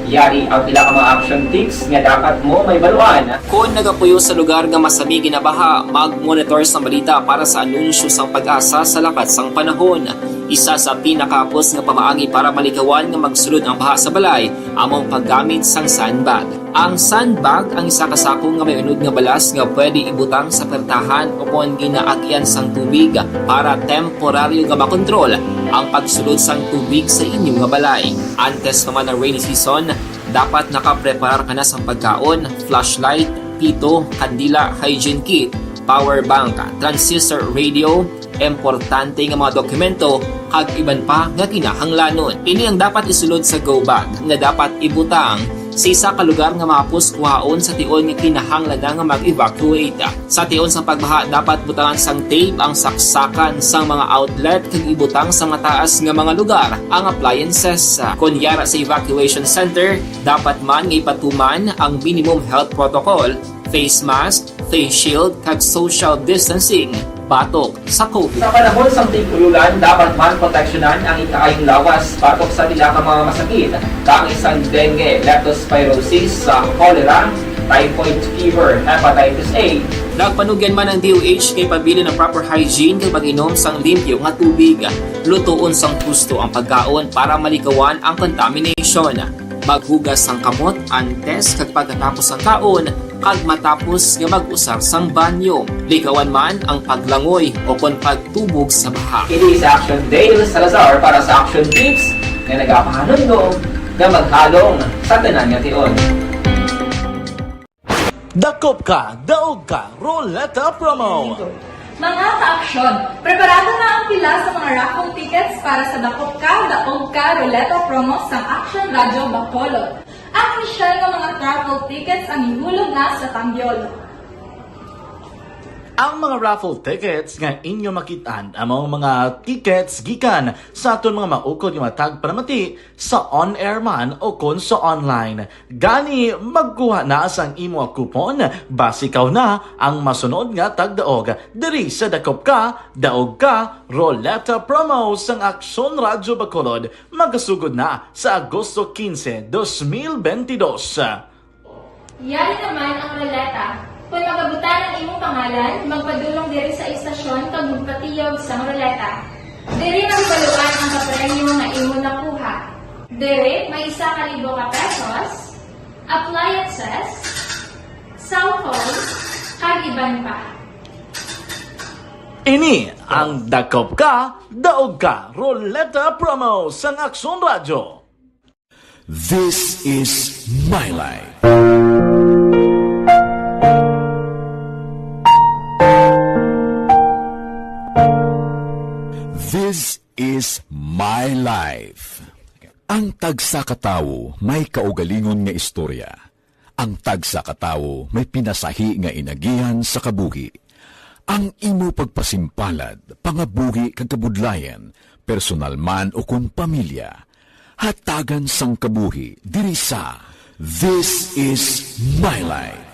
Yari ang pila ka mga action tips nga dapat mo mahibaluan. Kon nagapuyo sa lugar nga masami ginabaha, mag-monitor sang balita para sa anunsyo sang PAGASA sa lakat sang panahon. Isa sa pinakahapos nga pamaagi para malikawan nga magsulod ang baha sa balay amo ang paggamit sang sandbag. Ang sandbag ang isa ka sako nga may unod nga balas nga pwede ibutang sa pertahan ukon ginaagian sang tubig para temporaryo nga makontrol ang pagsulod sang tubig sa inyo nga balay. Antes pa man ang rainy season, dapat nakapreparar ka na sang pagkaon, flashlight, pito, kandila, hygiene kit, power bank, transistor radio, importante nga mga dokumento, kag iban pa nga kinahanglanon. Ini ang dapat isulod sa go bag nga dapat ibutang sa isa ka lugar nga mahapos kuhaon sa tion nga kinahanglan na nga mag-evacuate. Sa tion sang pagbaha, dapat butangan sang tape ang saksakan sang mga outlet kag ibutang sa mataas nga mga lugar ang appliances. Kon yara sa evacuation center, dapat man nga ipatuman ang minimum health protocol, face mask, face shield, kag social distancing batok sa COVID. Sa panahon sang tig-ulan, dapat man proteksyonan ang ikaayong lawas batok sa pila ka mga masakit, kaangay sang dengue, leptospirosis, sa cholera, typhoid fever, hepatitis A. Nagpanugyan man ang D O H kay pabilin ang proper hygiene kag pag-inom sang limpyo nga tubig. Lutoon sang husto ang pagkaon para malikawan ang contamination. Maghugas sang kamot antes kag pagkatapos sang kaon kag matapos nga mag-usar sang banyo. Likawan man ang paglangoy o kon pagtubog sa baha. Ini si Action Dale Salazar para sa Action Tips nga nagapahanumdom nga maghalong sa tanan nga tion. Dakop ka, daog ka, Roleta Promo! Mga ka-aksyon, preparado na ang pila sa mga raffle tickets para sa Dakop Ka, Daog Ka Roleta Promo sang Action Radio Bacolod. Ang inisyal nga mga raffle tickets ang ihulog na sa Tambiolo. Ang mga raffle tickets nga inyo makit-an amo ang mga tickets gikan sa aton mga maukod nga mga tagpanamati sa on-air man o kon sa online. Gani, magkuha na sang imo coupon, basi ikaw na ang masunod nga tagdaog diri sa Dakop Ka, Daog Ka, Roleta Promo sang Aksyon Radyo Bacolod, magasugod na sa Agosto quince, dos mil bentidós. Yari naman ang roleta. Kon magabutan ang imong pangalan, magpadulong diri sa istasyon kag magpatiyog sang roleta. Diri mahibaluan ang kapremyo nga imo nakuha. Diri may isa ka libo ka pesos, appliances, cellphone, kag iban pa. Ini ang Dakop Ka, Daog Ka, Roleta Promo sang Aksyon Radyo. This is my life. This is my life. Ang tagsa ka tawo may kaugalingon nga istorya. Ang tagsa ka tawo may pinasahi nga inagihan sa kabuhi. Ang imo pagpasimpalad, pangabuhi kag kabudlayan, personal man o kon pamilya, hatagan sang kabuhi diri sa This Is My Life.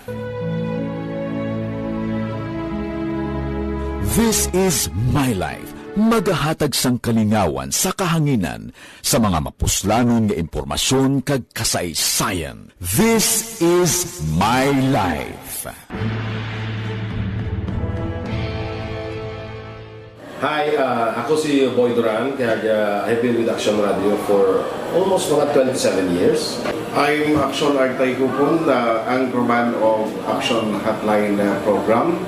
This Is My Life, magahatag sang kalingawan sa kahanginan sa mga mapuslanon nga impormasyon kag kasaysayan. This Is My Life. Hi, uh, ako si Boy Duran, kag uh, I've been with Action Radio for almost mga twenty-seven years. I'm Action Artay Kupon, the anchorman of Action Hotline uh, program.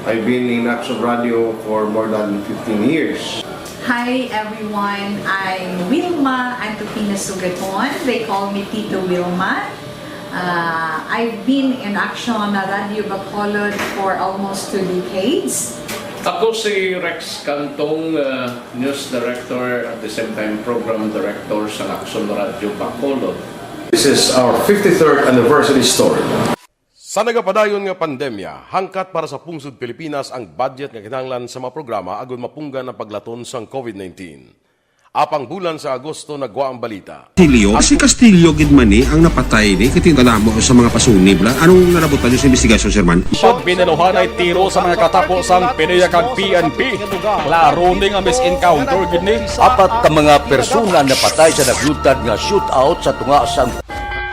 I've been in Action Radio for more than fifteen years. Hi everyone, I'm Wilma Antupina Sugaton. They call me Tito Wilma. Uh, I've been in Action Radio Bacolod for almost two decades. Ako si Rex Cantong, uh, News Director at the same time Program Director sa Action Radio Bacolod. This is our fifty-third anniversary story. Sa nagapadayon nga pandemya, hangkat para sa pungsod Pilipinas ang budget nga kinahanglan sa mga programa agud mapunggan ang paglaton sang COVID nineteen. Apang bulan sa Agosto nagwa ang balita. Castillo, si Castillo gid man ni ang napatay ni kay tingala mo sa mga pasunib la. Anong nalabutan niyo sa investigasyon, Sir Man? Pag binaluhanay tiro sa mga katapo sang PDEA kag P N P, klaro ni nga mis-encounter gid ni. Apat ka mga persona napatay sa nagluntad nga shootout sa tunga sang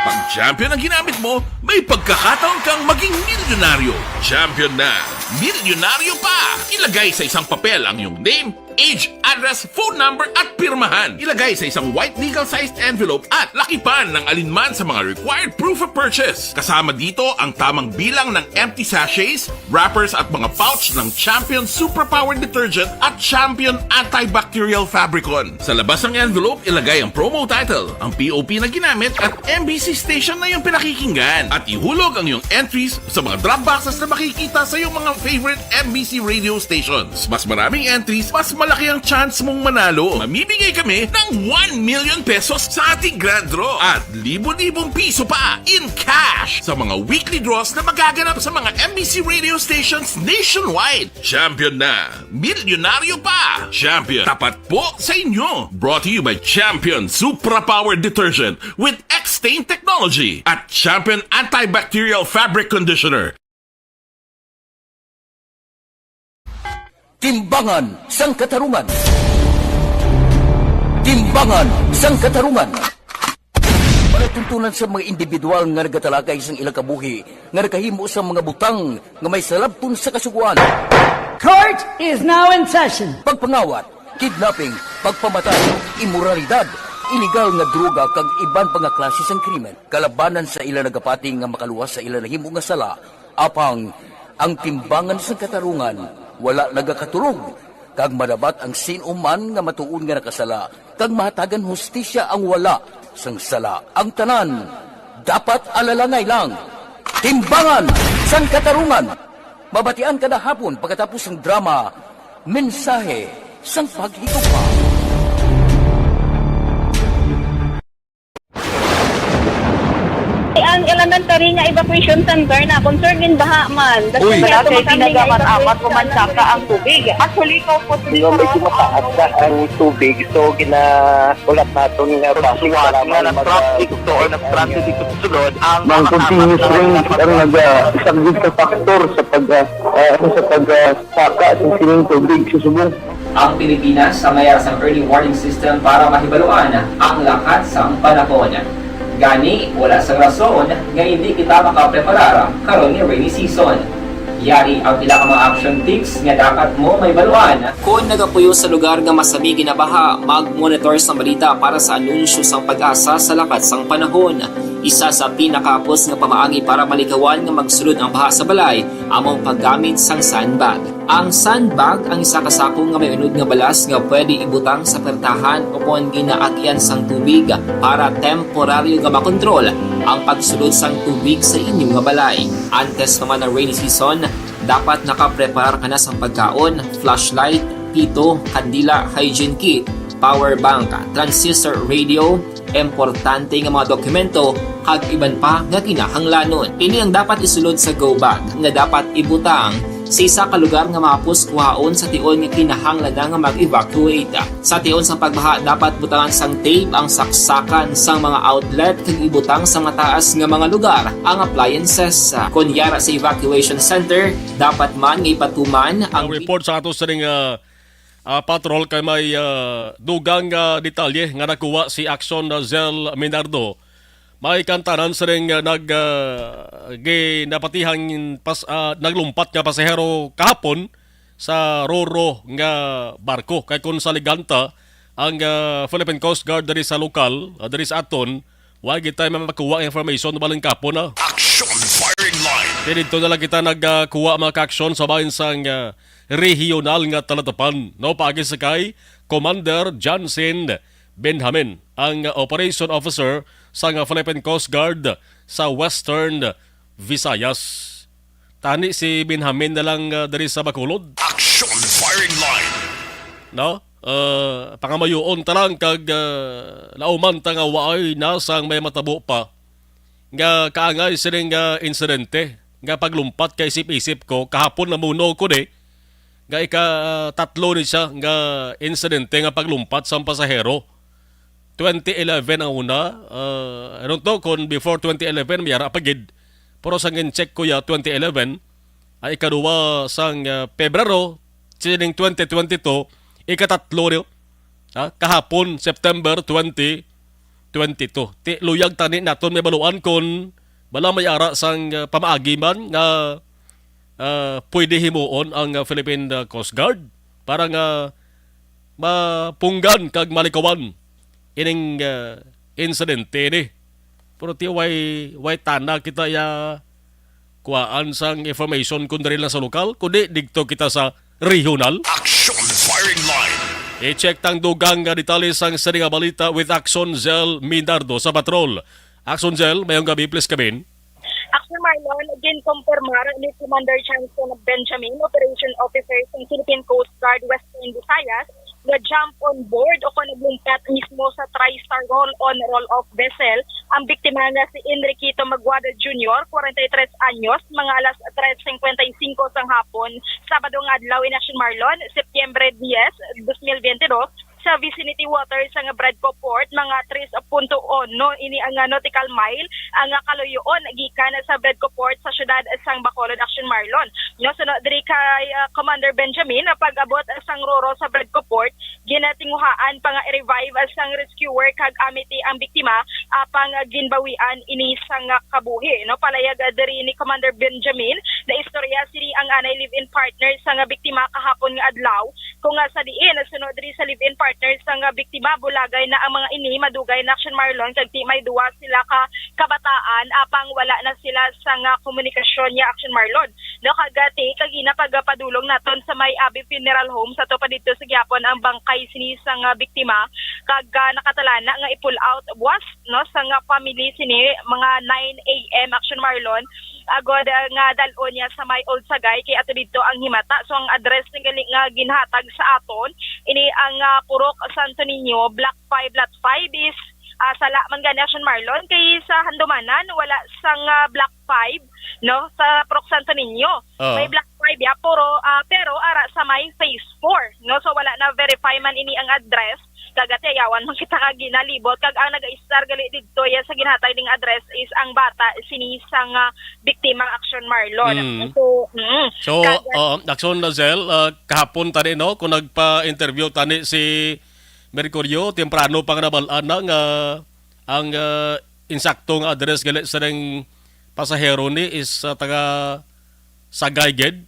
Pag champion ang ginamit mo, may pagkakataon kang maging milyonaryo. Champion na, milyonaryo pa! Ilagay sa isang papel ang iyong name, age, address, phone number at pirmahan. Ilagay sa isang white legal-sized envelope at lakipan ng alinman sa mga required proof of purchase. Kasama dito ang tamang bilang ng empty sachets, wrappers at mga pouch ng Champion Superpower Detergent at Champion Antibacterial Fabricon. Sa labas ng envelope, ilagay ang promo title, ang P O P na ginamit at M B C station na iyong pinakikinggan. At ihulog ang iyong entries sa mga drop boxes na makikita sa iyong mga favorite M B C radio stations. Mas maraming entries, mas malaki ang chance mong manalo. Mamimigay kami ng one million pesos sa ating grand draw at libo-libong piso pa in cash sa mga weekly draws na magaganap sa mga M B C radio stations nationwide. Champion na! Milyonaryo pa! Champion, tapat po sa inyo! Brought to you by Champion Supra Power Detergent with X-Stain Technology at Champion Antibacterial Fabric Conditioner. Timbangan sang Katarungan. Timbangan sang Katarungan. Tuntunan sa mga individual nga nagatalakay sang ilang kabuhi nga nakahimo sa mga butang nga may salabton sa kasugoan. Court is now in session. Pagpangawat, kidnapping, pagpamatay, imoralidad, iligal nga droga kag iban pa nga klase sang krimen. Kalabanan sa ila nagapati nga makaluwas sa ila nahimo nga sala, apang ang timbangan sang katarungan wala nagakatulog, kag madabat ang sin-o man nga matuod nga nakasala, kag mahatagan hustisya ang wala sang sala. Ang tanan dapat alalangay lang. Timbangan sang katarungan. Mabatian kada hapon pagkatapos sang drama, Mensahe sang Paghigugma. Ang elementary nga evacuation center na concerned in baha man. Uy. Wala kay pinagamat-amat o mansaka ang tubig. Actually, ko po Medyo mataas na ang tubig, so gina-, ulat naton nga basic nga lamang mag- traffic to or nag-traffic dito sa sulod ang Mang continuous rain ang nag-, ah, isang big factor sa pag, ah, ah, sa pag, ah, saka sa sining tubig sa subong. Ang Pilipinas ang may sang early warning system para mahibaluan ang lakat sang panahon. Gani, wala sang rason nga hindi kita makapreparar karon nga rainy season. Yari ang pila ka mga action tips nga dapat mo mahibaluan. Kon nagapuyo sa lugar nga masami ginabaha, mag-monitor sang balita para sa anunsyo sang PAGASA sa lakat sang panahon. Isa sa pinakahapos nga pamaagi para malikawan nga magsulod ang baha sa balay amo ang paggamit sang sandbag. Ang sandbag ang isa ka sako nga may unod nga balas nga pwede ibutang sa pertahan o kon ginaagian sang tubig para temporaryo nga makontrol ang pagsulod sang tubig sa inyo nga balay. Antes pa man ang rainy season, dapat nakapreparar ka na sang pagkaon, flashlight, pito, kandila, hygiene kit, power bank, transistor radio, importante nga mga dokumento, kag iban pa nga kinahanglanon. Ini ang dapat isulod sa go bag nga dapat ibutang sa isa ka lugar nga mahapos kuhaon sa tion nga kinahanglan na nga mag-evacuate. Sa tion sang pagbaha, dapat butangan sang tape ang saksakan sang mga outlet kag ibutang sa mataas nga mga lugar ang appliances. Kon yara sa evacuation center, dapat man nga ipatuman ang Ang report sa ato sining, ah, ah, patrol kay may, ah, dugang, ah, detalye nga nakuha si Action, ah, Zell Minardo. May kantanan sining, ah, nag, ah, ginapatihang pas-, ah, naglumpat nga pasahero kahapon sa Roro nga barko. Kay kung sa Liganta, ang, ah, Philippine Coast Guard diri sa lokal, ah, diri sa aton, wa gid tayo makuha ang information balang kahapon, ah. Action Firing Line. Kay didto na lang kita nagkuha, mga ka-action, sa bahin sang, ah, regional nga talatapan, no? Paagi sa kay Commander Johnson Benjamin, ang, ah, operation officer sang, ah, Philippine Coast Guard sa Western Visayas. Tani si Benjamin na lang, ah, diri sa Bacolod. Action Firing Line. No? Ah, pangamayoon ta lang kag, ah, lauman ta nga waay na sang may matabo pa nga kaangay sining, ah, insidente nga paglumpat. Kay isip-isip ko, kahapon namuno ko di nga ika-, ah, tatlo ni siya nga insidente nga paglumpat sang pasahero. Twenty eleven ang una. Ah, I don't know kung before twenty eleven, may ara pa gid. Pero sang gin-check ko ya, twenty eleven, ang ikaduwa sang, ah, Pebrero, sining twenty twenty-two, ikatatlo niyo. Ha? Kahapon, September twenty twenty-two. Ti, luyag tani naton may baluan kung bala may ara sang, ah, pamaagi man nga, ah, pwede himuon ang, ah, Philippine, ah, Coast Guard para nga mapunggan kag malikawan ining, ah, insidente ni. Pero ti, way, way tana kita ya kuhaan sang information kung diri lang sa lokal, kundi didto kita sa regional. Action Firing Line. I-check tang dugang nga detalye sang sini nga balita with Action Zell Mindardo sa Patrol. Action Zell, mayong gabi, please come in. Action Marlon, ginkumpirmar ni Commander Johnson Benjamin, Operation Officer sa Philippine Coast Guard Western Visayas, nga jump on board o kon naglumpat mismo sa TriStar roll-on roll-off vessel ang biktima nga si Enriquito Maguada Junior, forty-three anyos, mga alas tres cincuenta y cinco sang hapon, Sabado nga adlaw, ini Action Marlon, Setyembre diyes, dos mil biyente dos, sa vicinity waters sang Bredco Port, mga tres punto uno ini ang, ah, nautical mile ang, ah, kaluyoon gikan sa Bredco Port sa siyudad sang Bacolod, Action Marlon. No, suno diri kay, ah, Commander Benjamin, ah, pag-abot sang Roro sa Bredco Port, ginatinguhaan pa nga i-revive sang rescuer kag amity ang biktima, apang, ah, ginbawian ini sang, ah, kabuhi. No, palayag, ah, diri ni Commander Benjamin, naistorya sini ang anay live-in partner sang, ah, biktima kahapon nga adlaw, kung, ah, sa diin, suno diri sa live-in partner sang, ah, biktima, bulagay na ang mga ini, madugay na, Action Marlon, kag ti may duwa sila ka kabataan, apang wala na sila sang, ah, komunikasyon niya, Action Marlon. No, kag, ah, ti kagina pagpadulong naton sa may Abi Funeral Home, sa to pa dito sa gihapon ang bangkay sini sang, ah, biktima, kag, ah, nakatalana nga i-pull out buwas, no, sang, ah, family sini mga nine a m, Action Marlon, agod, ah, nga dal-on niya sa may Old Sagay, kay ato dito ang himata. So, ang address ni gali nga ginhatag sa aton, ini ang, ah, Purok Santo Niño, Block five, Lot five is, ah, sala man gani, Action Marlon, kay sa Handumanan wala sang, ah, Block five, no, sa Purok Santo Niño. Oo. May Block five ya, pero, ah, pero ara sa may Phase four, no? So, wala na verify man ini ang address. Kag ati, ayawan man kita nga ginalibot. Kag ang nag-istar gali didto ya sa ginhatag ning address is ang bata, sini sang, ah, biktima, Action Marlon. Mm. So, mm. So, Kag, uh, Action Lazel, uh, kahapon tani, no, kung nagpa-interview tani si Mercurio, temprano pa nga nabal-an na nga ang, uh, insakto nga address gali sa ning pasahero ni is, uh, taga Sagay gid?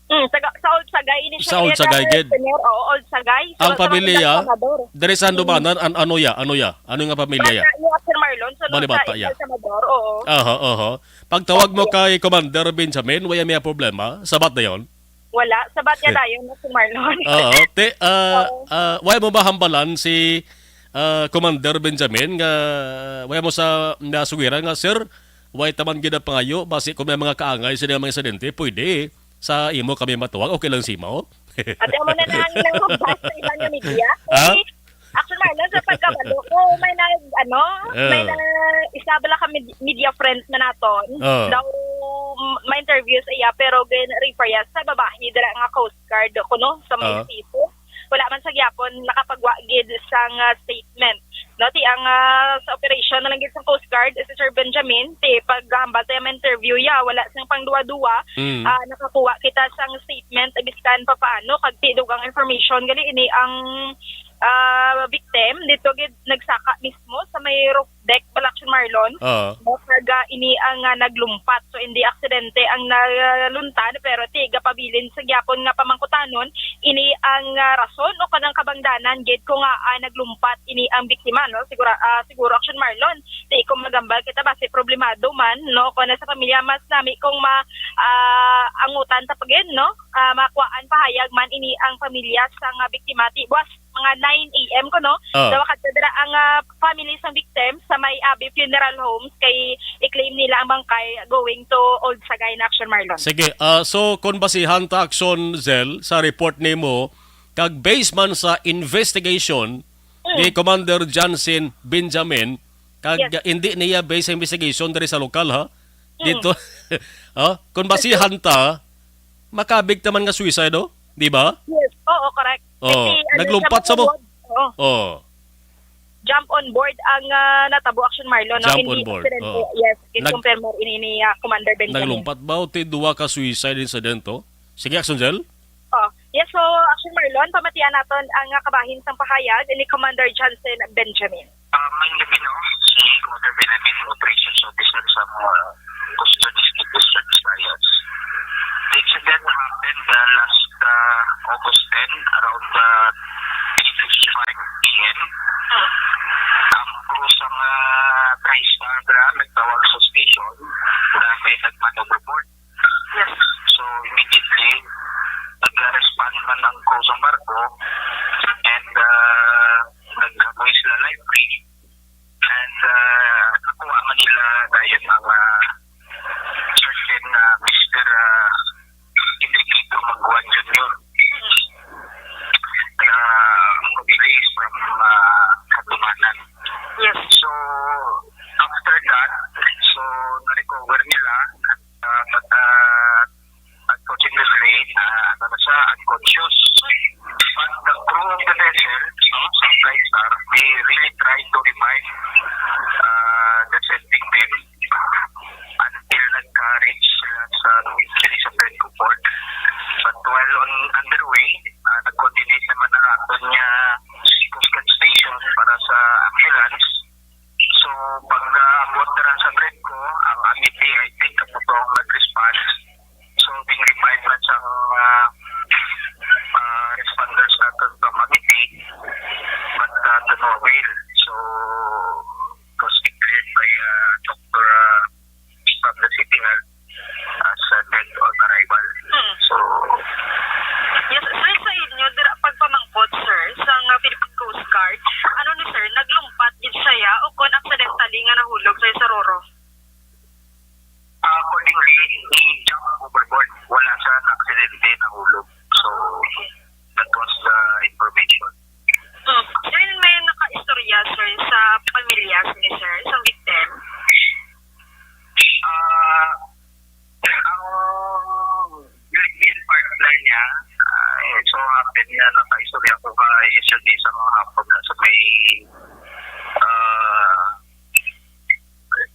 Mm, taga, sa Old Sagay, ini siya Sa Old area Sagay gid? Senior, oo, Old Sagay. Ang Sunod sa pamilya, Balibato, Amador. Diri sa Mm. Handumanan, an-, ano ya? Ano ya? Ano nga pamilya ya? Bata ni Action Marlon, sunod Balibata sa ya? Area sa Amador, oo. Aha, aha. Pagtawag mo Okay. kay Commander Benjamin, wala may problema? Sabat na yon? Wala, sabat niya dayon, Action Marlon. Oo. Te, ah, Oo. ah, wala mo ba hambalan si, ah, Commander Benjamin nga wala mo sa nasugiran nga, "Sir, wala taman gid ang pangayo, basi kung may mga kaangay sa mga insidente, pwede sa imo kami matuwag, okay lang sa imo?" At amo na lang nang hambal sa iban nga media. Ha? Eh, Action Marlon, sa pagkabalo ko, may nag, ano, Ah. may na, isa bala ka med-, media friend na naton. Ah. Daw, m-, may interview sa iya, pero gin-refer iya sa babae, dala nga Coast Guard, kuno, sa may Ah. Cebu. Wala man sa gyapon nakapagwa gid sang, ah, statement. No, ti ang, ah, sa operation na lang gid sa Coast Guard, si Sir Benjamin, ti paghambal ti ang interview ya, wala sang pangduwa-duwa. Mm. Ah, nakakuha kita sang statement, eh, biskan pa paano, kag ti dugang information, gali ini ang, ah, victim, dito gid nagsaka mismo sa may roof deck, bala, Action Marlon. Oo. No, kag, ah, ini ang, ah, naglumpat. So, hindi aksidente ang naluntan, pero ti gapabilin sa gyapon nga pamangkutanon, ini ang, ah, rason o kanang kabangdanan gid kung, ah, ah, naglumpat ini ang biktima, no? Siguro, ah, siguro, Action Marlon, ti kung magambal kita, basi problemado man, no? Kung sa pamilya, mas nami kung ma-, ah, angutan ta pa gid, no? Ah, makuhaan pahayag man ini ang pamilya sa nga biktima. Ti buwas mga nine a m ko, no? Ah. Daw kadto dira ang, ah, family sang victim sa may Abi Funeral Homes kay i-claim nila ang bangkay going to Old Sagay na, Action Marlon. Sige, ah, so kung basihan ta, Action Zel, sa report nimo, kag based man sa investigation Mm. ni Commander Johnson Benjamin, kag Yes. hindi niya based sa investigation diri sa lokal, ha? Mm. Dito, oh, kung basihan ta, makabig ta man nga suicide, oh? Di ba? Yes, oo, correct. Oh, Kasi, ano, naglumpat sa mo? jump on board, oo. Oh. Jump on board ang, ah, natabo, Action Marlon, no? Jump Hindi on board, aksidente. oh. Yes, Nag- gikumpirma ini ni, ah, Commander Benjamin. Naglumpat ba o ti duwa ka suicide incident, oh? Sige, Action Zel? Oh. Yes, so, Action Marlon, pamatian naton ang, ah, kabahin sang pahayag ni Commander Johnson Benjamin. Ah, may gabi, no? Si Commander Benjamin, Operations Officer sa mga Coast Guard District, Western Visayas. The incident happened, uh, last, uh, August ten, around, uh, eight fifty-five p m. Ang crew sa, uh, TriStar, uh, nagtawag sa station na may nagman overboard. Yes. So, immediately, nag-respond man ang crew sa barko and, uh, nagkabuhi sila live feed. And, uh, nakuha man nila dayon ang, uh, certain, uh, Mister, uh, Enriquito Magwan Junior. Na ang pamilya is from, uh, Katumanan. Yes. So, after that, so, na-recover nila, uh, but, uh, unfortunately, uh, ano na siya, unconscious. But the crew of the vessel no, sa TriStar, they really try to revive, uh, the said victim until nag-reach sila sa, actually, sa Fredco Port. But while on, underway, uh, nag-coordinate naman ang aton nga Coast Guard Station para sa ambulance. So, pag naabot na lang sa Fredco, ang Amity, I think, amo to ang nag-respond. So, gin-revive na sang, ah, ah, responders naton from Amity, but, ah, to no avail. So, it was declared by, ah, doctor, ah, from the City Health as, ah, dead on arrival. Hmm. So, yes, sir, sa inyo, dira pagpamangkot, sir, sa nga Philippine Coast Guard, ano ni sir, naglumpat gid siya o kon accidentally nga nahulog siya sa Roro? Ah, accordingly, he jumped overboard. Wala siya na aksidente, nahulog. So, that was the information. Hmm. Then may nakaistorya, sir, sa pamilya ni sir, sa victim? Ah, ang European partner niya, ah, it so happen nga nakaistorya ko ka yesterday sa mga hapon na sa may, ah,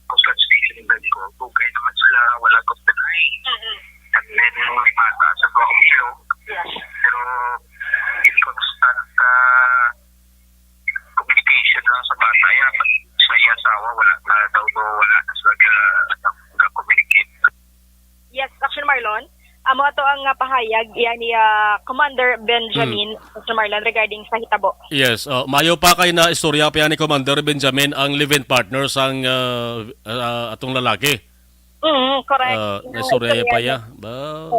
Coast Guard Station in Benco. Dugay naman sila, wala ko deny. Mm-mm. And then, may bata sa duha ka ilog. Yes. Pero, in constant, ah, communication lang sa bata, ya, sa iya asawa, wala na daw, wala na sila ga-, ga-communicate. Yes, Action Marlon. Amo ato ang, ah, pahayag iya ni, ah, Commander Benjamin, Action Marlon, regarding sa hitabo. Yes, oh, mayo pa kay na istorya pa ni Commander Benjamin ang live-in partner sang, ah, ah, atong lalaki. Mm, correct. Ah, naistorya pa iya. Ba,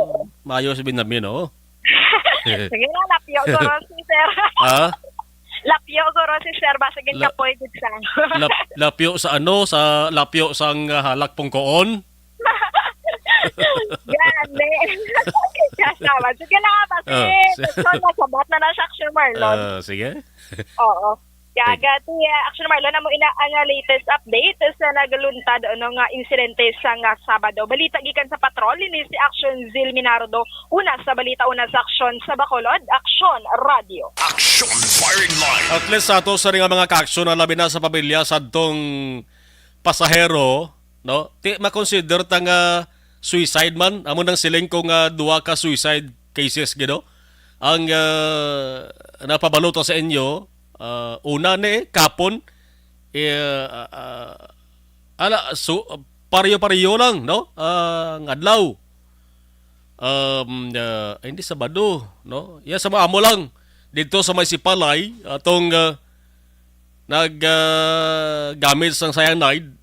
mayo si Benjamin, oh. Sige na, lapyo guro si sir. Ha? Lapyo guro si sir, basta gin La-, kapoy gid sa. Lap-, lapyo sa ano? Sa lapyo sang, ah, halak pungkoon? Gani. Yes, tama. Sige na, basta. Ah, si- So, nasabat na na siya, Action Marlon. Ah, sige. Oo. Kaya Thank- gati, ah, Action Marlon, amo ina ang, ah, latest update sa nagluntad, ano, nga insidente sa nga Sabado. Balita gikan sa patrol, ini si Action Zil Minardo. Una sa balita, una sa aksyon sa Bacolod, Action Radio. Action Firing Line. At least sa ato sa nga mga kaaksyon na labi na sa pamilya sa atong pasahero, no? Ti makonsider ta nga suicide man, amo nang siling ko nga duha ka suicide cases gid, no? Ang, ah, napabalo ta sa inyo, ah, una ni kapon, eh, ah, ah, ala, so, pareho-pareho lang, no? Ah, nga adlaw. Um, ah, hindi, Sabado, no? Iya sa mga amo lang dito sa may Sipalay, atong, ah, nag, ah, gamit sang cyanide,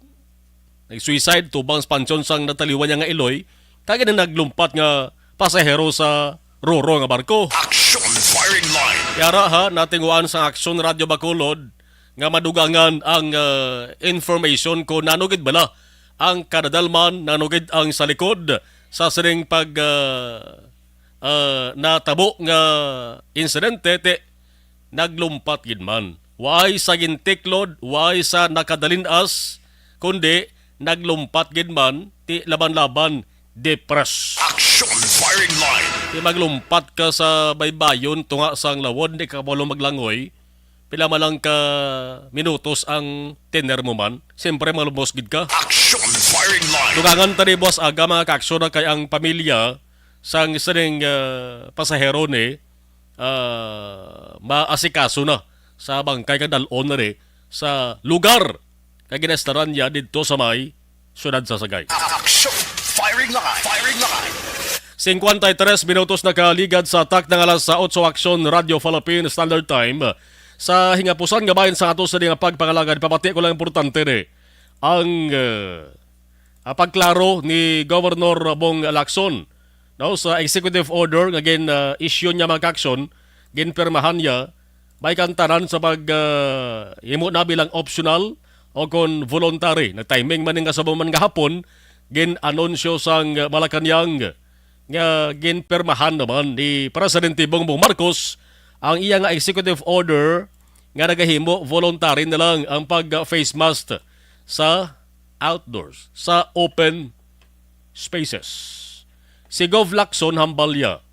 nag-suicide tubang sa pansyon sang nataliwan niya nga iloy, kag ini naglumpat nga pasahero sa Roro nga barko. Action Firing Line. Yara ha, natinguan sa Action Radio Bacolod nga madugangan ang, ah, information kung nano gid bala ang kadadalman, nano gid ang sa likod sa sining pag, ah, ah, natabo nga insidente, ti naglumpat gid man. Waay sa gintiklod, waay sa nakadalin-as, kundi naglumpat gid man, ti laban-laban, depressed. Action Firing Line. Ti maglumpat ka sa baybayon tunga sang lawod, di ka kabalo maglangoy. Pila man lang ka minutos ang tener mo man, siyempre malumos gid ka. Action Firing Line. Dugangan ta ni buwas aga, mga kaaksyon, na kay ang pamilya sang sining, ah, pasahero ni, ah, maasikaso na sa bangkay kag dal-on na ni sa lugar nga ginaestaran niya didto sa may siyudad sa Sagay. Action! Firing line! Firing line! Singkwenta y tres minutos nakaligad sa takna nga alas otso, Action Radio Philippine Standard Time. Sa hingapusan nga bahin sa ato sa nga pagpangalagad, pamati ko lang importante ni ang, eh, ah, pagklaro ni Governor Bong Lacson, no, sa executive order nga gin, ah, issue niya, mga kaaksyon, ginpirmahan niya, may kantanan sa pag, ah, himo na bilang optional o kon voluntary. Nag-timing man nga sa man nga hapon, gin-anunsyo sang Malacañang nga ginpirmahan naman ni Presidente Bongbong Marcos ang iya nga executive order nga nagahimo voluntary na lang ang pag-face mask sa outdoors, sa open spaces. Si Gov Lacson hambal niya,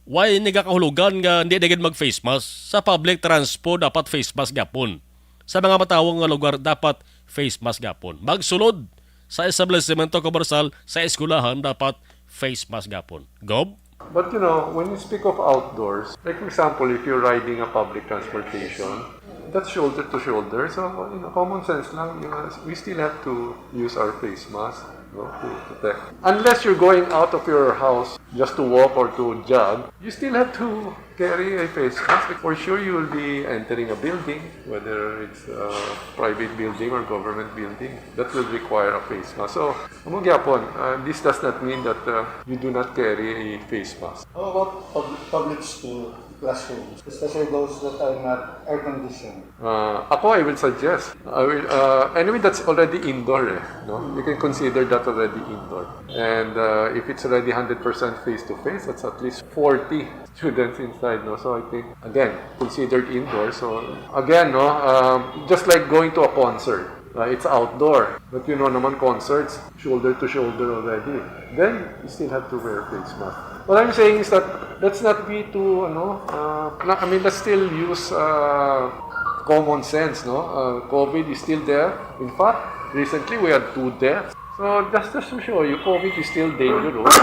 Why ni gakahulugan nga hindi na gid mag-face mask? Sa public transport, dapat face mask gapon. Sa mga matawo nga lugar, dapat face mask gapon. Magsulod sa establishmento komersyal, sa eskwelahan, dapat face mask gapon. Gob? But you know, when you speak of outdoors, like for example, if you're riding a public transportation, that's shoulder to shoulder. So, you know, common sense lang, you know, we still have to use our face mask, no, to protect. Unless you're going out of your house just to walk or to jog, you still have to carry a face mask. For sure, you will be entering a building, whether it's a private building or government building, that will require a face mask. So, amo gyapon, uh, this does not mean that uh, you do not carry a face mask. How about pub- public school classrooms, especially those that are not air conditioned? Uh, ako, I will suggest. I will, uh, anyway, that's already indoor. Eh, no? You can consider that already indoor. And uh, if it's already hundred percent face-to-face, that's at least forty students inside. No? So I think, again, considered indoor. So again, no, um, just like going to a concert, uh, it's outdoor. But you know naman, concerts, shoulder to shoulder already. Then, you still have to wear face mask. What I'm saying is that let's not be too, ano, uh, na, I mean, let's still use uh, common sense, no? Uh, COVID is still there. In fact, recently we had two deaths. So, just, just to show you, COVID is still dangerous.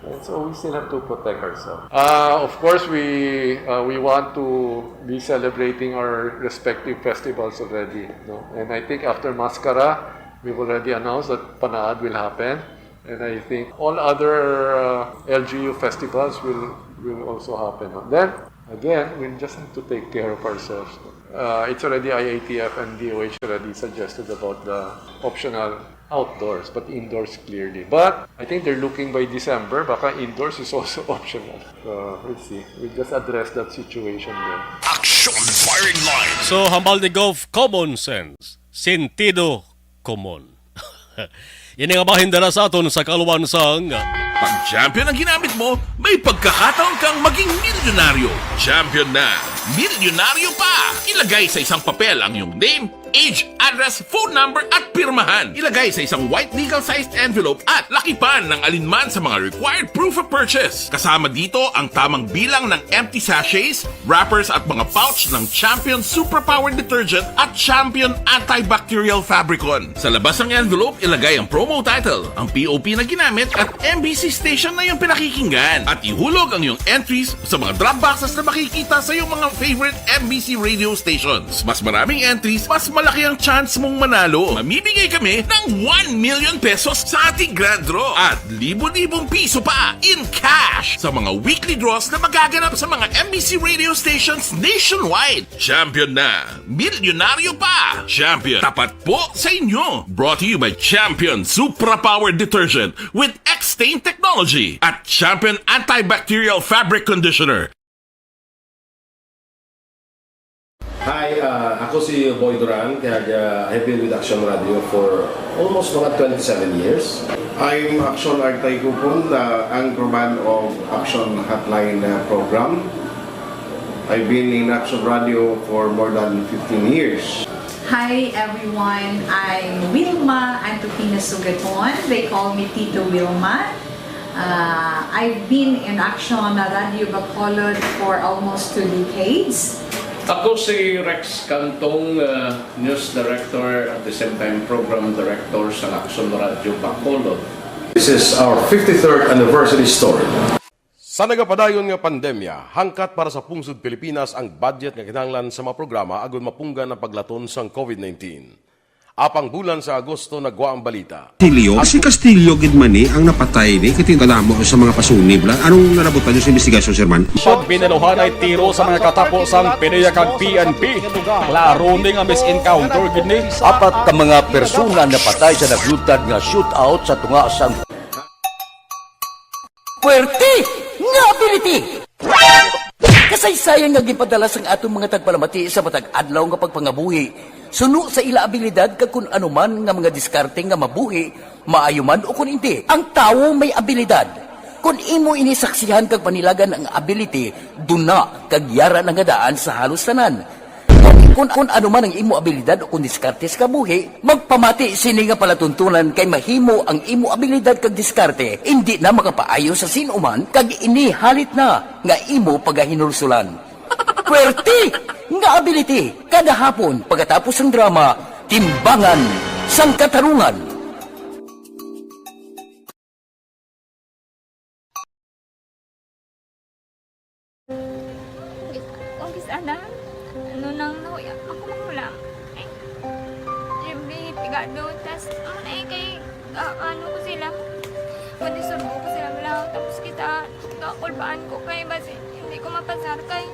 And so, we still have to protect ourselves. Uh, of course, we uh, we want to be celebrating our respective festivals already, no? And I think after Mascara, we've already announced that Panaad will happen. And I think all other uh, L G U festivals will will also happen. Then, again, we just have to take care of ourselves. Uh, it's already I A T F and D O H already suggested about the optional outdoors, but indoors clearly. But I think they're looking by December, baka indoors is also optional. Uh, we'll see. We'll just address that situation then. Action Firing Line. So, hambal ni Gob, common sense, sentido komon. Ini nga bahin dala sa aton sa kaluwan sang Pag champion ang ginamit mo, may pagkakataon kang maging milyonaryo. Champion na, milyonaryo pa! Ilagay sa isang papel ang iyong name, age, address, phone number, at pirmahan. Ilagay sa isang white legal-sized envelope at lakipan ng alinman sa mga required proof of purchase. Kasama dito ang tamang bilang ng empty sachets, wrappers at mga pouch ng Champion Suprapower Detergent at Champion Antibacterial Fabricon. Sa labas ng envelope, ilagay ang promo title, ang P O P na ginamit at M B C station na iyong pinakikinggan. At ihulog ang iyong entries sa mga drop boxes na makikita sa iyong mga favorite M B C radio stations. Mas maraming entries, mas malaki ang chance mong manalo. Mamimigay kami ng one million pesos sa ating grand draw at libo-libong piso pa in cash sa mga weekly draws na magaganap sa mga M B C radio stations nationwide. Champion na! Milyonaryo pa! Champion, tapat po sa inyo! Brought to you by Champion Supra Power Detergent with X-Stain Technology at Champion Antibacterial Fabric Conditioner. Hi, uh, ako si Boy Duran, kaya uh, I've been with Action Radio for almost mga twenty-seven years. I'm Action Artay Kupon, the anchorman of Action Hotline uh, program. I've been in Action Radio for more than fifteen years. Hi everyone, I'm Wilma Antokina Sugaton. They call me Tito Wilma. Uh, I've been in Action Radio Bacolod for almost two decades. Ako si Rex Cantong, uh, News Director at the same time Program Director sa Action Radio Bacolod. This is our fifty-third anniversary story. Sa nagapadayon nga pandemya, hangkat para sa pungsod Pilipinas ang budget nga kinahanglan sa mga programa agud mapunggan ang paglaton sang COVID nineteen. Apang bulan sa Agosto nagwa ang balita. Castillo, si Castillo gid man ni ang napatay ni, kay tingala mo sa mga pasunib la. Anong nalabutan niyo sa investigasyon, Sir Man? Pag binaluhan ay tiro sa mga katapo sang PDEA kag P N P. Klaro ni nga misencounter gid ni. Apat ka mga persona napatay sa nagluntad nga shootout sa tunga sang Puwerte nga ability! Kasaysayan nga ginpadala sang aton mga tagpalamati sa matag adlaw nga pagpangabuhi, suno sa ila abilidad kag kun ano man nga mga diskarte nga mabuhi, maayo man ukon indi. Ang tawo may abilidad. Kon imo ini saksihan kag panilagan ang ability, duna kag yara na nga daan sa halos tanan. Kon, kon ano man ang imo abilidad o kon diskarte sa kabuhi, magpamati sini nga palatuntunan, kay mahimo ang imo abilidad kag diskarte indi na makapaayo sa sin-o man, kag ini halit na nga imo pagahinulsulan. Puwerte nga ability, kada hapon pagkatapos sang drama, Timbangan sang Katarungan. Kung kis-, kung kis-, ana, ano nang nahuya, ako manghulam. Ay, every pigado, tas, ano na eh, kay, ah, ano ko sila, pwede surbo ko sila, wala, tapos kita, kakulbaan ko kay, basi, hindi ko mapasar kay.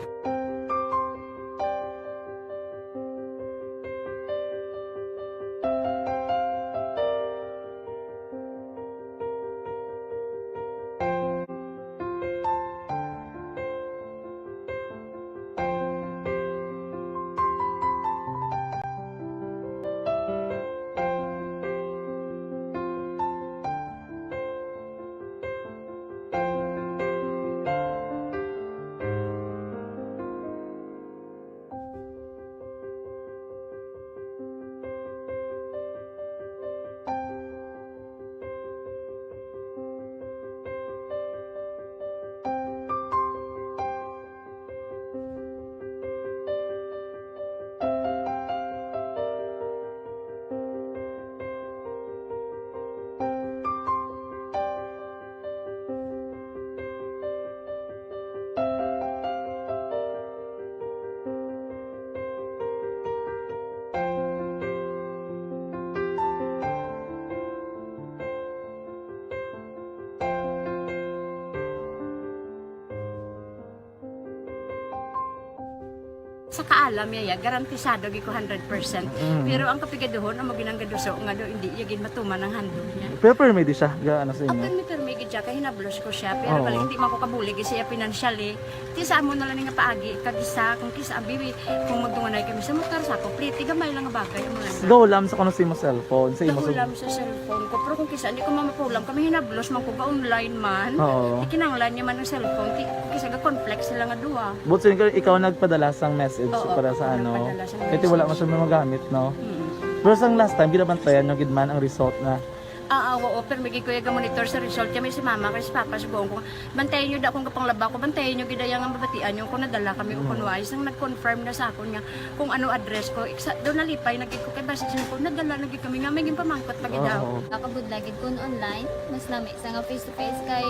Sa kaalam niya, ya, garantisado gid ko hundred percent. Mm. Pero ang kapigaduhon, amo gid ang gaduso nga do, hindi niya gid matuman ang handog niya. Pero pirmi di siya, ga, ano sa imo? Pirmi, pirmi gid siya, kay hinablos ko siya. Pero Oo. Bali, hindi man ko kabulig siya financially. Ti sa amo na lang nga paagi, kag isa, kung kisa, abi, kung magdunganay kami sa motor, sa ako, pliti, gamay lang nga bagay, amo lang. Gahulam sa kuno sa imo cellphone, sa imo sa Gahulam sa cellphone ko, pero kung kisa, hindi ko mamapulam, kami hinablos man ko, ga-online man. Oo. Ikinanglan niya man ang cellphone, ti-, kung kisa, ga-conflict sila nga duha. But sin-, ikaw nagpadala sang message Oo, para sa ako ano? Nagpadala sang Kaya ti wala man message. Siya magamit, no? Mm. Pero sang last time, ginabantayan nyo gid man ang result na? Ah, ah, oo, pero may gid ko yung monitor sa result. Kaya may si mama, kay si papa, si buong ko. Bantayan nyo da kung kapanglaba ko, bantayan nyo gid ang mabatian nyo kung nadala kami o Mm. kung wais. Nang nag-confirm na sa akon nga kung ano address ko, iksa, doon nalipay na gid ko kay basi siya ko, nadala na gid kami nga may ginpamangkot pa gid daw. Oo. Nakabudla gid kun online, mas nami sa nga face to face kay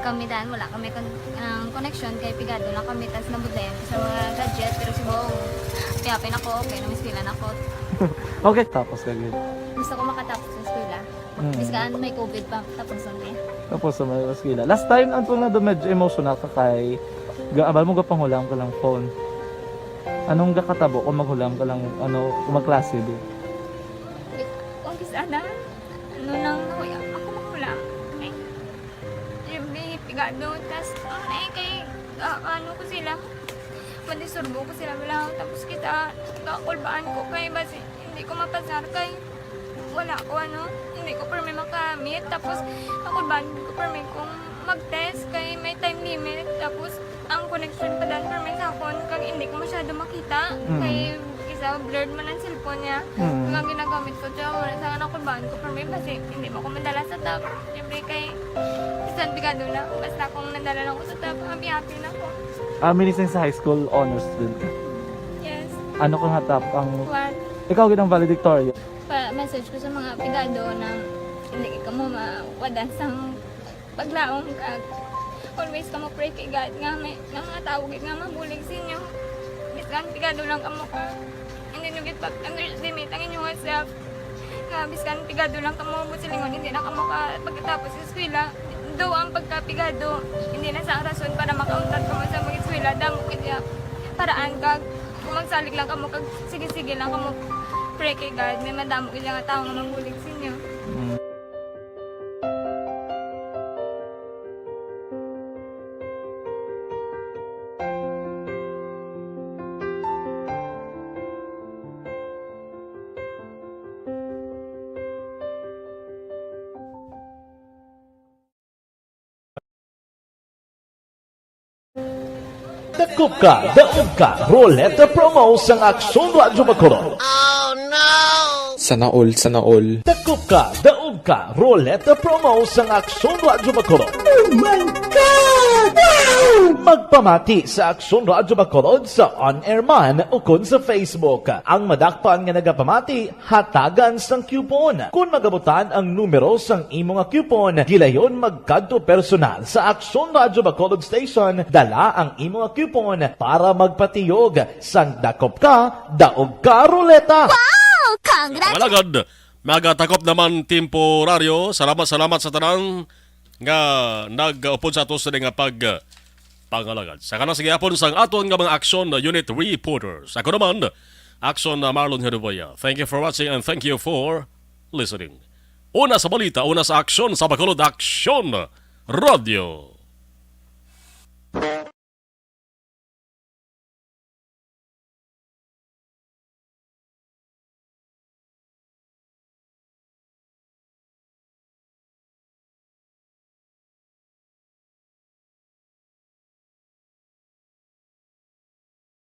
kami dan wala kami kon-, ang connection kay pigado lang kami tas nabudlayan ko sa mga gadget pero si Bong kaya pin ako okay na miskilan ako. Okay, tapos ka gid. Gusto ko makatapos sa eskwela. Mm. Bis ka may covid pa, tapos ang niya. Tapos sa mga eskwela. Last time, ang tunga do medyo emotional ka kay ga-, abal mo gapanghulam ka lang phone. Anong gakatabo kung maghulam ka lang, ano, kung magklase di? Kung kis-, ana, ano nang nahuya, ako maghulam. Ay, every pigado, tas, ano na eh, kay, ah, ano ko sila, madisurbo ko sila, wala, tapos kita, kakulbaan ko kay, basi, hindi ko mapasar kay, wala ko, ano, hindi ko permi makamit. Tapos, ako ba, hindi ko permi kung mag-test kay may time limit. Tapos, ang connection pa dan permi sa akon, kag hindi ko masyado makita. Mm. Kay, isa, blurred man ang cellphone niya. Mm. Kag ang ginagamit ko, siya, wala sa anak ko, baan ko permi, basi, hindi mo ko madala sa top. Siyempre, kay, bisan pigado na, basta kung nadala lang ko sa top, happy-happy na ko. Ah, minising sa high school, honor student ka? Yes. Ano ka nga top ang One. Ikaw gid ang valedictorian. Pa-message ko sa mga pigado na hindi ka mo mawadan sang paglaom kag always ka mo pray kay God nga may, nga mga tawo gid nga mabulig sa inyo. Bisan pigado lang kamo ka, hindi nyo gid pag-underestimate ang inyong self. Nga bisan pigado lang kamo mo silingon, hindi na kamo ka pagkatapos sa eskwela. Do ang pagkapigado, hindi na sa rason para makauntat kamo sa mag-eskwela. Damo gid ya paraan kag kung magsalig lang kamo kag sige-sige lang kamo pray kay God, may madamo gid nga tawo nga mabulig sa inyo. Mm. Dakop ka, daog ka, Roleta Promo sang Aksyon Radyo Bacolod. Sana all, sana all. Dakop ka, daog ka, Roleta Promo sang Aksyon Radyo Bacolod. Oh my God! Wow! Magpamati sa Aksyon Radyo Bacolod sa on-air man ukon sa Facebook. Ang madakpan nga nagapamati, hatagan sang coupon. Kon magabutan ang numero sang imo nga coupon, gilayon magkadto personal sa Aksyon Radyo Bacolod Station, dala ang imo nga coupon para magpatiyog sang dakop ka, daog ka, Roleta. Wow! Congrats! Mga alagad, magatakop naman temporaryo. Salamat, salamat sa tanan nga nag-upod sa ato sa nga pag pangalagad. Sa kanas gihapon sang aton nga mga Aksyon Unit reporters. Ako naman, Aksyon na Marlon Henuboya. Thank you for watching and thank you for listening. Una sa balita, una sa aksyon, sa Bacolod Aksyon Radio.